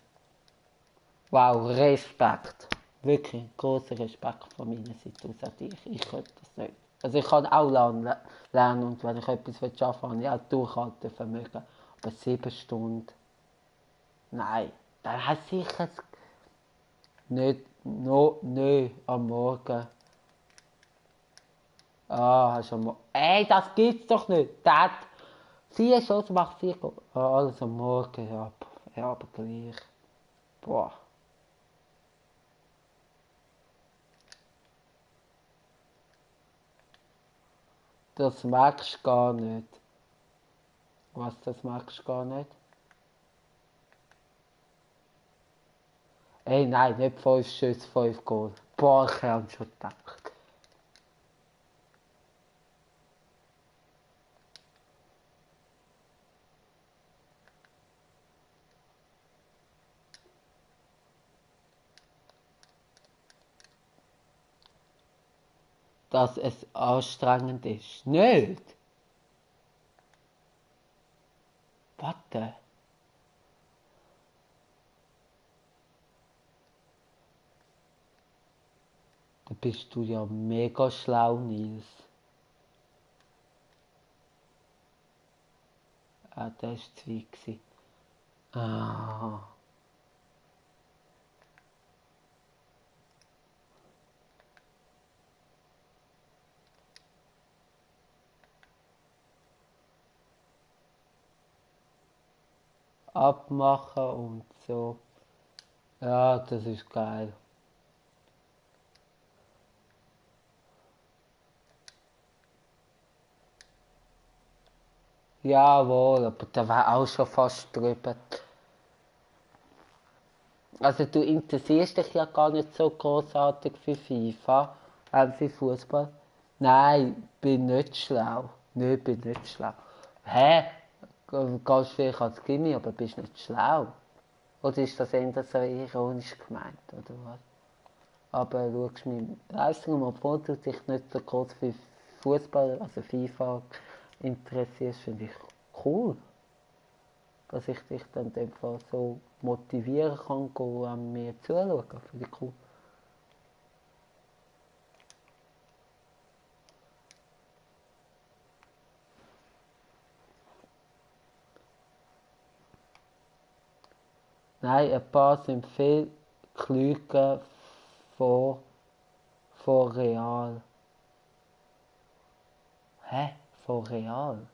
Wow, Respekt. Wirklich großer Respekt von meiner Seite aus an dich. Ich könnte das nicht. Also ich kann auch lernen und wenn ich etwas schaffen will, habe ich auch Durchhaltevermögen. etwa 7 Stunden. Nein, dann hat sicher nicht, am Morgen. Hast du am Morgen. Ey, das gibt's doch nicht. Der hat 4 Stunden, macht 4. Alles am Morgen, ja. Ja, aber gleich. Boah. Das merkst du gar nicht. Was, das merkst du gar nicht? Ey, nein, nicht 5 Schüsse, 5 Goal. Boah, ich habe schon gedacht. Dass es anstrengend ist. Nicht? Warte. Da bist du ja mega schlau, Nils. Ah, das war zu weit. Ah. Abmachen und so. Ja, das ist geil. Jawohl, aber der war auch schon fast drüber. Also du interessierst dich ja gar nicht so großartig für FIFA, für Fußball. Nein, bin nicht schlau. Nein, bin nicht schlau. Hä? Gehst vielleicht als Gimmi, aber bist nicht schlau? Oder ist das eher so ironisch gemeint, oder was? Aber schaust mich leisten, obwohl du dich nicht so groß für Fußball, also FIFA, interessierst, finde ich cool. Dass ich dich dann einfach so motivieren kann, an mir zuschauen. Finde ich cool. Nein, ein paar sind viel klüger vor, vor Real. Hä? Vor Real?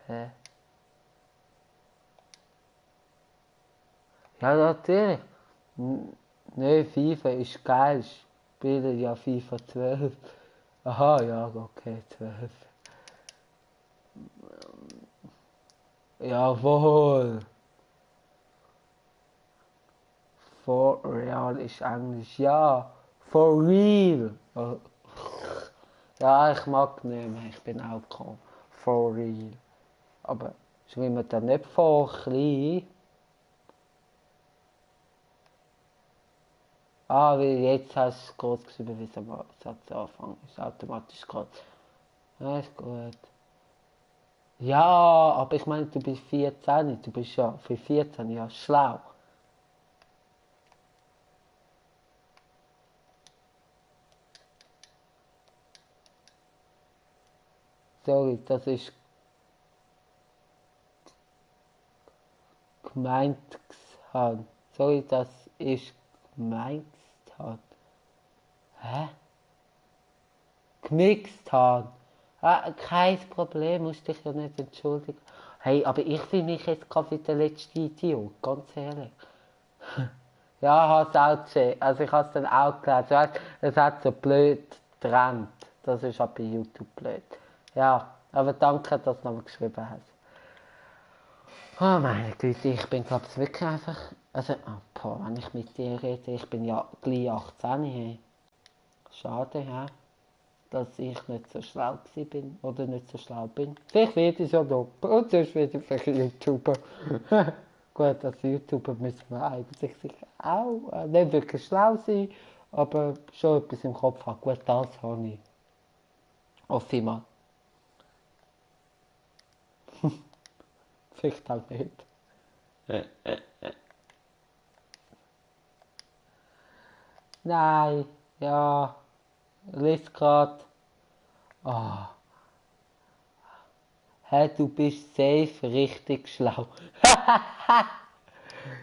Hä? Ja, natürlich. Nein, FIFA ist geil. Spielen ja FIFA 12. Aha, ja, okay, 12. Jawohl. For real ist Englisch. Ja, for real. Ja, ich mag nicht mehr. Ich bin auch cool. For real. Aber schreiben wir dann nicht vor klein. Ah, weil jetzt hast du es groß geschrieben, wie es am Satz anfangen ist. Automatisch groß. Ja, ist gut. Ja, aber ich meine, du bist 14. Du bist ja für 14 ja schlau. Sorry, das ist gemeint haben. Sorry, das ist gemeint haben. Hä? Gemixt haben. Ah, kein Problem, musst dich ja nicht entschuldigen. Hey, aber ich fühle mich jetzt gerade wie der letzte Idiot, ganz ehrlich. Ja, hast es auch gesehen. Also ich habe es dann auch gelesen. Weißt, es hat so blöd getrennt. Das ist auch bei YouTube blöd. Ja, aber danke, dass du nochmal geschrieben hast. Oh meine Güte, ich bin glaube ich wirklich einfach... Also, wenn ich mit dir rede, ich bin ja gleich 18. Hey. Schade, ja, dass ich nicht so schlau bin oder nicht so schlau bin. Vielleicht werde ich ja noch. Und sonst werde ich vielleicht YouTuber. Gut, als YouTuber müssen wir eigentlich sicher auch nicht wirklich schlau sein, aber schon etwas im Kopf haben. Gut, das habe ich. Hoffe ich mal. Vielleicht auch nicht. Nein, ja, lies grad. Ah, hä, du bist safe richtig schlau.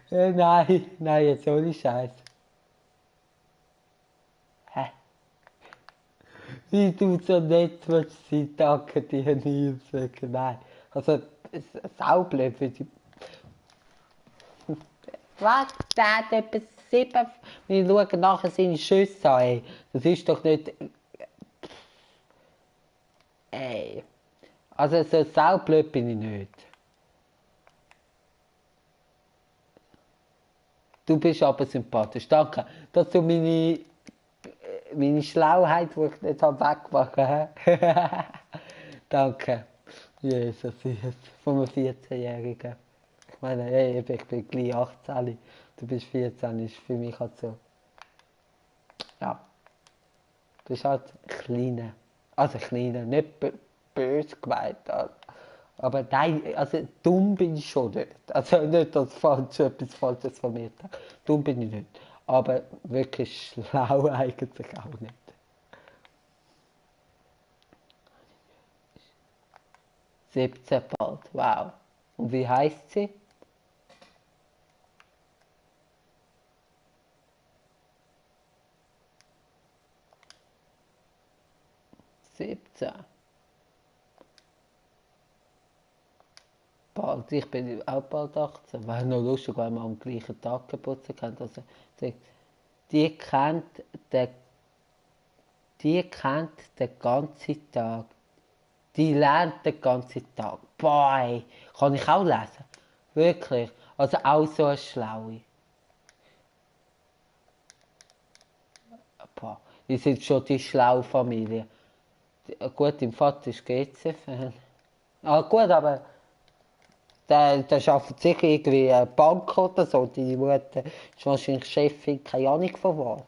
Nein, jetzt ohne Scheiß. Hä? Wie du so nett willst sein, danke dir nie sagen. Nein. Also, saublöd für die. Was? Der hat etwa 7. Wir schauen nachher seine Schüsse an, ey. Das ist doch nicht. Ey. Also, so saublöd bin ich nicht. Du bist aber sympathisch. Danke, dass du meine Schlauheit, die ich nicht habe, wegmachen habe. Danke. Jesus, von einem 14-Jährigen. Ich meine, hey, ich bin gleich 18. Du bist 14, ist für mich halt so. Ja, du bist halt kleiner. Also kleiner, nicht böse gemeint. Aber nein, also dumm bin ich schon nicht. Also nicht, dass falsch etwas Falsches von mir denkt. Dumm bin ich nicht. Aber wirklich schlau eigentlich auch nicht. 17 bald, wow. Und wie heißt sie? 17. Bald, ich bin auch bald 18. Wäre noch lustig, wenn wir am gleichen Tag Geburtstag haben. Also, die, die kennt den, die kennt den ganzen Tag. Die lernt den ganzen Tag. Boah, kann ich auch lesen. Wirklich. Also auch so eine Schlaue. Boah, die sind schon die schlaue Familie. Gut, im Vater ist GC-Fan. Ah gut, aber der arbeitet sicher irgendwie eine Bank oder so. Die Mutter ist wahrscheinlich Chefin, keine Ahnung von was.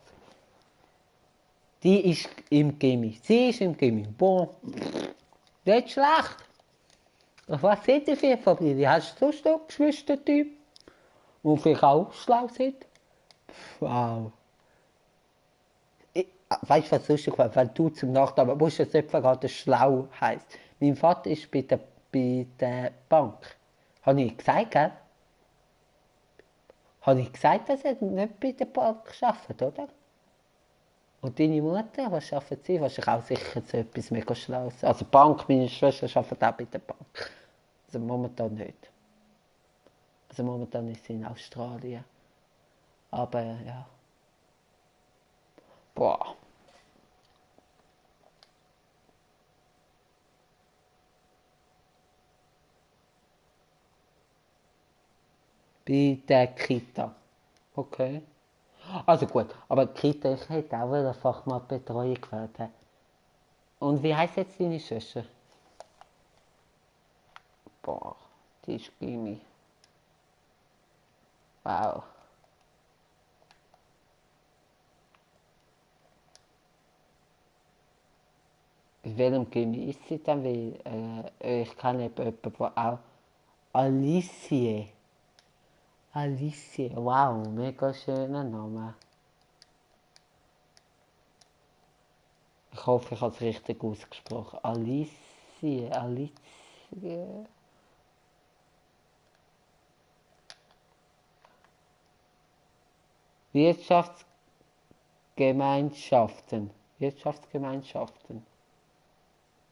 Die ist im Gimmi. Sie ist im Gimmi. Boah, nicht schlecht. Was sind die für Familie? Hast du sonst noch Geschwistertyp, die vielleicht auch schlau sind? Wow. Weißt du, was lustig war? Wenn du zum Nachnamen musst du jetzt nicht verraten, schlau heisst. Mein Vater ist bei der Bank. Habe ich gesagt, gell? Habe ich gesagt, dass er nicht bei der Bank arbeitet, oder? Und deine Mutter, was arbeitet sie? Wahrscheinlich auch sicher so etwas mega Schlaues. Also Bank, meine Schwester arbeitet auch bei der Bank. Also momentan nicht. Also momentan ist sie in Australien. Aber ja. Boah. Bei der Kita. Okay. Also gut, aber die Kita, ich hätte auch eine Fachmatbetreuung gefällt. Und wie heisst jetzt deine Schwester? Boah, die ist Gymi. Wow. In welchem Gymi ist sie dann? Weil ich kenne jemanden, der auch... Alicie. Alicie, wow, mega schöner Name. Ich hoffe, ich habe es richtig ausgesprochen. Alicie. Wirtschaftsgemeinschaften. Wirtschaftsgemeinschaften.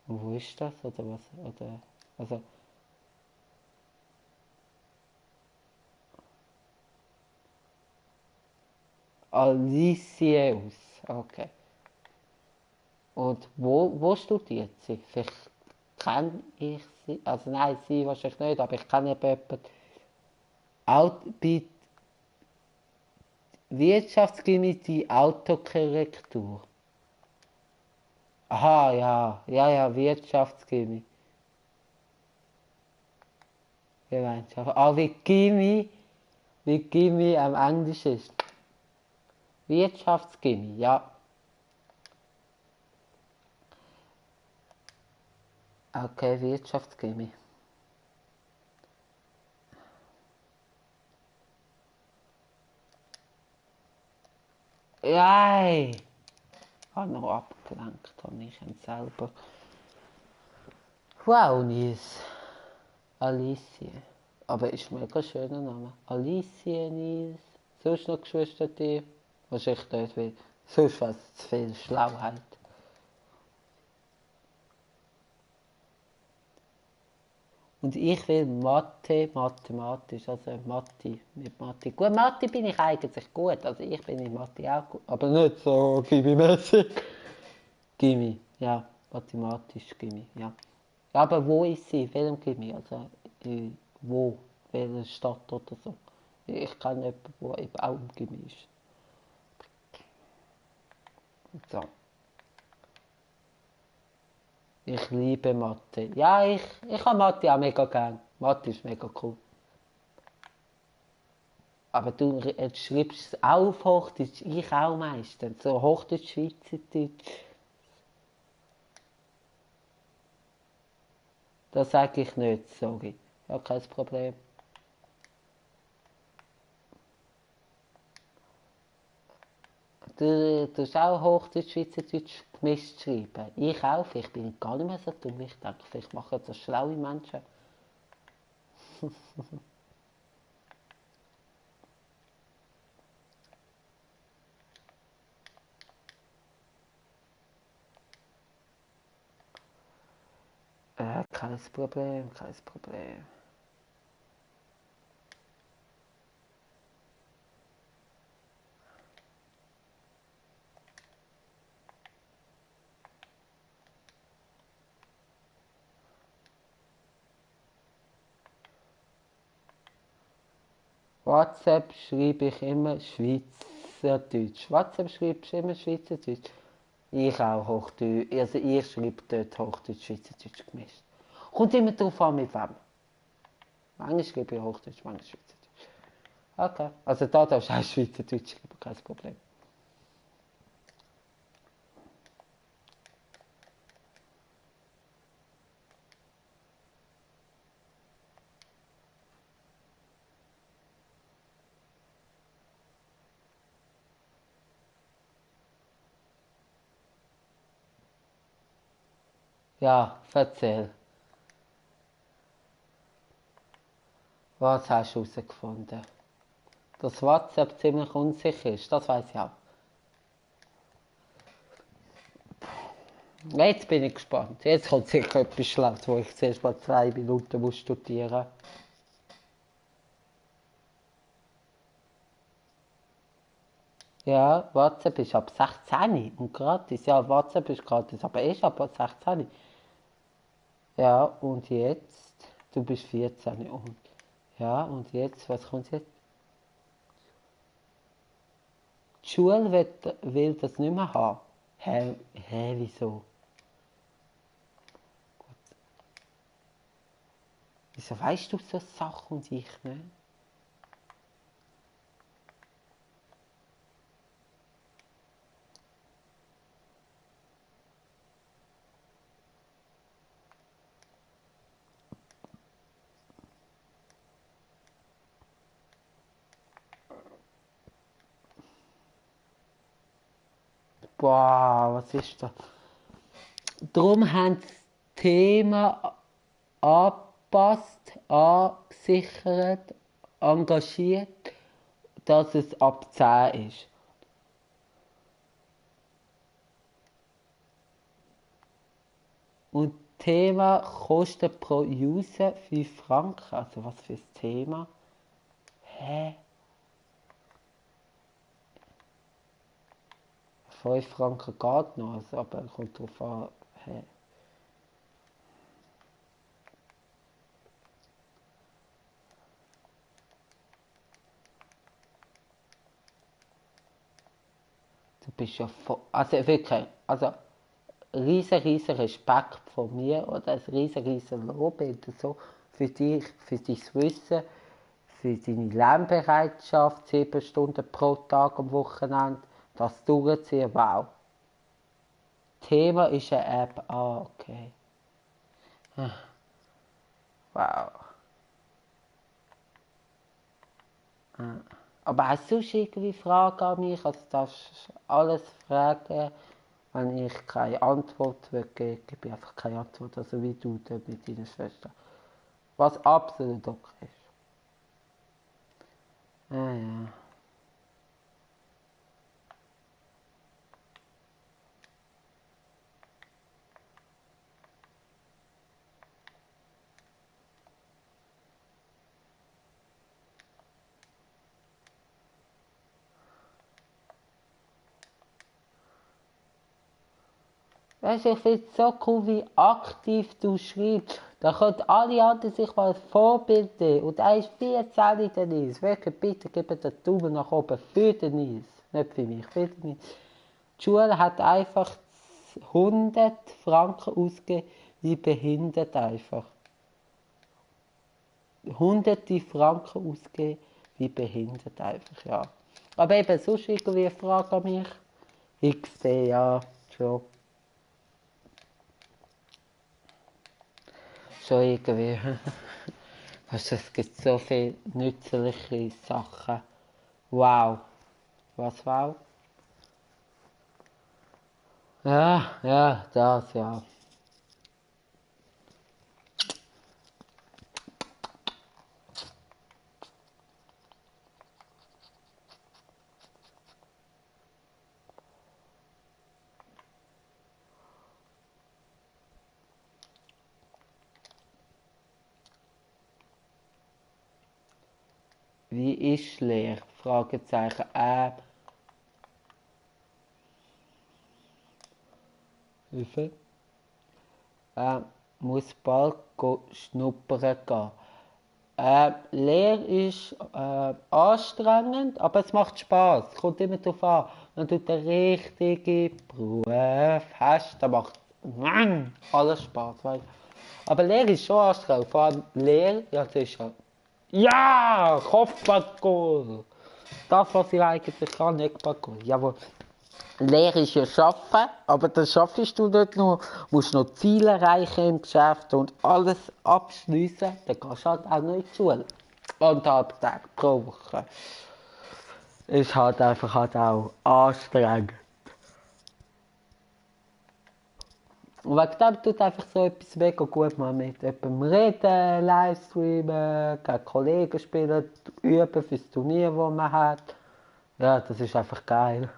Und wo ist das? Oder was? Oder, also, Alicius. Okay. Und wo studiert sie? Vielleicht kenne ich sie. Also nein, sie wahrscheinlich nicht, aber ich kenne jemanden. Auch bei Wirtschaftsgymnasium Autokorrektur. Aha, ja, Wirtschaftsgymnasium. Gemeinschaft. Ah, wie Gymi am Englisch ist. Wirtschaftsgymnasium, ja. Okay, Wirtschaftsgymnasium. Jai! Ich habe noch abgelenkt, habe ich ihn selber. Brownies. Alicia. Aber ist ein mega schöner Name. Alicia Nils. Sonst noch Geschwister dir? Wahrscheinlich nicht, weil sonst wäre es zu viel Schlauheit. Und ich will Mathe, mathematisch, also Mathe, mit Mathe. Gut, Mathe bin ich eigentlich gut, also ich bin in Mathe auch gut, aber nicht so Gymi-mäßig. Gymi, ja, mathematisch Gymi, ja. Aber wo ist sie? In welchem Gymi? Also, wo? Welche Stadt oder so? Ich kenne jemanden, der eben auch im Gymi ist. So. Ich liebe Mathe. Ja, ich habe Mathe auch mega gern. Mathe ist mega cool. Aber du schreibst es auch auf Hochdeutsch, ich auch meistens. So Hochdeutsch, Schweizerdeutsch. Das sage ich nicht, sorry. Ja, kein Problem. Du tust auch Hochdeutsch, Schweizerdeutsch gemischt schreiben. Ich auch, ich bin gar nicht mehr so dumm. Ich denke, vielleicht machen das schlaue Menschen. Kein Problem, kein Problem. WhatsApp schreibe ich immer Schweizerdeutsch. WhatsApp schreibst du immer Schweizerdeutsch. Ich auch Hochdeutsch. Also ich schreibe dort Hochdeutsch, Schweizerdeutsch gemischt. Kommt immer darauf an, mit wem. Manchmal schreibe ich Hochdeutsch, manchmal Schweizerdeutsch. Okay. Also da darfst du auch Schweizerdeutsch schreiben, kein Problem. Ja, erzähl. Was hast du herausgefunden? Dass WhatsApp ziemlich unsicher ist, das weiß ich auch. Jetzt bin ich gespannt. Jetzt kommt sicher etwas Schlaues, wo ich zuerst mal 2 Minuten muss studieren muss. Ja, WhatsApp ist ab 16 und gratis. Ja, WhatsApp ist gratis, aber erst ab 16. Ja, und jetzt? Du bist 14 und... Ja, und jetzt? Was kommt jetzt? Die Schule will das nicht mehr haben. Hä, wieso? Wieso weißt du so Sachen und ich nicht? Boah, was ist das? Darum haben sie das Thema angepasst, angesichert, engagiert, dass es ab 10 ist. Und Thema kostet pro User 5 Franken. Also was für ein Thema? Hä? 5 Franken geht noch, also, aber kommt drauf an. Hä? Du bist ja voll... Also wirklich, also riesen Respekt von mir oder ein riesen Lob so für dich, für dein Wissen, für deine Lernbereitschaft, 7 Stunden pro Tag am Wochenende, das durchziehen, wow. Thema ist eine App, okay. Wow. Aber hast du sonst irgendwie Fragen an mich? Also darfst du alles fragen. Wenn ich keine Antwort will geben, gebe ich einfach keine Antwort. Also wie du dort mit deiner Schwester. Was absolut okay ist. Ja. Weißt du, ich finde es so cool, wie aktiv du schreibst. Da können alle anderen sich mal ein Vorbild nehmen. Und er ist 14 der Nils. Wirklich, bitte gib den Daumen nach oben für den Nils. Nicht für mich, für den Nils. Die Schule hat einfach 100 Franken ausgegeben, wie behindert einfach. Hunderte Franken ausgeben, wie behindert einfach, ja. Aber eben sonst irgendwie eine Frage an mich. XD, ja, schon. Schon irgendwie. Weißt du, es gibt so viele nützliche Sachen. Wow. Was wow? Ja, das, ja. Wie ist leer? Fragezeichen. Hilfe. Muss bald schnuppern gehen. Lehr ist anstrengend, aber es macht Spaß. Es kommt immer darauf an. Wenn du den richtigen Beruf hast, dann macht alles Spaß. Weißt? Aber Lehr ist schon anstrengend. Vor allem Lehr, ja, das ist ja, Kopfballgoal. Das, was ich eigentlich kann, Eckballgoal. Jawohl. Lehre ist ja Arbeiten, aber das schaffst du nicht nur. Du musst noch Ziele erreichen im Geschäft und alles abschliessen. Dann gehst du halt auch noch in die Schule. 1,5 Tage pro Woche. Ist halt einfach halt auch anstrengend. Und wegen dem tut einfach so etwas mega gut, mal mit jemandem reden, livestreamen, gegen Kollegen spielen, üben fürs Turnier, das man hat. Ja, das ist einfach geil.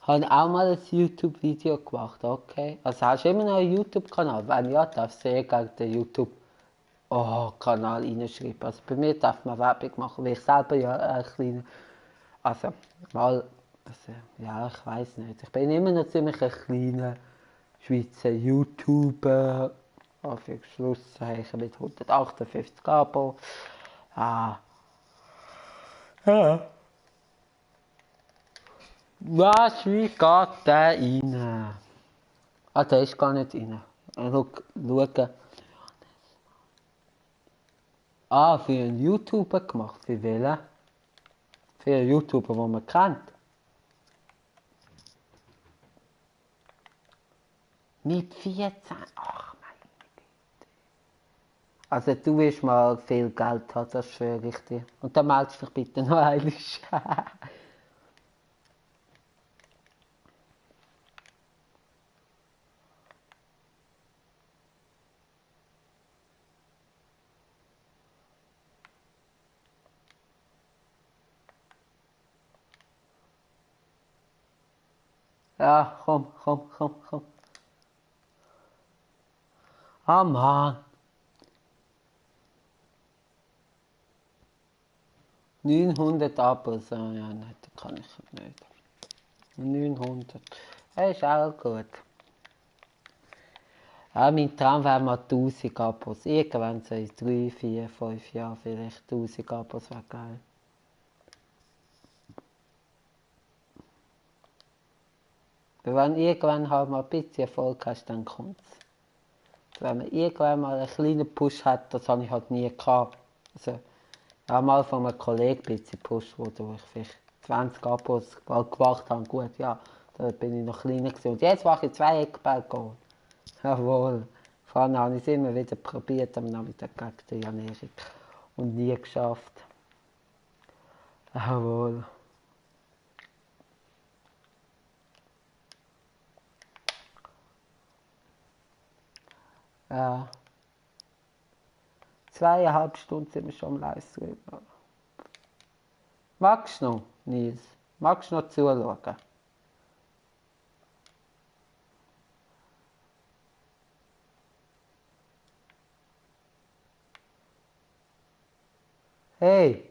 Habe auch mal ein YouTube-Video gemacht, okay? Also hast du immer noch einen YouTube-Kanal? Wenn ja, darfst du sehr gerne den YouTube-Kanal reinschreiben. Also bei mir darf man Werbung machen, weil ich selber ja ein kleiner... Also, mal... Also, ja, ich weiß nicht. Ich bin immer noch ziemlich ein kleiner Schweizer YouTuber. Für Schlusszeichen mit 158 Abo. Ah. Ja. Was, wie geht der rein? Ah, der ist gar nicht rein. Schauen. Ah, für einen YouTuber gemacht. Für welchen? Für einen YouTuber, den man kennt. Mit 14? Ach meine Güte. Also du wirst mal viel Geld haben, das schwöre ich dir. Und dann meldest du dich bitte noch einmal. Ja, komm. Ah Mann. 900 Abos, ja, nein, das kann ich nicht. 900. Das ist auch gut. Ja, mein Traum wäre mal 1000 Abos. Irgendwann so in 3, 4, 5 Jahren vielleicht 1000 Abos wäre geil. Aber wenn irgendwann halt mal ein bisschen Erfolg hast, dann kommt's. Wenn man irgendwann mal einen kleinen Push hat, das habe ich halt nie gehabt. Also, ich habe mal von einem Kollegen ein bisschen gepusht worden, wo ich vielleicht 20 Abos gemacht habe. Gut, ja, da bin ich noch kleiner gewesen. Und jetzt mache ich 2 Eckballgoal. Jawohl. Vorne habe ich es immer wieder probiert am Nachmittag gegen den Jan Erik. Und nie geschafft. Jawohl. Ja. 2,5 Stunden sind wir schon am Livestream. Magst du noch, Nils? Magst du noch zuschauen? Hey!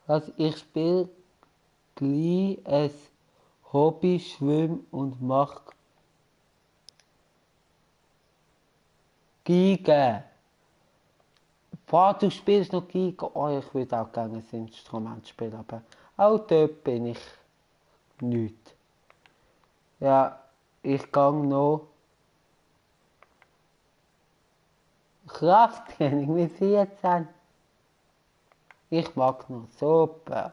Also ich spiele gleich ein Hobby, schwimm und mach Geige. Boah, du spielst noch Geige. Oh, ich würde auch gerne ein Instrument spielen, aber auch dort bin ich nicht. Ja, ich gehe noch Krafttraining mit 14. Ich mag noch, super.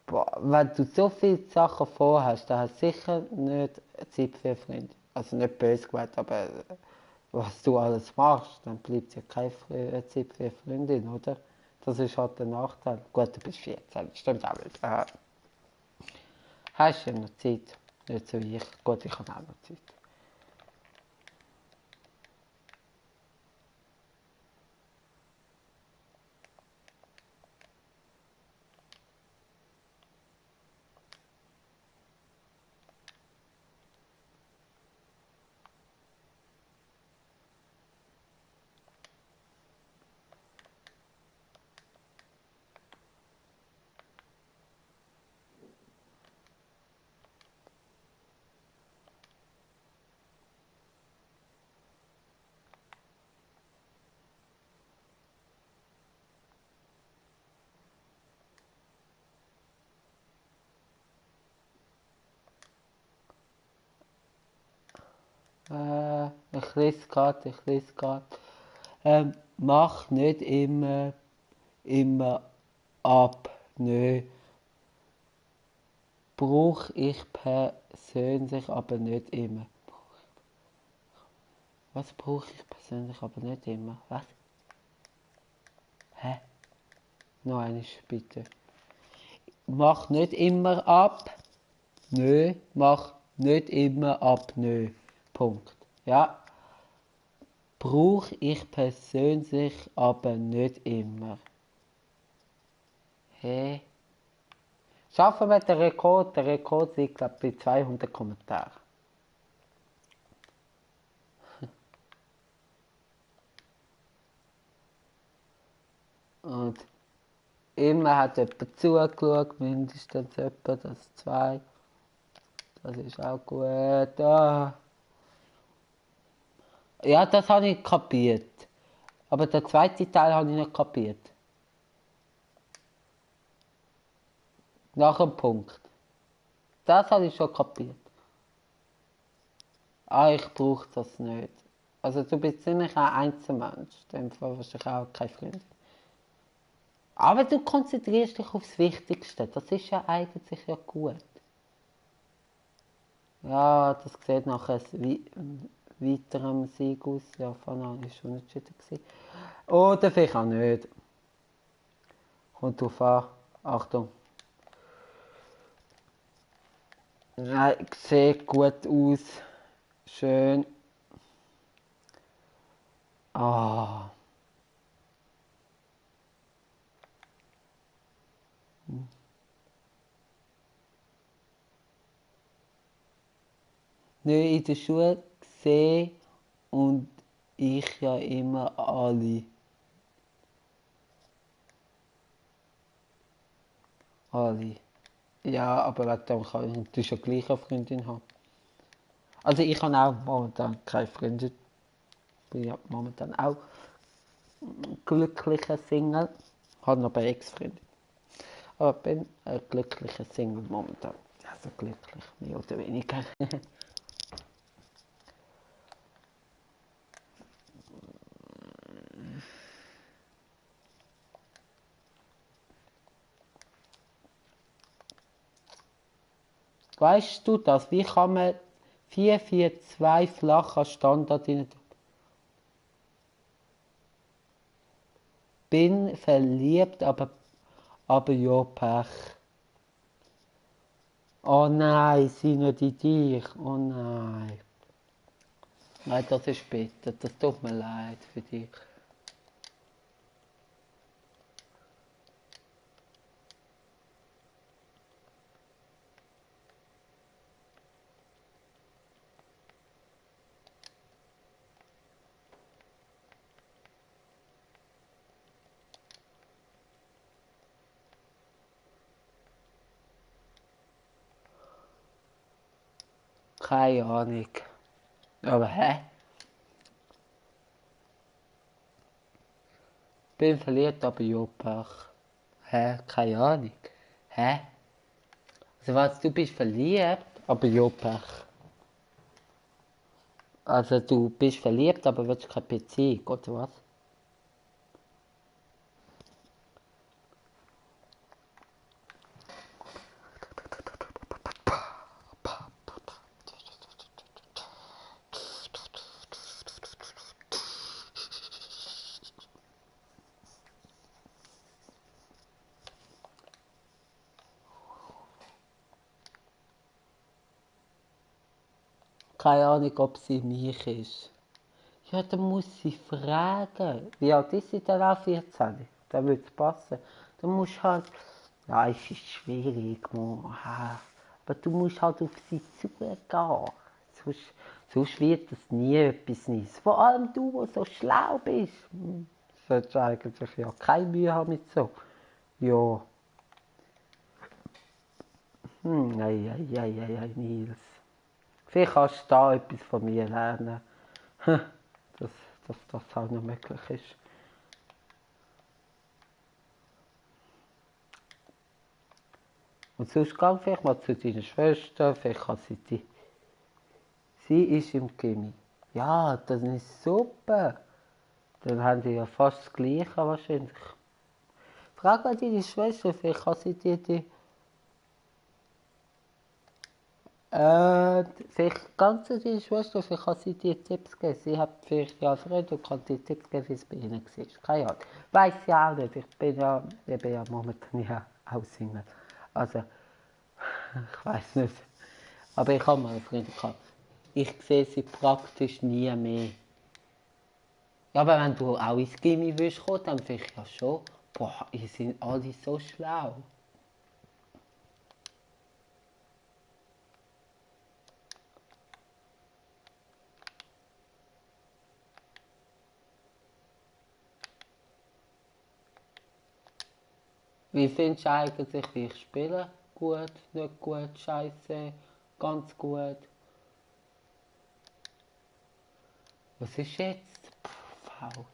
Boah, wenn du so viele Sachen vorhast, dann hast du sicher nicht Zeit für Freunde. Also nicht böse gemeint, aber was du alles machst, dann bleibt ja keine Zeit für Freundin, oder? Das ist halt der Nachteil. Gut, du bist 14, stimmt auch nicht. Hast ja noch Zeit. Nicht so wie ich. Gut, ich habe auch noch Zeit. Ich lese gerade. Mach nicht immer ab. Nö. Brauche ich persönlich aber nicht immer. Was brauche ich persönlich aber nicht immer? Was? Hä? Noch einmal bitte. Mach nicht immer ab. Nö. Mach nicht immer ab. Nö. Punkt. Ja. Brauche ich persönlich aber nicht immer. Hä? Schaffen wir den Rekord? Der Rekord liegt, glaube ich, bei 200 Kommentaren. Und immer hat jemand zugeschaut, mindestens jemand, das 2. Das ist auch gut. Ah. Ja, das habe ich kapiert. Aber der zweite Teil habe ich nicht kapiert. Nach dem Punkt. Das habe ich schon kapiert. Ah, ich brauche das nicht. Also du bist ziemlich ein Einzelmensch. In dem Fall wahrscheinlich auch keine Freundin. Aber du konzentrierst dich aufs Wichtigste. Das ist ja eigentlich ja gut. Ja, das sieht nach einem weiteren Sieg aus. Ja, von an war schon unentschieden. Oder vielleicht auch nicht. Kommt drauf an. Achtung. Nein, sieht gut aus. Schön. Ah. Nicht in der Schule gesehen und ich ja immer alle. Alle. Ja, aber wegen dem kann ich natürlich schon gleich eine Freundin haben. Also ich habe auch momentan keine Freundin. Bin ja momentan auch glücklicher Single. Habe noch eine Ex-Freundin. Aber bin ein glücklicher Single momentan. Also glücklich, mehr oder weniger. Weißt du das? Wie kann man 4-4-2 flach als Standard rein tun? Bin verliebt, aber ja, Pech. Oh nein, sie nicht in dich. Oh nein. Nein, das ist bitter. Das tut mir leid für dich. Keine Ahnung. Aber hä? Bin verliebt, aber ja, Pech. Hä? Keine Ahnung. Hä? Also was, du bist verliebt, aber ja, Pech. Also du bist verliebt, aber willst keine Beziehung, oder was? Keine Ahnung, ob sie mich ist. Ja, dann muss sie fragen. Wie alt ist sie denn auch? 14? Dann würde es passen. Dann musst du halt... Ja, es ist schwierig, Mann. Aber du musst halt auf sie zugehen. Sonst wird das nie etwas Neues. Vor allem du, der so schlau bist. Solltest eigentlich ja keine Mühe haben mit so. Ja. Ei, Nils. Vielleicht kannst du da etwas von mir lernen. dass, dass das auch noch möglich ist. Und sonst geh vielleicht mal zu deiner Schwester, vielleicht kann sie dich. Sie ist im Chemie. Ja, das ist super. Dann haben die ja fast das Gleiche wahrscheinlich. Frag mal deine Schwester, vielleicht kann sie dir die... vielleicht ganz zu deiner Schwester, vielleicht kann sie dir Tipps geben. Sie hat vielleicht ja Freunde und kann dir Tipps geben, wie es bei ihnen war. Keine Ahnung. Weiss ja auch nicht. Ich bin ja momentan ja auch Single. Also, ich weiß nicht. Aber ich habe mal Freunde gehabt. Ich sehe sie praktisch nie mehr. Ja, aber wenn du auch ins Gimmi willst kommen, dann vielleicht ja schon. Boah, ihr sind alle so schlau. Wie findest du eigentlich, wie ich spiele? Gut, nicht gut, scheiße, ganz gut. Was ist jetzt? Faul.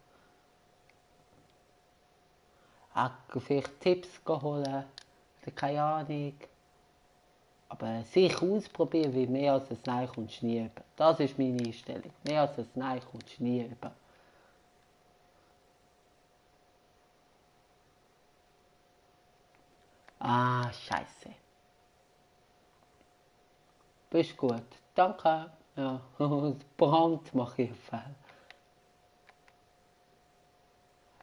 Vielleicht Tipps holen, keine Ahnung. Aber sich ausprobieren, wie mehr als ein Nein kommst du nie über. Das ist meine Einstellung. Mehr als ein Nein kommst du nie über. Ah, scheiße. Bist gut. Danke. Ja, Brand mache ich Fall.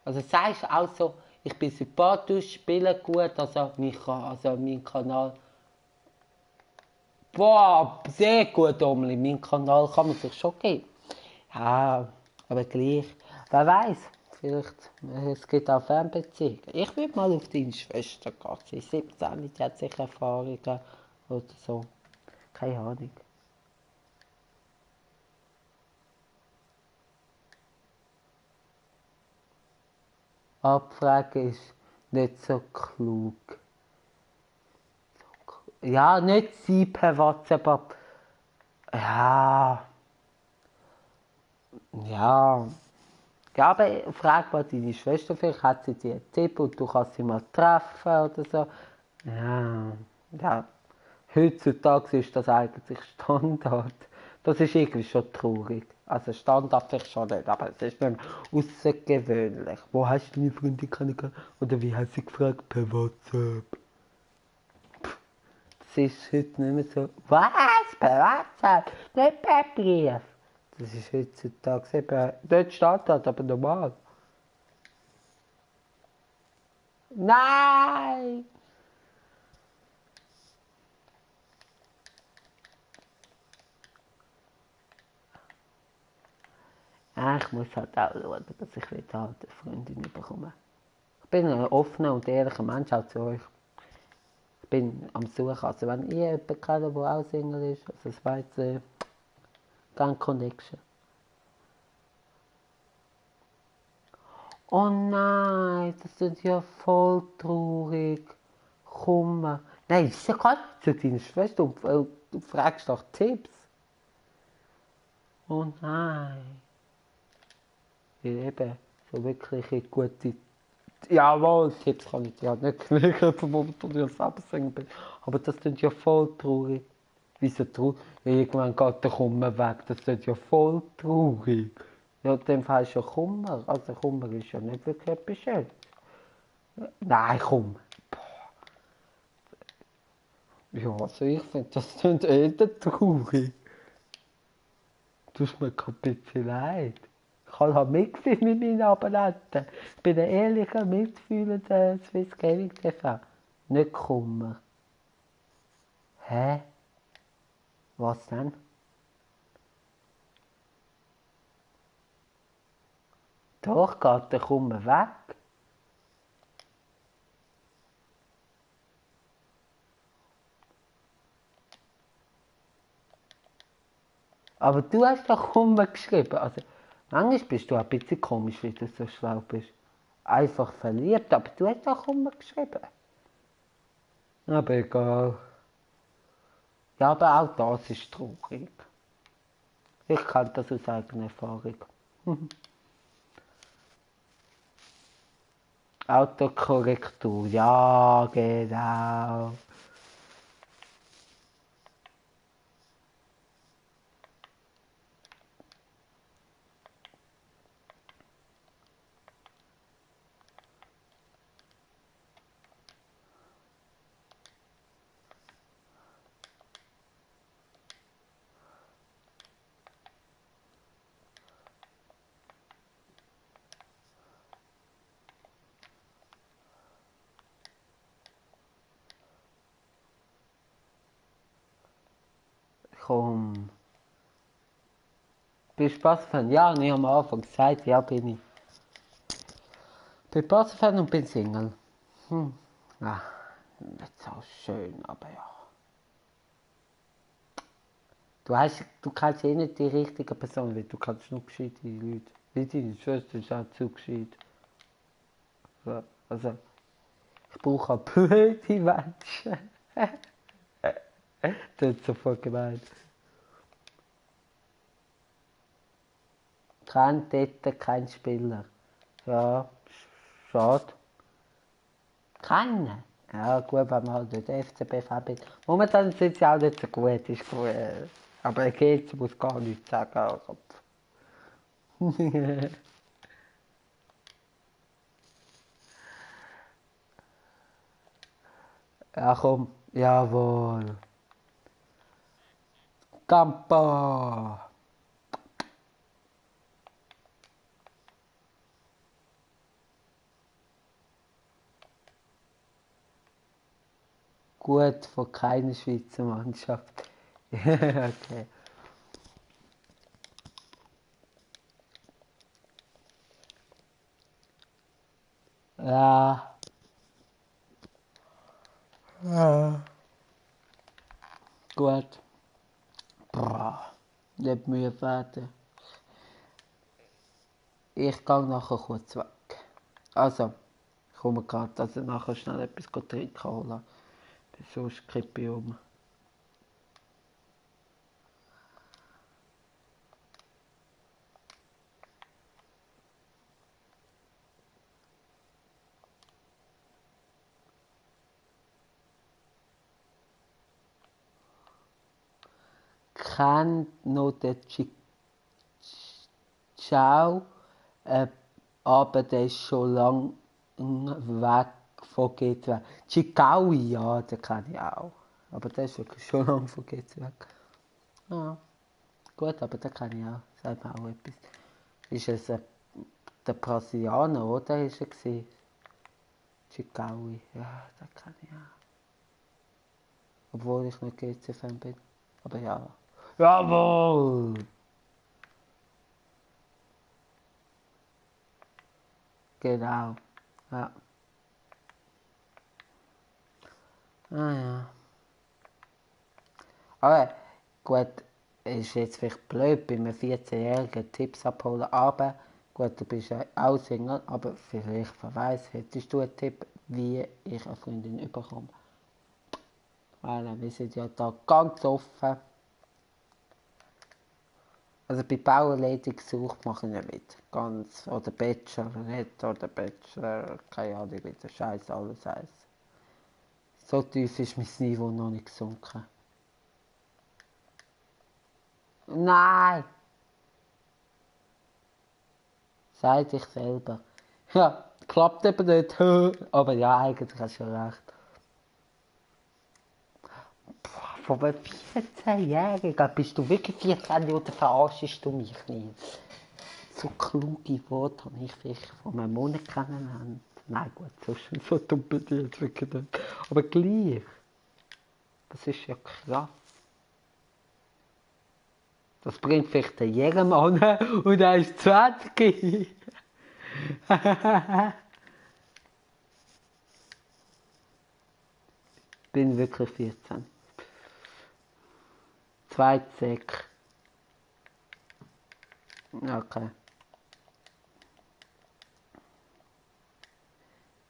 Also sagst du auch so, ich bin sympathisch, spiele gut, also mein Kanal. Boah, sehr gut, Omli, mein Kanal kann man sich schon geben. Ja, aber gleich. Wer weiß, vielleicht, es gibt auch Fernbeziehungen. Ich würde mal auf deine Schwester gehen. Sie ist 17, die hat sicher Erfahrungen oder so. Keine Ahnung. Abfragen ist nicht so klug. Ja, nicht sie per WhatsApp ab. Ja, ja. Ja, aber frag mal deine Schwester, vielleicht hat sie dir einen Tipp und du kannst sie mal treffen oder so. Ja, ja. Heutzutage ist das eigentlich Standard. Das ist irgendwie schon traurig. Also Standard vielleicht schon nicht, aber es ist nicht mehr außergewöhnlich. Wo hast du deine Freundin kennengelernt? Oder wie hast du sie gefragt? Per WhatsApp. Das ist heute nicht mehr so. Was? Per WhatsApp? Nicht per Brief. Das ist heutzutage eben nicht Standard, aber normal. Nein! Ja, ich muss halt auch schauen, dass ich wieder halt eine Freundin bekomme. Ich bin ein offener und ehrlicher Mensch, auch zu euch. Ich bin am Suchen. Also wenn ihr jemanden kennt, der auch Single ist, also es weiß, gerne Connection. Oh nein, das ist ja voll traurig. Kummer. Nein, wieso kannst du zu deiner Schwester und du fragst nach Tipps? Oh nein. Ja, eben, so wirklich gute. Jawohl, Tipps kann ich dir halt nicht liefern, wo ich ja selber Single bin. Aber das klingt ja voll traurig. Wieso traurig? Ja, irgendwann geht der Kummer weg, das klingt ja voll traurig. Ja, in dem Fall ist ja Kummer. Also Kummer ist ja nicht wirklich etwas Schönes. Nein, komm. Ja, also ich finde, das klingt traurig. Tut mir kein bisschen leid. Ich habe halt mitgefühlt mit meinen Abonnenten. Ich bin ein ehrlicher, mitfühlender Swiss Gaming TV. Nicht Kummer. Hä? Was denn? Doch, geht der Kummer weg. Aber du hast doch Kummer geschrieben. Also, manchmal bist du ein bisschen komisch, wie du so schlau bist. Einfach verliebt, aber du hast doch Kummer geschrieben. Aber egal. Ja, aber auch das ist traurig. Ich kenne das aus eigener Erfahrung. Autokorrektur, ja, genau. Komm. Bist du Bass-Fan? Ja, ich habe am Anfang gesagt, ja, bin ich. Bin Bass-Fan und bin Single. Ja, nicht so schön, aber ja. Du kennst eh nicht die richtige Person, weil du kennst nur gescheite Leute. Wie deine Schwester ist auch zu gescheit. Ja, also, ich brauche auch blöde Menschen. Das ist so voll gemein. Kein Täter, kein Spieler. Ja, schade. Keinen? Ja, gut, wenn man halt nicht FCB-Fan ist. Momentan sind sie auch nicht so gut, ist gut. Aber er geht, muss gar nichts sagen. Also. Ja, komm. Jawohl. Campo! Gut von keiner Schweizer Mannschaft. Okay. Ja. Ja. Gut. Boah. Nicht müde werden. Ich gehe nachher kurz weg. Also, ich komme gerade, also nachher schnell etwas trinken holen. Sonst kippe ich um. kennt noch den Ciao, aber der ist schon lange weg von GT weg. Chicaui, ja, den kenne ich auch. Aber der ist wirklich schon lange von GT weg. Ja, gut, aber den kenne ich auch. Sagt mir auch etwas. Ist es der Brasilianer, oder? Ist er gewesen? Chicaui, ja, den kenne ich auch. Obwohl ich nicht GC-Fan bin. Aber ja. Jawohl! Genau. Ja. Ah ja. Aber gut, ist jetzt vielleicht blöd, bei einem 14-Jährigen Tipps abholen, aber gut, du bist ja auch Single, aber vielleicht, wer weiss, hättest du einen Tipp, wie ich eine Freundin bekomme? Weil wir sind ja da ganz offen. Also bei Bauerledig gesucht mache ich nicht mit. Ganz, oder Bachelorette oder Bachelor, keine Ahnung, wie der Scheiß alles heisst. So tief ist mein Niveau noch nicht gesunken. Nein! Sei dich selber. Ja, klappt eben nicht. Aber ja, eigentlich hast du schon recht. Von einem 14-Jährigen bist du wirklich 14 oder verarschst du mich nicht? So kluge Worte habe ich vielleicht vor einem Monat kennengelernt. Nein, gut, so dumm bin ich jetzt wirklich nicht. Aber gleich. Das ist ja krass. Das bringt vielleicht den Jägermann und er ist 20. Bin wirklich 14. Zweit Sek. Okay.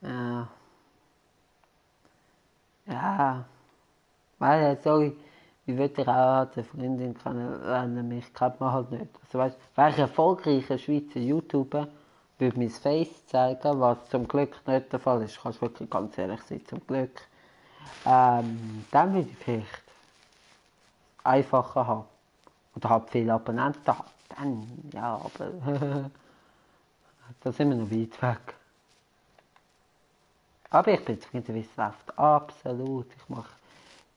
Ja. Ja. Weil, sorry, ich würde auch als eine Freundin kennenlernen, mich kennt man halt nicht. Also weißt, wäre ich erfolgreicher Schweizer YouTuber, würde mein Face zeigen, was zum Glück nicht der Fall ist. Kannst wirklich ganz ehrlich sein, zum Glück. Dann würde ich vielleicht einfacher haben. Oder halt viele Abonnenten haben. Dann, ja, aber da sind wir noch weit weg. Aber ich bin zufrieden, wie es läuft. Absolut. Ich mache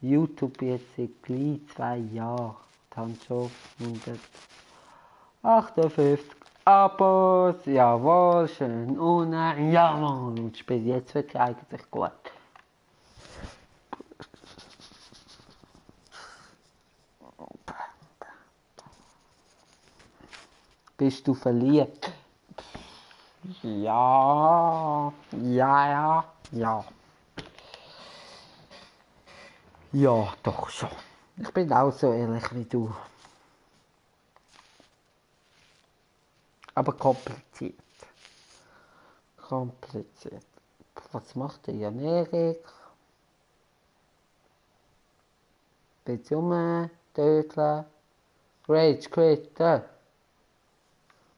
YouTube jetzt seit gleich 2 Jahren. Ich habe schon 158 Abos. Jawohl, schön unten. Jawohl, und spiele jetzt wirklich eigentlich gut. Bist du verliebt? Ja, ja. Ja, doch schon. Ich bin auch so ehrlich wie du. Aber kompliziert. Kompliziert. Was macht der Jan-Erik? Bisschen rumdödeln. Rage quitten.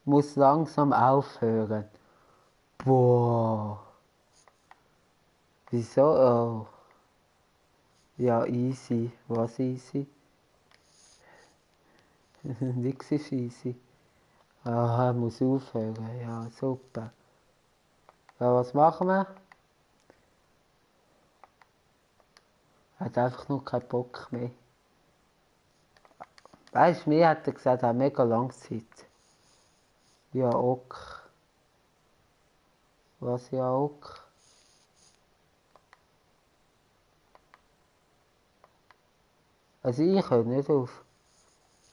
Muss langsam aufhören. Boah. Wieso? Oh. Ja, easy. Was easy? Nix ist easy. Aha, muss aufhören. Ja, super. Ja, was machen wir? Hat einfach nur keinen Bock mehr. Weißt du, mir hat er gesagt, er hat mega Langzeit. Ja, ok. Was ja ok? Also ich höre nicht auf.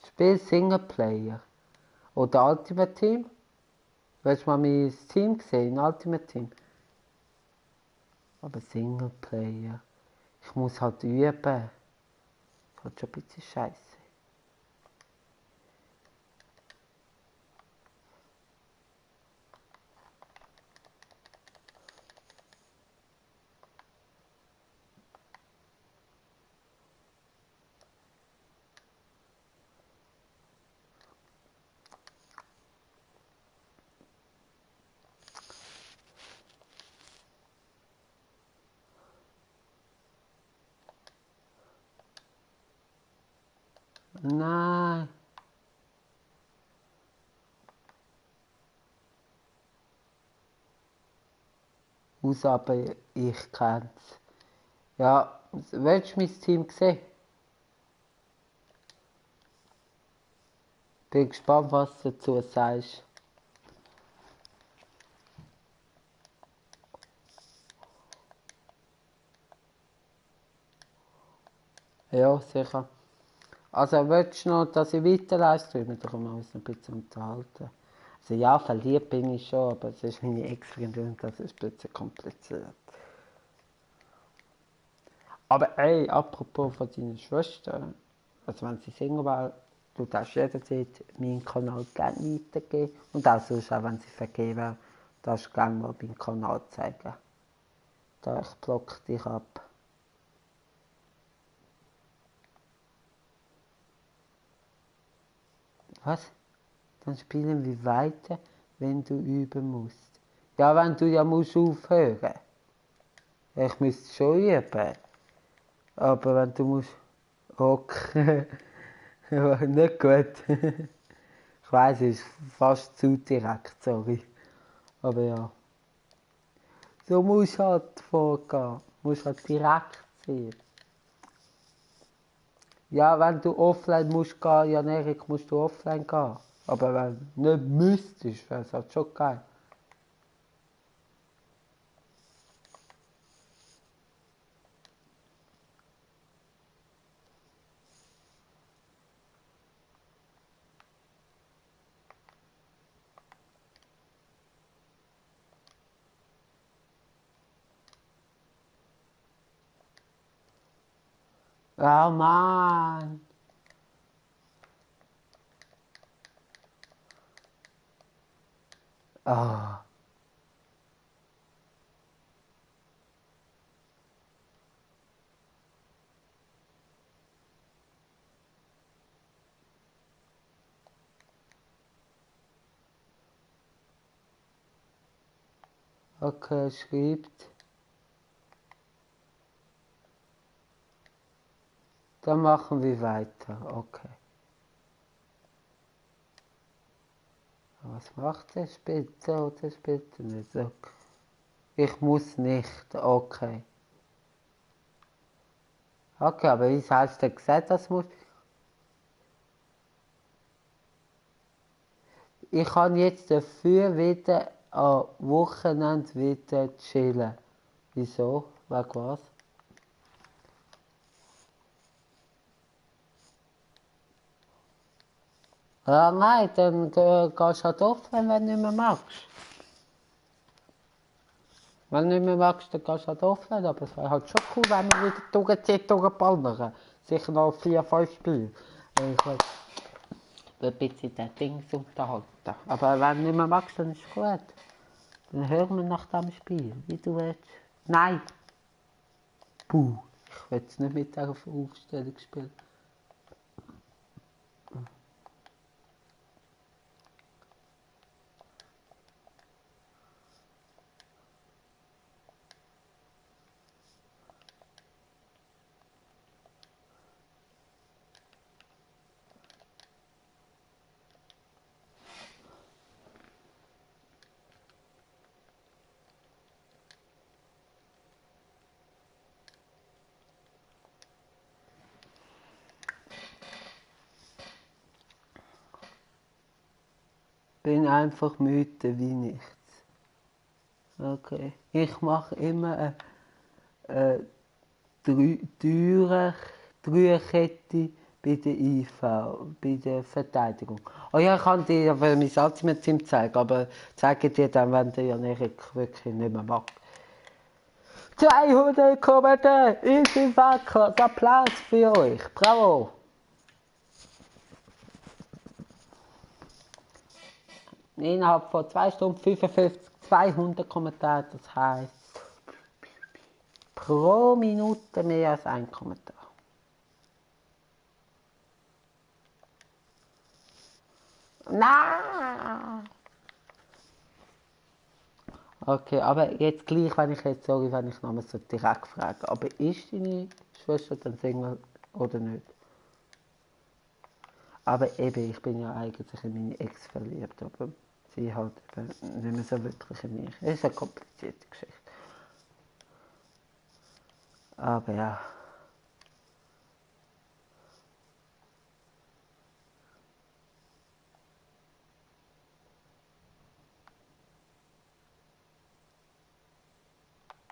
Spiel Singleplayer. Oder Ultimate Team. Willst du mal mein Team gesehen, Ultimate Team? Aber Singleplayer. Ich muss halt üben. Das ist halt schon ein bisschen scheiße. Nein. Aus, aber ich kenn's. Ja, willst du mein Team sehen? Bin gespannt, was du dazu sagst. Ja, sicher. Also willst du noch, dass ich weiter livestreame? Da können wir uns noch ein bisschen unterhalten. Also ja, verliebt bin ich schon, aber es ist meine Ex-Freundin und das ist ein bisschen kompliziert. Aber ey, apropos von deiner Schwester, also wenn sie Single wäre, du darfst jederzeit meinen Kanal gerne weitergeben. Und auch sonst, auch wenn sie vergeben wäre, darfst du gerne mal meinen Kanal zeigen. Da ich block dich ab. Was? Dann spielen wir weiter, wenn du üben musst. Ja, wenn du ja musst aufhören. Ich müsste schon üben. Aber wenn du musst... Okay. Ja, nicht gut. Ich weiss, es ist fast zu direkt, sorry. Aber ja. So musst du halt vorgehen. Du musst halt direkt sein. Ja, wenn du offline musst gehen, ja, Erik, musst du offline gehen. Aber wenn du nicht müsstest, wäre es halt schon geil. Oh Mann. Ah. Okay, schreibt. Dann machen wir weiter. Okay. Was macht der Spitze oder Spitze nicht? Okay. Ich muss nicht. Okay. Okay, aber wie hast du gesagt, das muss? Ich kann jetzt dafür wieder am Wochenende wieder chillen. Wieso? Wegen was? Ja, nein, dann gehst du halt offline, wenn du nicht mehr magst. Wenn du nicht mehr magst, dann gehst du halt offline. Aber es wäre halt schon cool, wenn wir wieder durchziehen, durchballern. Sicher noch 4, 5 Spiele. Ich will ein bisschen den Dings unterhalten. Aber wenn du nicht mehr magst, dann ist es gut. Dann hören wir nach dem Spiel, wie du willst. Nein! Puh, ich will jetzt nicht mit dieser Aufstellung spielen. Bin einfach müde wie nichts. Okay. Ich mache immer eine Dreierkette bei der IV, bei der Verteidigung. Oh ja, ich kann dir aber mein Ultimate-Team zeigen, aber zeige dir dann, wenn der Jan-Erik wirklich nicht mehr mag. 200 Kommentare, easy fuck, Applaus für euch, bravo! Innerhalb von 2 Stunden 55, 200 Kommentare, das heisst pro Minute mehr als ein Kommentar. Nein! Okay, aber jetzt gleich, wenn ich jetzt, sorry, wenn ich nochmal so direkt frage, aber ist deine Schwester dann Single oder nicht? Aber eben, ich bin ja eigentlich in meine Ex verliebt, aber sie halt eben nicht mehr so wirklich in mich. Es ist eine komplizierte Geschichte. Aber ja.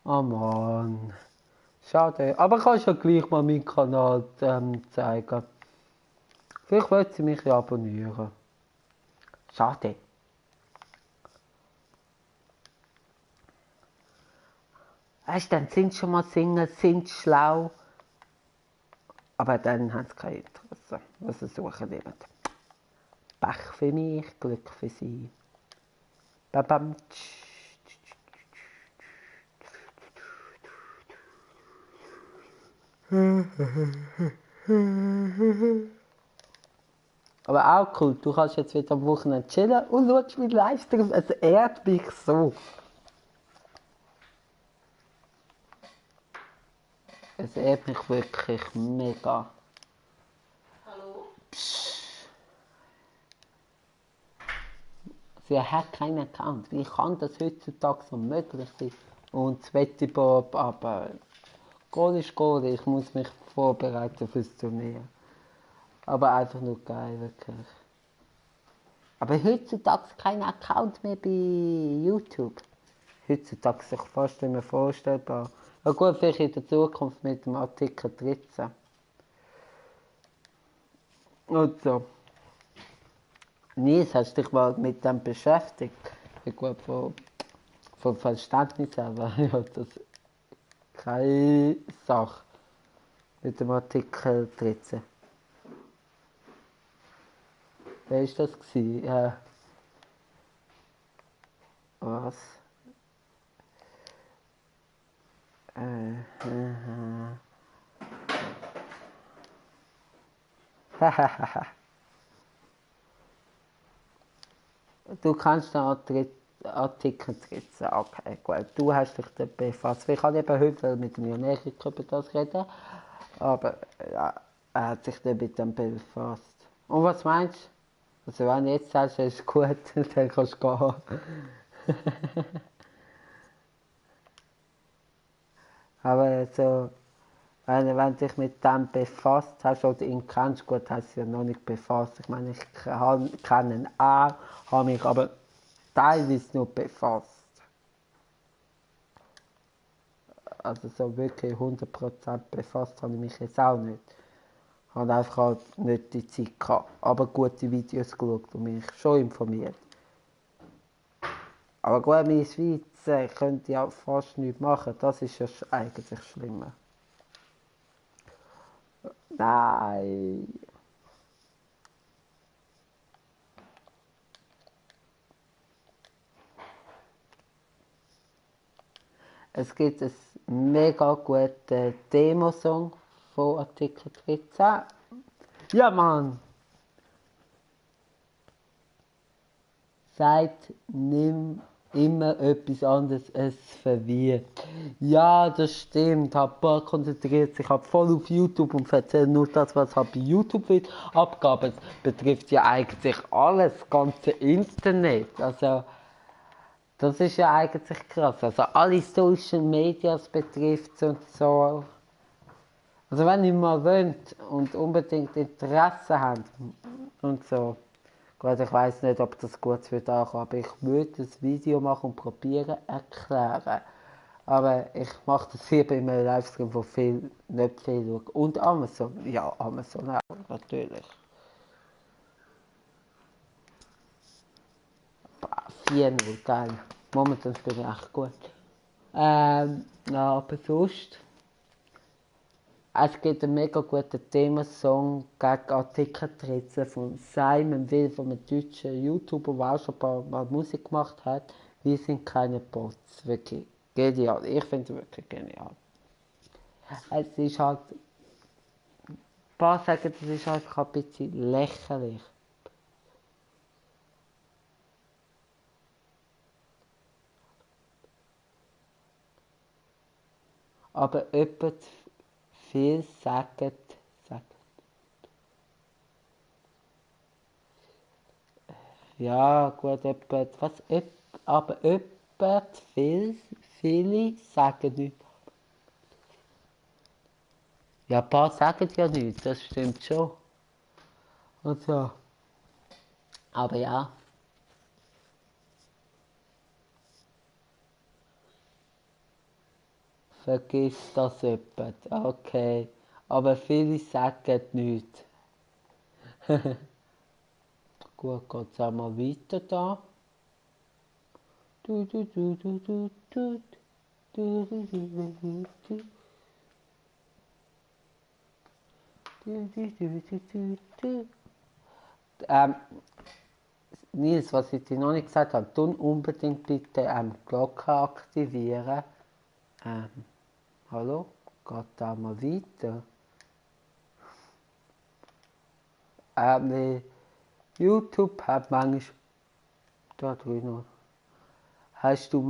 Oh Mann. Schade. Aber kannst ja gleich mal meinen Kanal zeigen. Vielleicht wollte sie mich ja abonnieren. Schade. Weißt du, dann sind sie schon mal singen, sind schlau. Aber dann haben sie kein Interesse. Was sie suchen eben. Pech für mich, Glück für sie. Babam. Aber auch cool, du kannst jetzt wieder am Wochenende chillen und schaust meinen Livestream. Es ehrt mich so. Es ehrt mich wirklich mega. Hallo? Sie hat keinen Account. Wie kann das heutzutage so möglich sein? Und Sveti Bob, aber Goal ist Goal. Ich muss mich vorbereiten fürs Turnier. Aber einfach nur geil, wirklich. Aber heutzutage kein Account mehr bei YouTube. Heutzutage ist sich fast nicht mehr vorstellbar. Ja gut, vielleicht in der Zukunft mit dem Artikel 13. Und so. Nils, hast du dich mal mit dem beschäftigt? Ja gut, von Verständnis her war ja das keine Sache mit dem Artikel 13. Wer war das gewesen? Was? Du kannst den Artikel 13, okay, gut. Du hast dich damit befasst. Ich kann eben heute mit dem Janerik über das reden, aber ja, er hat sich dann mit dem befasst. Und was meinst du? Also wenn du jetzt sagst, es ist gut, dann kannst du gehen. Aber so, wenn du dich mit dem befasst hast oder ihn kennst, gut, hast du ja noch nicht befasst. Ich meine, ich kenne ihn auch, habe mich aber teilweise nur befasst. Also so wirklich 100% befasst habe ich mich jetzt auch nicht. Ich habe einfach halt nicht die Zeit gehabt, aber gute Videos geschaut und mich schon informiert. Aber gut, meine Schweiz könnte ja fast nichts machen, das ist ja eigentlich schlimmer. Nein. Es gibt einen mega guten Demosong von Artikel 13. Ja, Mann! Sagt, nimm immer etwas anderes, es verwirrt. Ja, das stimmt. Papa konzentriert sich halt voll auf YouTube und erzählt nur das, was halt bei YouTube wird. Abgaben betrifft ja eigentlich alles, das ganze Internet. Also, das ist ja eigentlich krass. Also, alle Social Medias betrifft und so. Also, wenn ihr mal wollt und unbedingt Interesse habt und so. Gut, ich weiß nicht, ob das gut wird ankommen, aber ich würde ein Video machen und probieren erklären. Aber ich mache das hier bei einem Livestream, wo nicht viel schauen. Und Amazon, ja, Amazon auch, natürlich. 4-0, geil. Momentan bin ich echt gut. Ja, aber sonst. Es gibt einen mega guten Themasong gegen Artikel 13 von Simon Will, von einem deutschen YouTuber, der auch schon ein paar Mal Musik gemacht hat. Wir sind keine Bots. Wirklich genial. Ich finde es wirklich genial. Es ist halt, ein paar sagen, das ist einfach ein bisschen lächerlich. Aber jemand viel sagt, Ja, gut, aber viele sagen nichts. Ja, ein paar sagen ja nichts, das stimmt schon. Und so. Aber ja. Vergiss das jemand, okay. Aber viele sagen nichts. Gut, geht's auch mal weiter da. Du, du, du, du, du, du, du, du, du, du, du, du. Du, du, du, du, du, du. Nils, was ich dir noch nicht gesagt habe, tun unbedingt bitte Glocke aktivieren. Hallo? Geht da mal weiter? Weil YouTube hat manchmal da drin. Hast du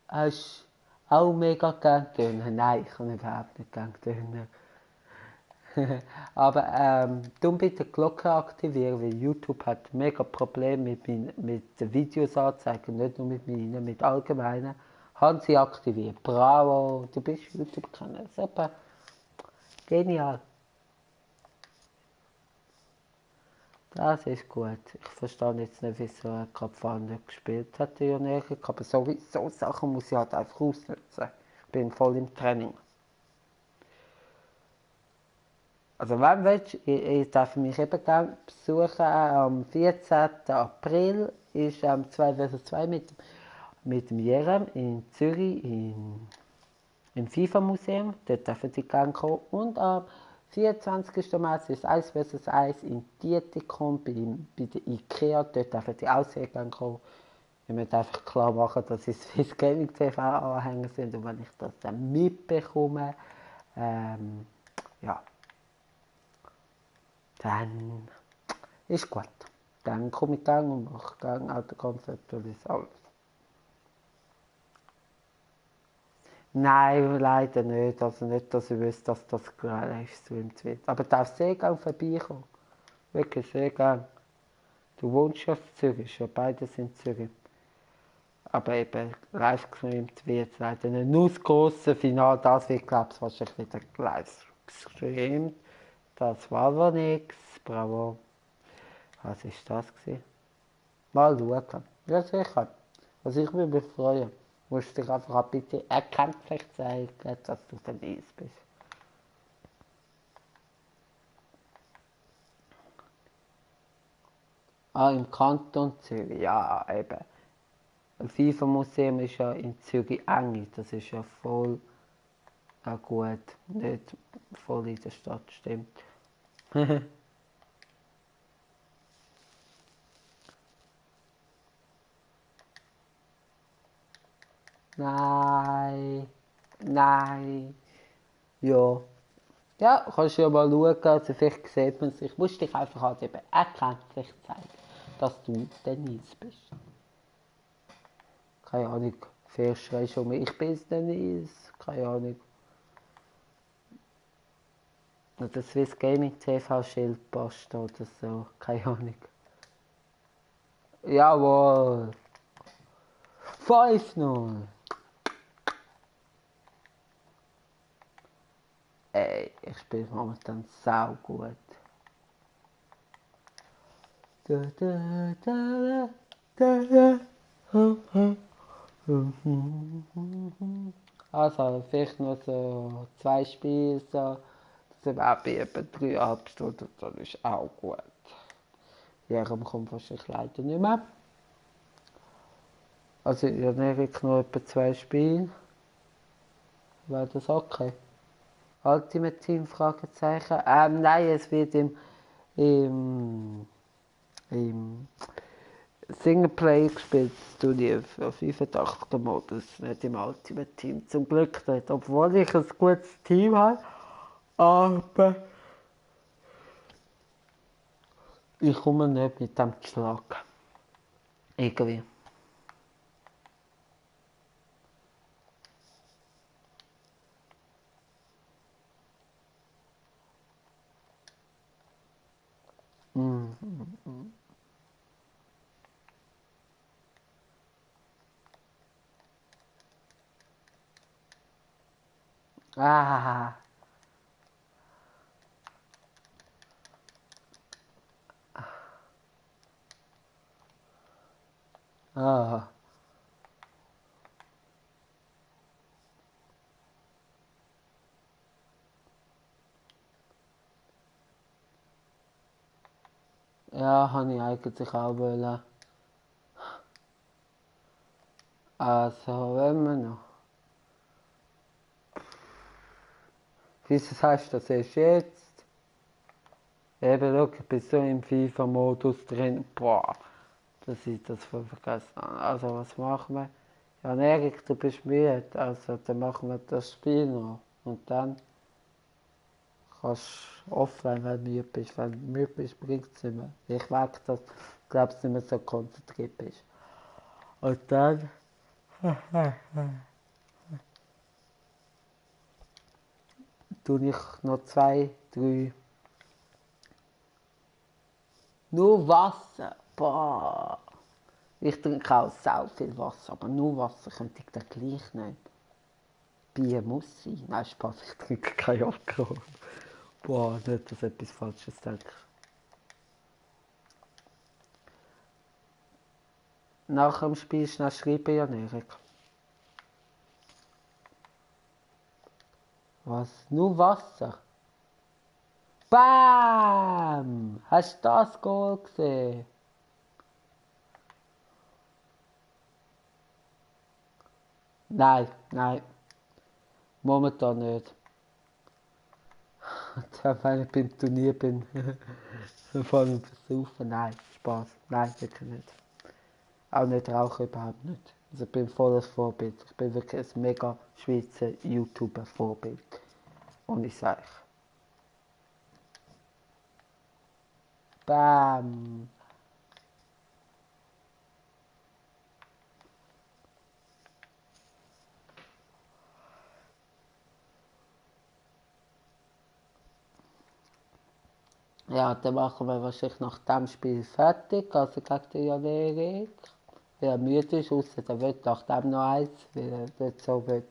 hast auch mega gern Töne? Nein, ich kann überhaupt nicht gern Töne. Aber bitte die Glocke aktivieren, weil YouTube hat mega Probleme mit den Videos anzeigen, nicht nur mit meinen, mit allgemeinen. Haben sie aktiviert. Bravo, du bist YouTube-Kanal. Super, genial. Das ist gut. Ich verstehe jetzt nicht, wieso er gerade vorne nicht gespielt hat, der Janik. Aber so Sachen muss ich halt einfach ausnutzen. Ich bin voll im Training. Also wenn willst, ich darf mich eben gerne besuchen. Am 14. April ist 2 vs 2 mit dem Jerem in Zürich im FIFA-Museum. Dort dürfen die gerne kommen. Und am 24. März ist 1 vs 1 in Dietikon bei der IKEA. Dort dürfen die auch sehr gerne kommen. Ich möchte einfach klar machen, dass ich Swiss Gaming TV Anhänger sind und wenn ich das dann mitbekomme, ja, dann ist gut. Dann komme ich gerne und mache gerne Autokonzept und alles. Nein, leider nicht. Also nicht, dass ich wüsste, dass das livestreamt wird. Aber du darfst sehr gerne vorbeikommen. Wirklich sehr gerne. Du wohnst ja in Zürich, ja, beide sind in Zürich. Aber eben live gestreamt wird es leider nicht. Nur das grosse Finale, das wird, glaube ich, wahrscheinlich wieder live gestreamt. Das war aber nichts. Bravo. Was ist das gewesen? Mal schauen. Ja, sicher. Also ich würde mich freuen. Du musst dich einfach bitte erkenntlich zeigen, dass du dabei bist. Ah, im Kanton Zürich, ja, eben. Ein FIFA-Museum ist ja in Zürich eng. Das ist ja voll gut. Nicht voll in der Stadt, stimmt. Nein. Nein. Ja. Ja, kannst du ja mal schauen, also vielleicht sieht man sich. Musst dich einfach halt eben erkenntlich zeigen, dass du der Nils bist. Keine Ahnung, vielleicht schreist du mir, ich bin's der Nils. Keine Ahnung. Oder Swiss Gaming TV Schildpost oder so. Keine Ahnung. Jawohl. 5-0. Ey, ich spiele momentan sau gut. Da, da, da, da, da. Also, vielleicht noch so 2 Spiele, so. Das sind auch bei etwa 3,5 Stunden, das ist auch gut. Jerem kommt wahrscheinlich leider nicht mehr. Also, Janik noch etwa 2 Spiele. Wäre das okay? Ultimate Team? Fragezeichen. Nein, es wird im Singleplayer gespielt, tue ich auf 85er Modus, nicht im Ultimate Team. Zum Glück nicht, obwohl ich ein gutes Team habe. Aber ich komme nicht mit dem Schlag. Irgendwie. Ah. Ah. Ja, habe ich eigentlich auch wollen. Also, wenn wir noch. Wieso sagst du das erst jetzt? Eben, schau, ich bin so im FIFA-Modus drin. Boah, dass ich das voll vergessen habe. Also, was machen wir? Ja, Erik, du bist müde. Also, dann machen wir das Spiel noch. Und dann kannst du offline, wenn du müde bist. Wenn du müde bist, bringt es nicht mehr. Ich merke, dass du nicht mehr so konzentriert bist. Und dann tue ich noch 2, 3. Nur Wasser. Boah. Ich trinke auch sau viel Wasser, aber nur Wasser könnte ich dann gleich nicht. Bier muss sein. Nein, Spaß, ich trinke keinen Alkohol. Boah, nicht, dass ich etwas Falsches denke. Nach dem Spiel schnell schreiben, ja, Erik. Was? Nur Wasser? Bam! Hast du das Goal gesehen? Nein, nein. Momentan nicht. Wenn ich beim Turnier bin. Vor allem versaufen. Nein, Spaß. Nein, wirklich nicht. Auch nicht rauchen, überhaupt nicht. Also ich bin volles Vorbild. Ich bin wirklich ein mega Schweizer YouTuber-Vorbild. Und ich sage, bam! Ja, dann machen wir wahrscheinlich nach dem Spiel fertig, also gegen den Jan-Erik. Weil er müde ist, ausser er will nach dem noch eins, weil er dort so will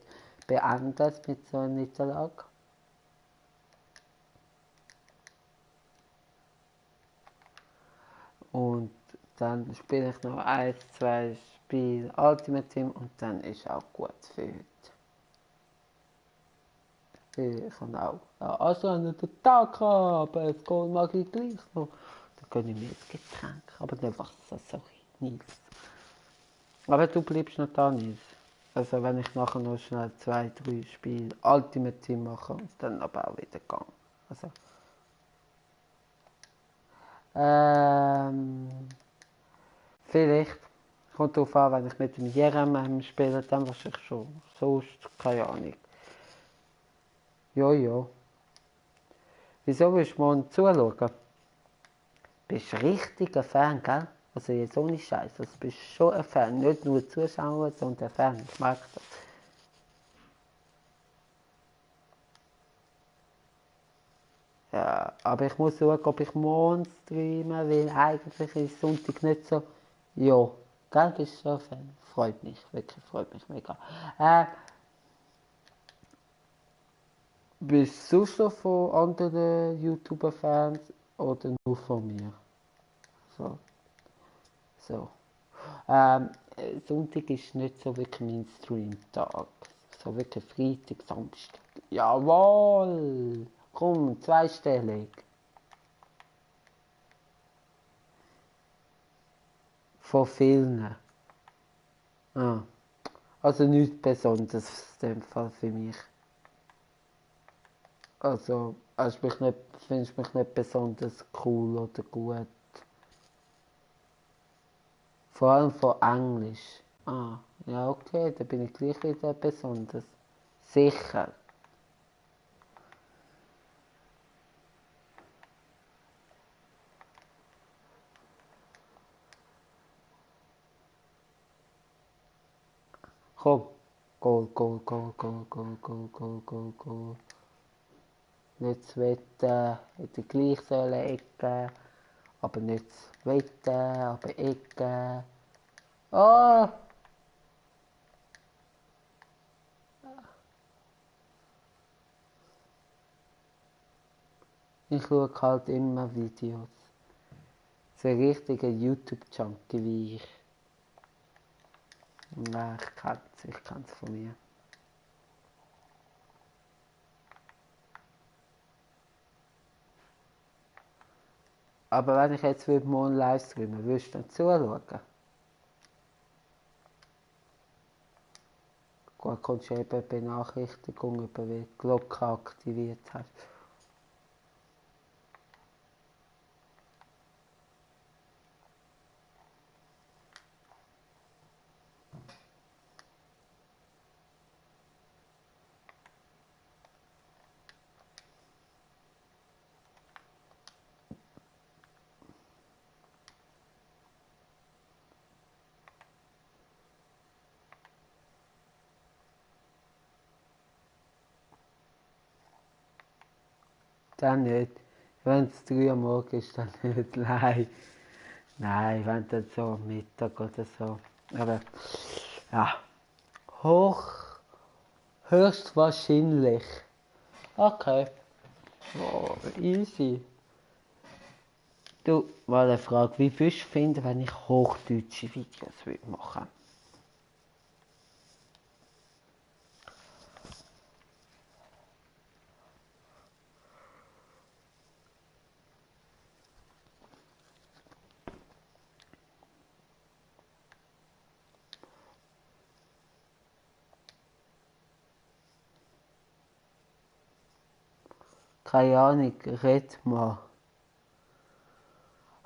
beenden mit so einer Niederlage. Und dann spiele ich noch 1, 2 Spiele Ultimate Team und dann ist auch gut für heute. Ich kann auch einen Tag haben, aber das Goal mag ich gleich noch. Dann gönne ich mir jetzt Getränk, aber nicht Wasser, sorry, Nils. Aber du bleibst noch da, Nils. Also wenn ich nachher noch schnell 2, 3 Spiele Ultimate Team mache und dann aber auch wieder gehen. Also, vielleicht. Kommt darauf an, wenn ich mit dem Jerem spiele, dann wahrscheinlich schon. Sonst, keine Ahnung. Ja. Wieso willst du morgen zuschauen? Bist richtiger Fan, gell? Also jetzt ohne Scheiß. Also bist schon ein Fan. Nicht nur Zuschauer, sondern ein Fan. Ich mag das. Ja, aber ich muss schauen, ob ich morgen streame, weil eigentlich ist Sonntag nicht so. Ja, gell, bist du schon ein Fan? Freut mich, wirklich, freut mich mega. Bist du sonst noch von anderen YouTuber-Fans oder nur von mir? So, so. Sonntag ist nicht so wirklich mein Stream-Tag. So wirklich Freitag, Samstag. Jawohl! Komm, zweistellig. Von vielen. Ah. Also nichts Besonderes in dem Fall für mich. Also, findest mich nicht besonders cool oder gut. Vor allem von Englisch. Ah, ja okay, da bin ich gleich wieder besonders. Sicher. Komm. Goal. Nicht zu wetten, in die gleiche Ecke. Aber nicht zu wetten, aber Ecke. Oh! Ich schaue halt immer Videos. So ein richtiger YouTube-Junkie wie ich. Nein, ich kann's von mir. Aber wenn ich jetzt morgen live streamen, würdest du dann zuschauen? Gut, kommst du eben Benachrichtigung über, wie du die Glocke aktiviert hast. Dann nicht. Wenn es 3 Uhr morgens ist, dann nicht. Nein, wenn dann so am Mittag oder so. Aber ja, höchstwahrscheinlich. Okay. Oh, easy. Du, mal eine Frage. Wie würdest du finden, wenn ich hochdeutsche Videos machen würde? Keine Ahnung, red mal.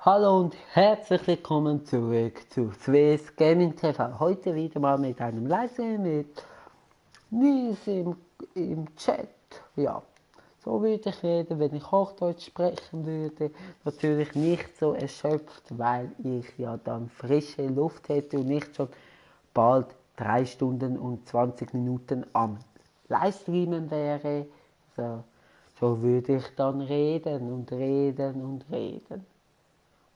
Hallo und herzlich willkommen zurück zu Swiss Gaming TV. Heute wieder mal mit einem Livestream mit News im Chat. Ja, so würde ich reden, wenn ich Hochdeutsch sprechen würde. Natürlich nicht so erschöpft, weil ich ja dann frische Luft hätte und nicht schon bald 3 Stunden und 20 Minuten am Livestreamen wäre. So würde ich dann reden und reden und reden.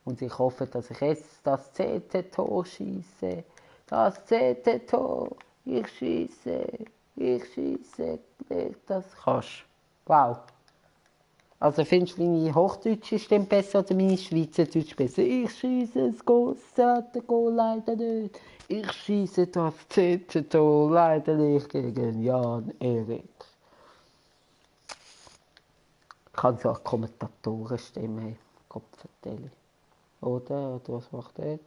Und ich hoffe, dass ich jetzt das 10. Tor schieße. Das 10. Tor. Ich schieße. Das kannst. Wow. Also findest du meine hochdeutsche Stimme besser oder meine schweizerdeutsche besser? Ich schieße das zweite Goal leider nicht. Ich schieße das 10. Tor leider nicht gegen Jan Erik. Ich habe so eine Kommentatorenstimme. Gott vertelle. Oder was macht er?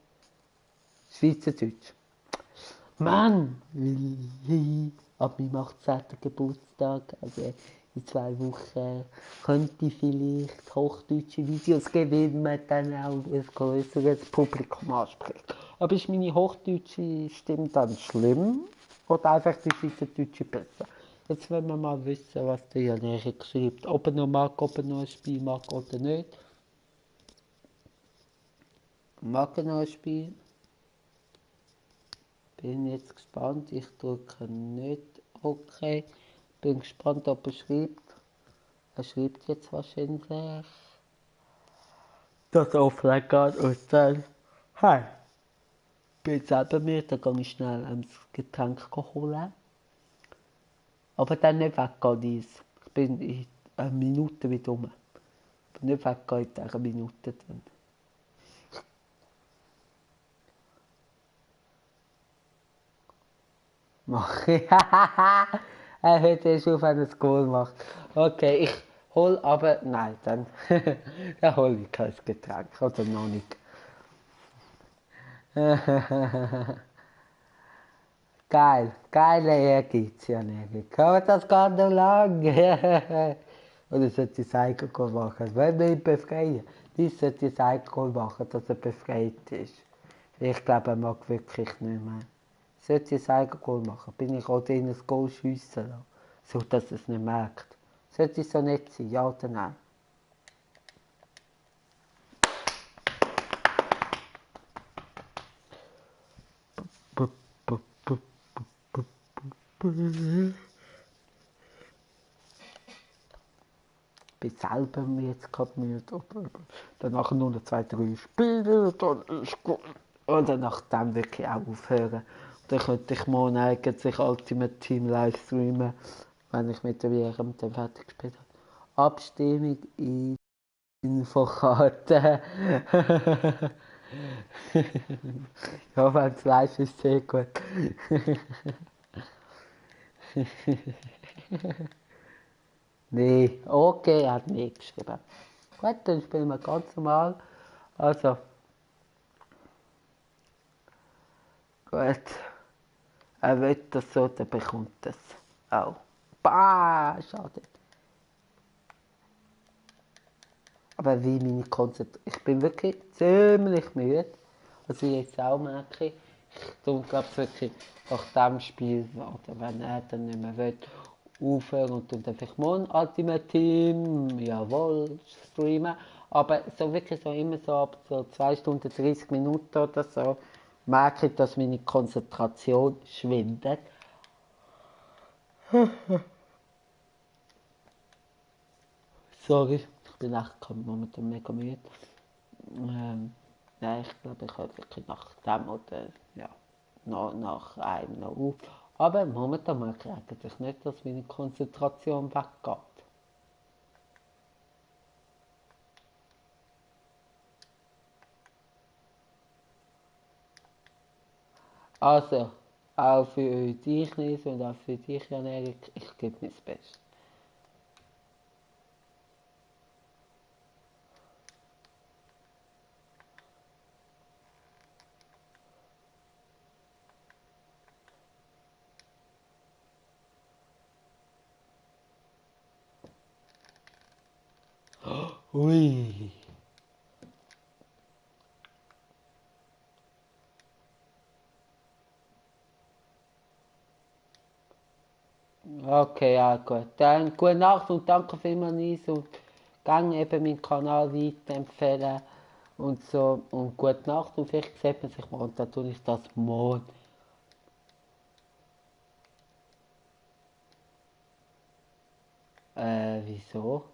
Schweizerdeutsch. Mann! Ab meinem 18. Geburtstag, also in 2 Wochen, könnte ich vielleicht hochdeutsche Videos geben, man dann auch ein größeres Publikum anspricht. Aber ist meine hochdeutsche Stimme dann schlimm? Oder einfach die schweizerdeutsche besser? Jetzt wollen wir mal wissen, was der Jan Erik schreibt. Ob er noch mag, ob er noch ein Spiel mag oder nicht. Mag er noch ein Spiel? Bin jetzt gespannt. Ich drücke nicht OK. Bin gespannt, ob er schreibt. Er schreibt jetzt wahrscheinlich. Das offline geht und dann. Hi. Bin jetzt selber mir, dann gehe ich schnell das Getränk holen. Aber dann nicht weggehen, dies. Ich bin in einer Minute wieder rum. Ich bin nicht weggehen in dieser Minute dann. Mach ich. Er hört erst auf, wenn er das Goal macht. Okay, ich hol aber. Nein, dann hole ich kein Getränk. Oder noch nicht. Geil, geile Ehrgeiz, Jan-Erik. Aber das geht noch lang. Oder sollte ich Alkohol machen? Wenn wir ihn befreien, dies sollte ich Alkohol machen, dass er befreit ist. Ich glaube, er mag wirklich nicht mehr. Sollte ich Alkohol machen, bin ich auch in ein Goal schiessen lassen, so dass er es nicht merkt. Sollte es so nett sein, ja oder nein? Ich bin selber mir jetzt gerade müde. Danach nur noch 2, 3 Spiele, dann ist gut. Und danach dann wirklich auch aufhören. Dann könnte ich morgen eigentlich Ultimate Team live streamen, wenn ich mit der WM dann fertig gespielt habe. Abstimmung ist Infokarte. Ja, wenn es live ist, sehr gut. Nee, okay, er hat nicht geschrieben. Gut, dann spielen wir ganz normal. Also, gut. Er will das so, dann bekommt das auch. Bah, schade. Aber wie meine Konzentration. Ich bin wirklich ziemlich müde. Also jetzt auch merke ich. Ich glaube wirklich nach dem Spiel, oder wenn er dann nicht mehr will, aufhören und dann einfach morgen Ultimate Team, jawohl, streamen. Aber so wirklich so immer so ab so 2 Stunden 30 Minuten oder so, merke ich, dass meine Konzentration schwindet. Sorry, ich bin echt momentan mega müde. Ja, ich glaube, ich höre wirklich nach dem oder ja, nach einem noch auf. Aber momentan merke ich eigentlich nicht, dass meine Konzentration weggeht. Also, auch für dich, Nils, und auch für dich, Jan-Erik, ich gebe mein Bestes. Ui. Okay, ja gut. Dann gute Nacht und danke vielmals, Nils, und gang eben meinen Kanal weiterempfehlen und so. Und gute Nacht und vielleicht sieht man sich mal und dann tue ich das morgen. Wieso?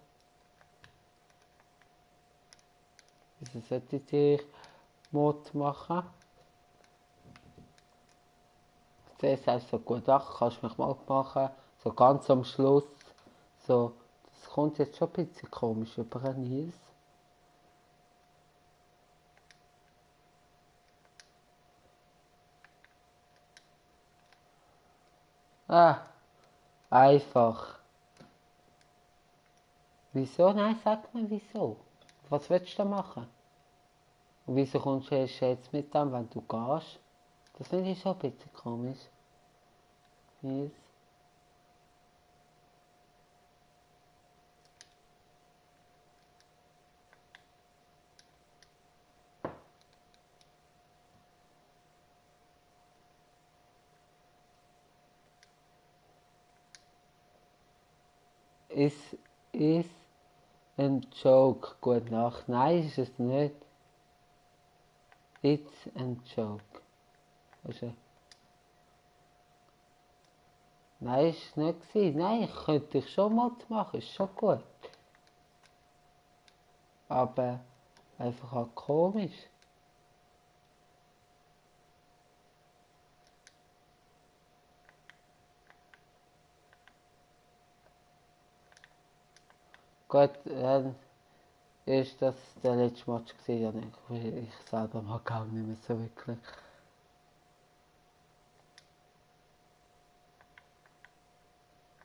Wieso sollte ich Mod machen? Zuerst sagst du so, gute Nacht, kannst du mich mal machen. So ganz am Schluss. So, das kommt jetzt schon ein bisschen komisch über Nils. Ah, einfach. Wieso? Nein, sag mir wieso. Was willst du da machen? Und wieso kommst du erst jetzt mit dem, wenn du gehst? Das finde ich schon ein bisschen komisch. Nils. Ist ein Joke. Gute Nacht. Nein, ist es nicht. It's a joke. Weißt du? Nein, ist es nicht gewesen. Nein, ich könnte dich schon Mod machen, ist schon gut. Aber einfach auch komisch. Gut, dann ist das der letzte Match gewesen, ja, ich selber mag auch nicht mehr so wirklich.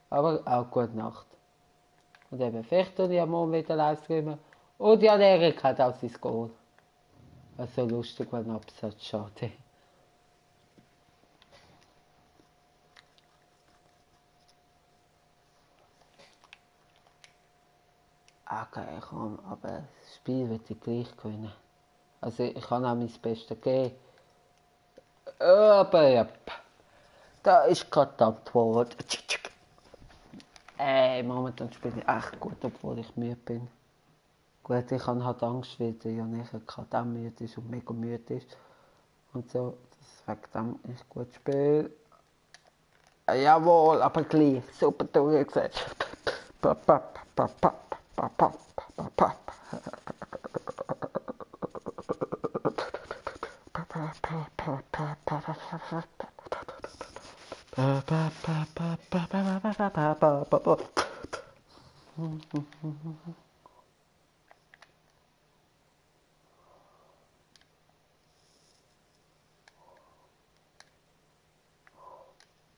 Aber auch gute Nacht. Und eben, vielleicht tue ich am Morgen wieder live streamen. Und Jan Erik hat auch sein Goal. Also lustig, wenn abseits schade. Okay, komm, aber das Spiel wird ich gleich gewinnen. Also ich kann auch mein Bestes geben. Aber ja, da ist gerade die Antwort. Momentan spiele ich echt gut, obwohl ich müde bin. Gut, ich habe halt Angst, weil der Janik gerade auch müde ist und mega müde ist. Und so, das wegen dem ich gut spiele. Jawohl, aber gleich, super durchgesetzt.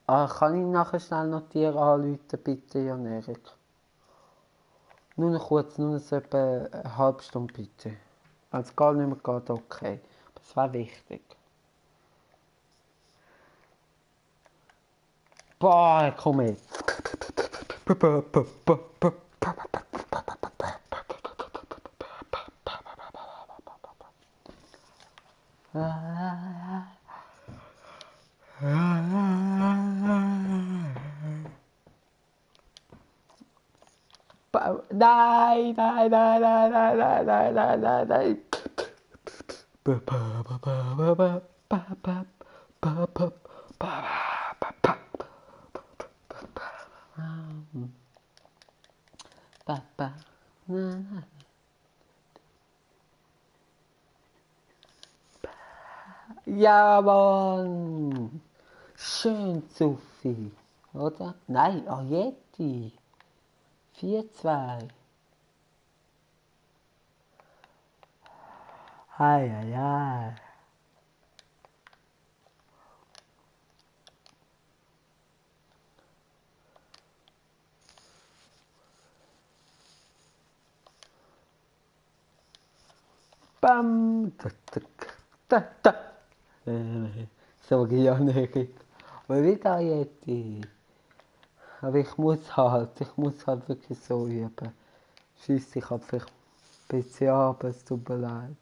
Kann ich nachher schnell noch dir anrufen, bitte, Jan Erik? Nur noch kurz, nur noch so etwa eine halbe Stunde, bitte. Wenn es gar nicht mehr geht, okay. Aber es wäre wichtig. Boah, komm jetzt. Nein, nein, nein, nein, nein, nein, nein, nein, nein, nein. Ja, Mann. Schön, Sophie. Oder? Nein, Yeti. 4-2. Ei, ei, ei. Bam. Tak, tak, tak, tak. Sag ich ja nicht. Aber wieder Yeti. Aber ich muss halt wirklich so üben. Scheiße, ich hab vielleicht ein bisschen ab, es tut mir leid.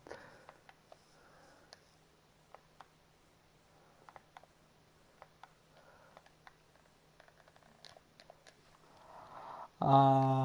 Ah.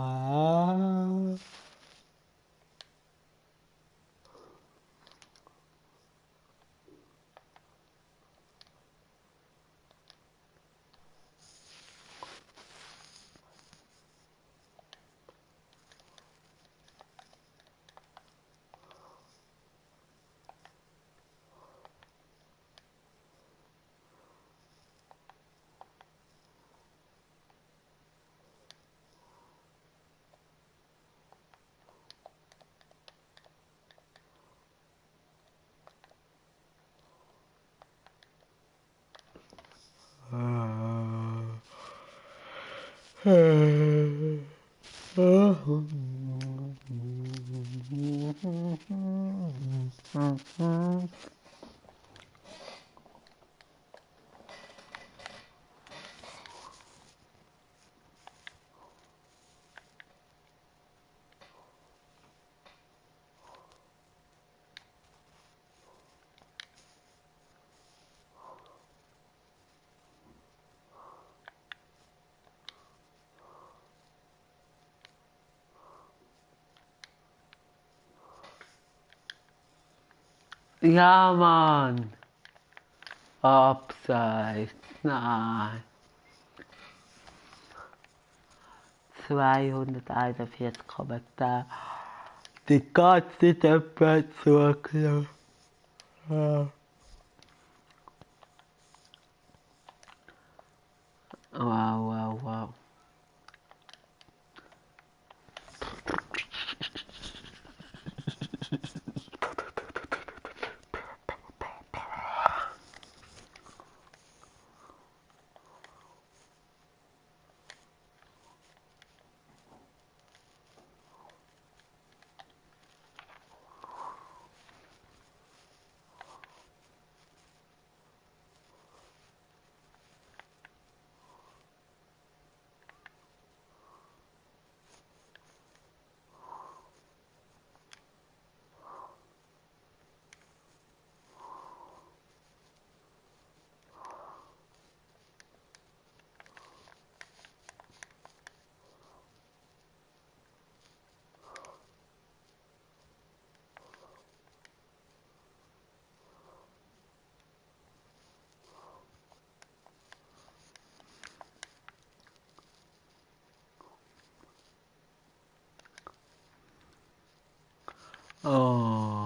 Ja, Mann. Abseits. Nein. 241 Kommentare. Die ganze Debatte zugelassen. Wow, wow, wow. Oh.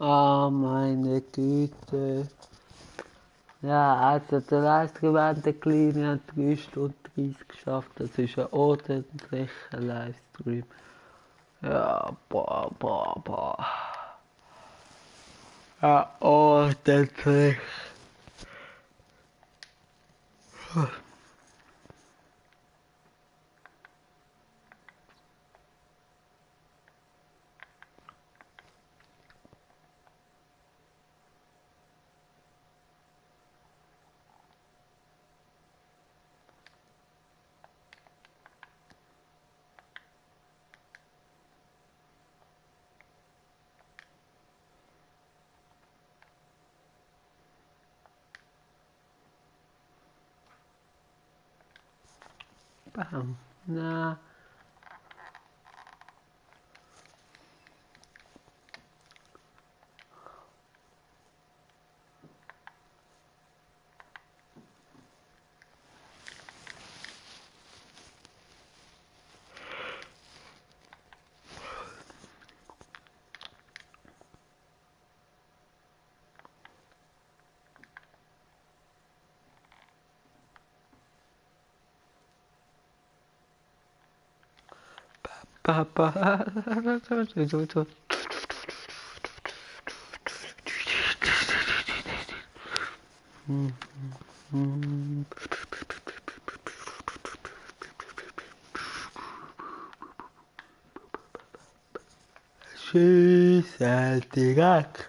Oh meine Güte. Ja, also der Livestream der Kleine hat 3 Stunden 30 geschafft. Das ist ein ordentlicher Livestream. Ja, boah. Ja, ordentlich. Bam. Na. Papa. She's at the rack.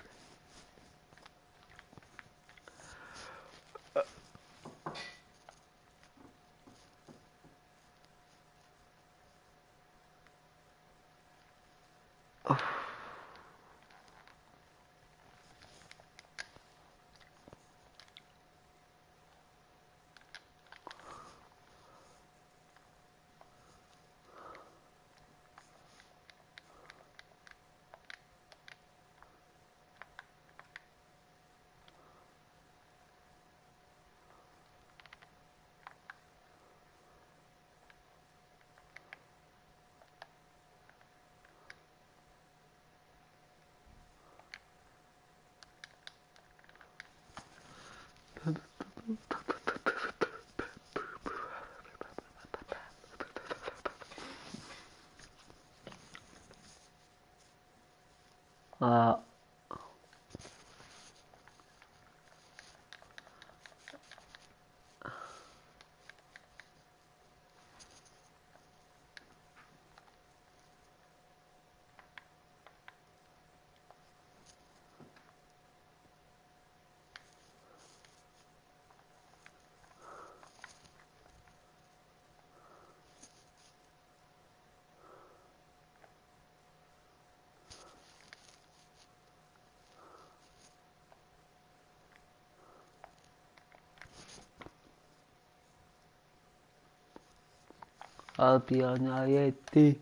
Albianayetti.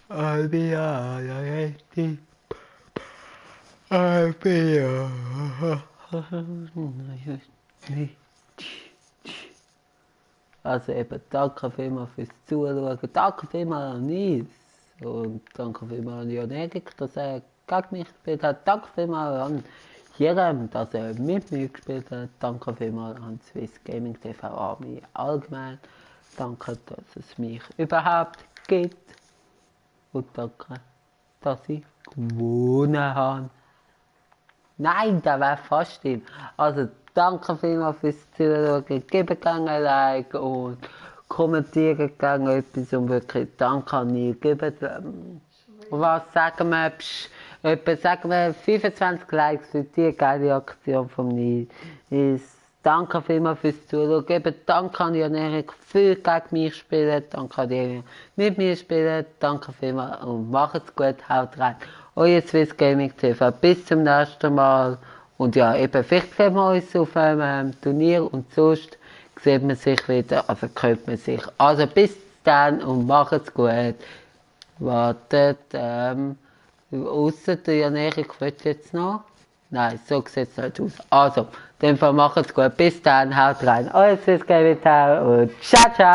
Albianayetti. Albianayetti. Also eben, danke vielmals fürs Zuschauen. Danke vielmals an Nils. Und danke vielmals an Jan Erik, dass er gegen mich gespielt hat. Danke vielmals an Jerem, dass er mit mir gespielt hat. Danke vielmals an Swiss Gaming TV Army allgemein. Danke, dass es mich überhaupt gibt. Und danke, dass ich gewonnen habe. Nein, das wäre fast ihm. Also danke vielmals fürs Zuschauen. Gebt gerne ein Like und kommentiert gerne etwas. Und wirklich danke an ihr. Gebt, was sagen wir? Etwa sagen wir 25 Likes für die geile Aktion von Nils. Danke vielmals fürs Zuschauen. Gebt danke an Jan Erik für gegen mich spielen. Danke an die mit mir spielen. Danke vielmals und macht's gut. Haut rein. Euer Swiss Gaming TV. Bis zum nächsten Mal. Und ja, eben, vielleicht sehen wir uns auf einem Turnier und sonst sieht man sich wieder, also hört man sich. Also bis dann und macht's gut. Wartet, ausser der Jan Erik will jetzt noch. Nein, so sieht es nicht aus. Also, in dem Fall macht's gut. Bis dann, haut rein. Euer Swiss Gaming TV und ciao, ciao.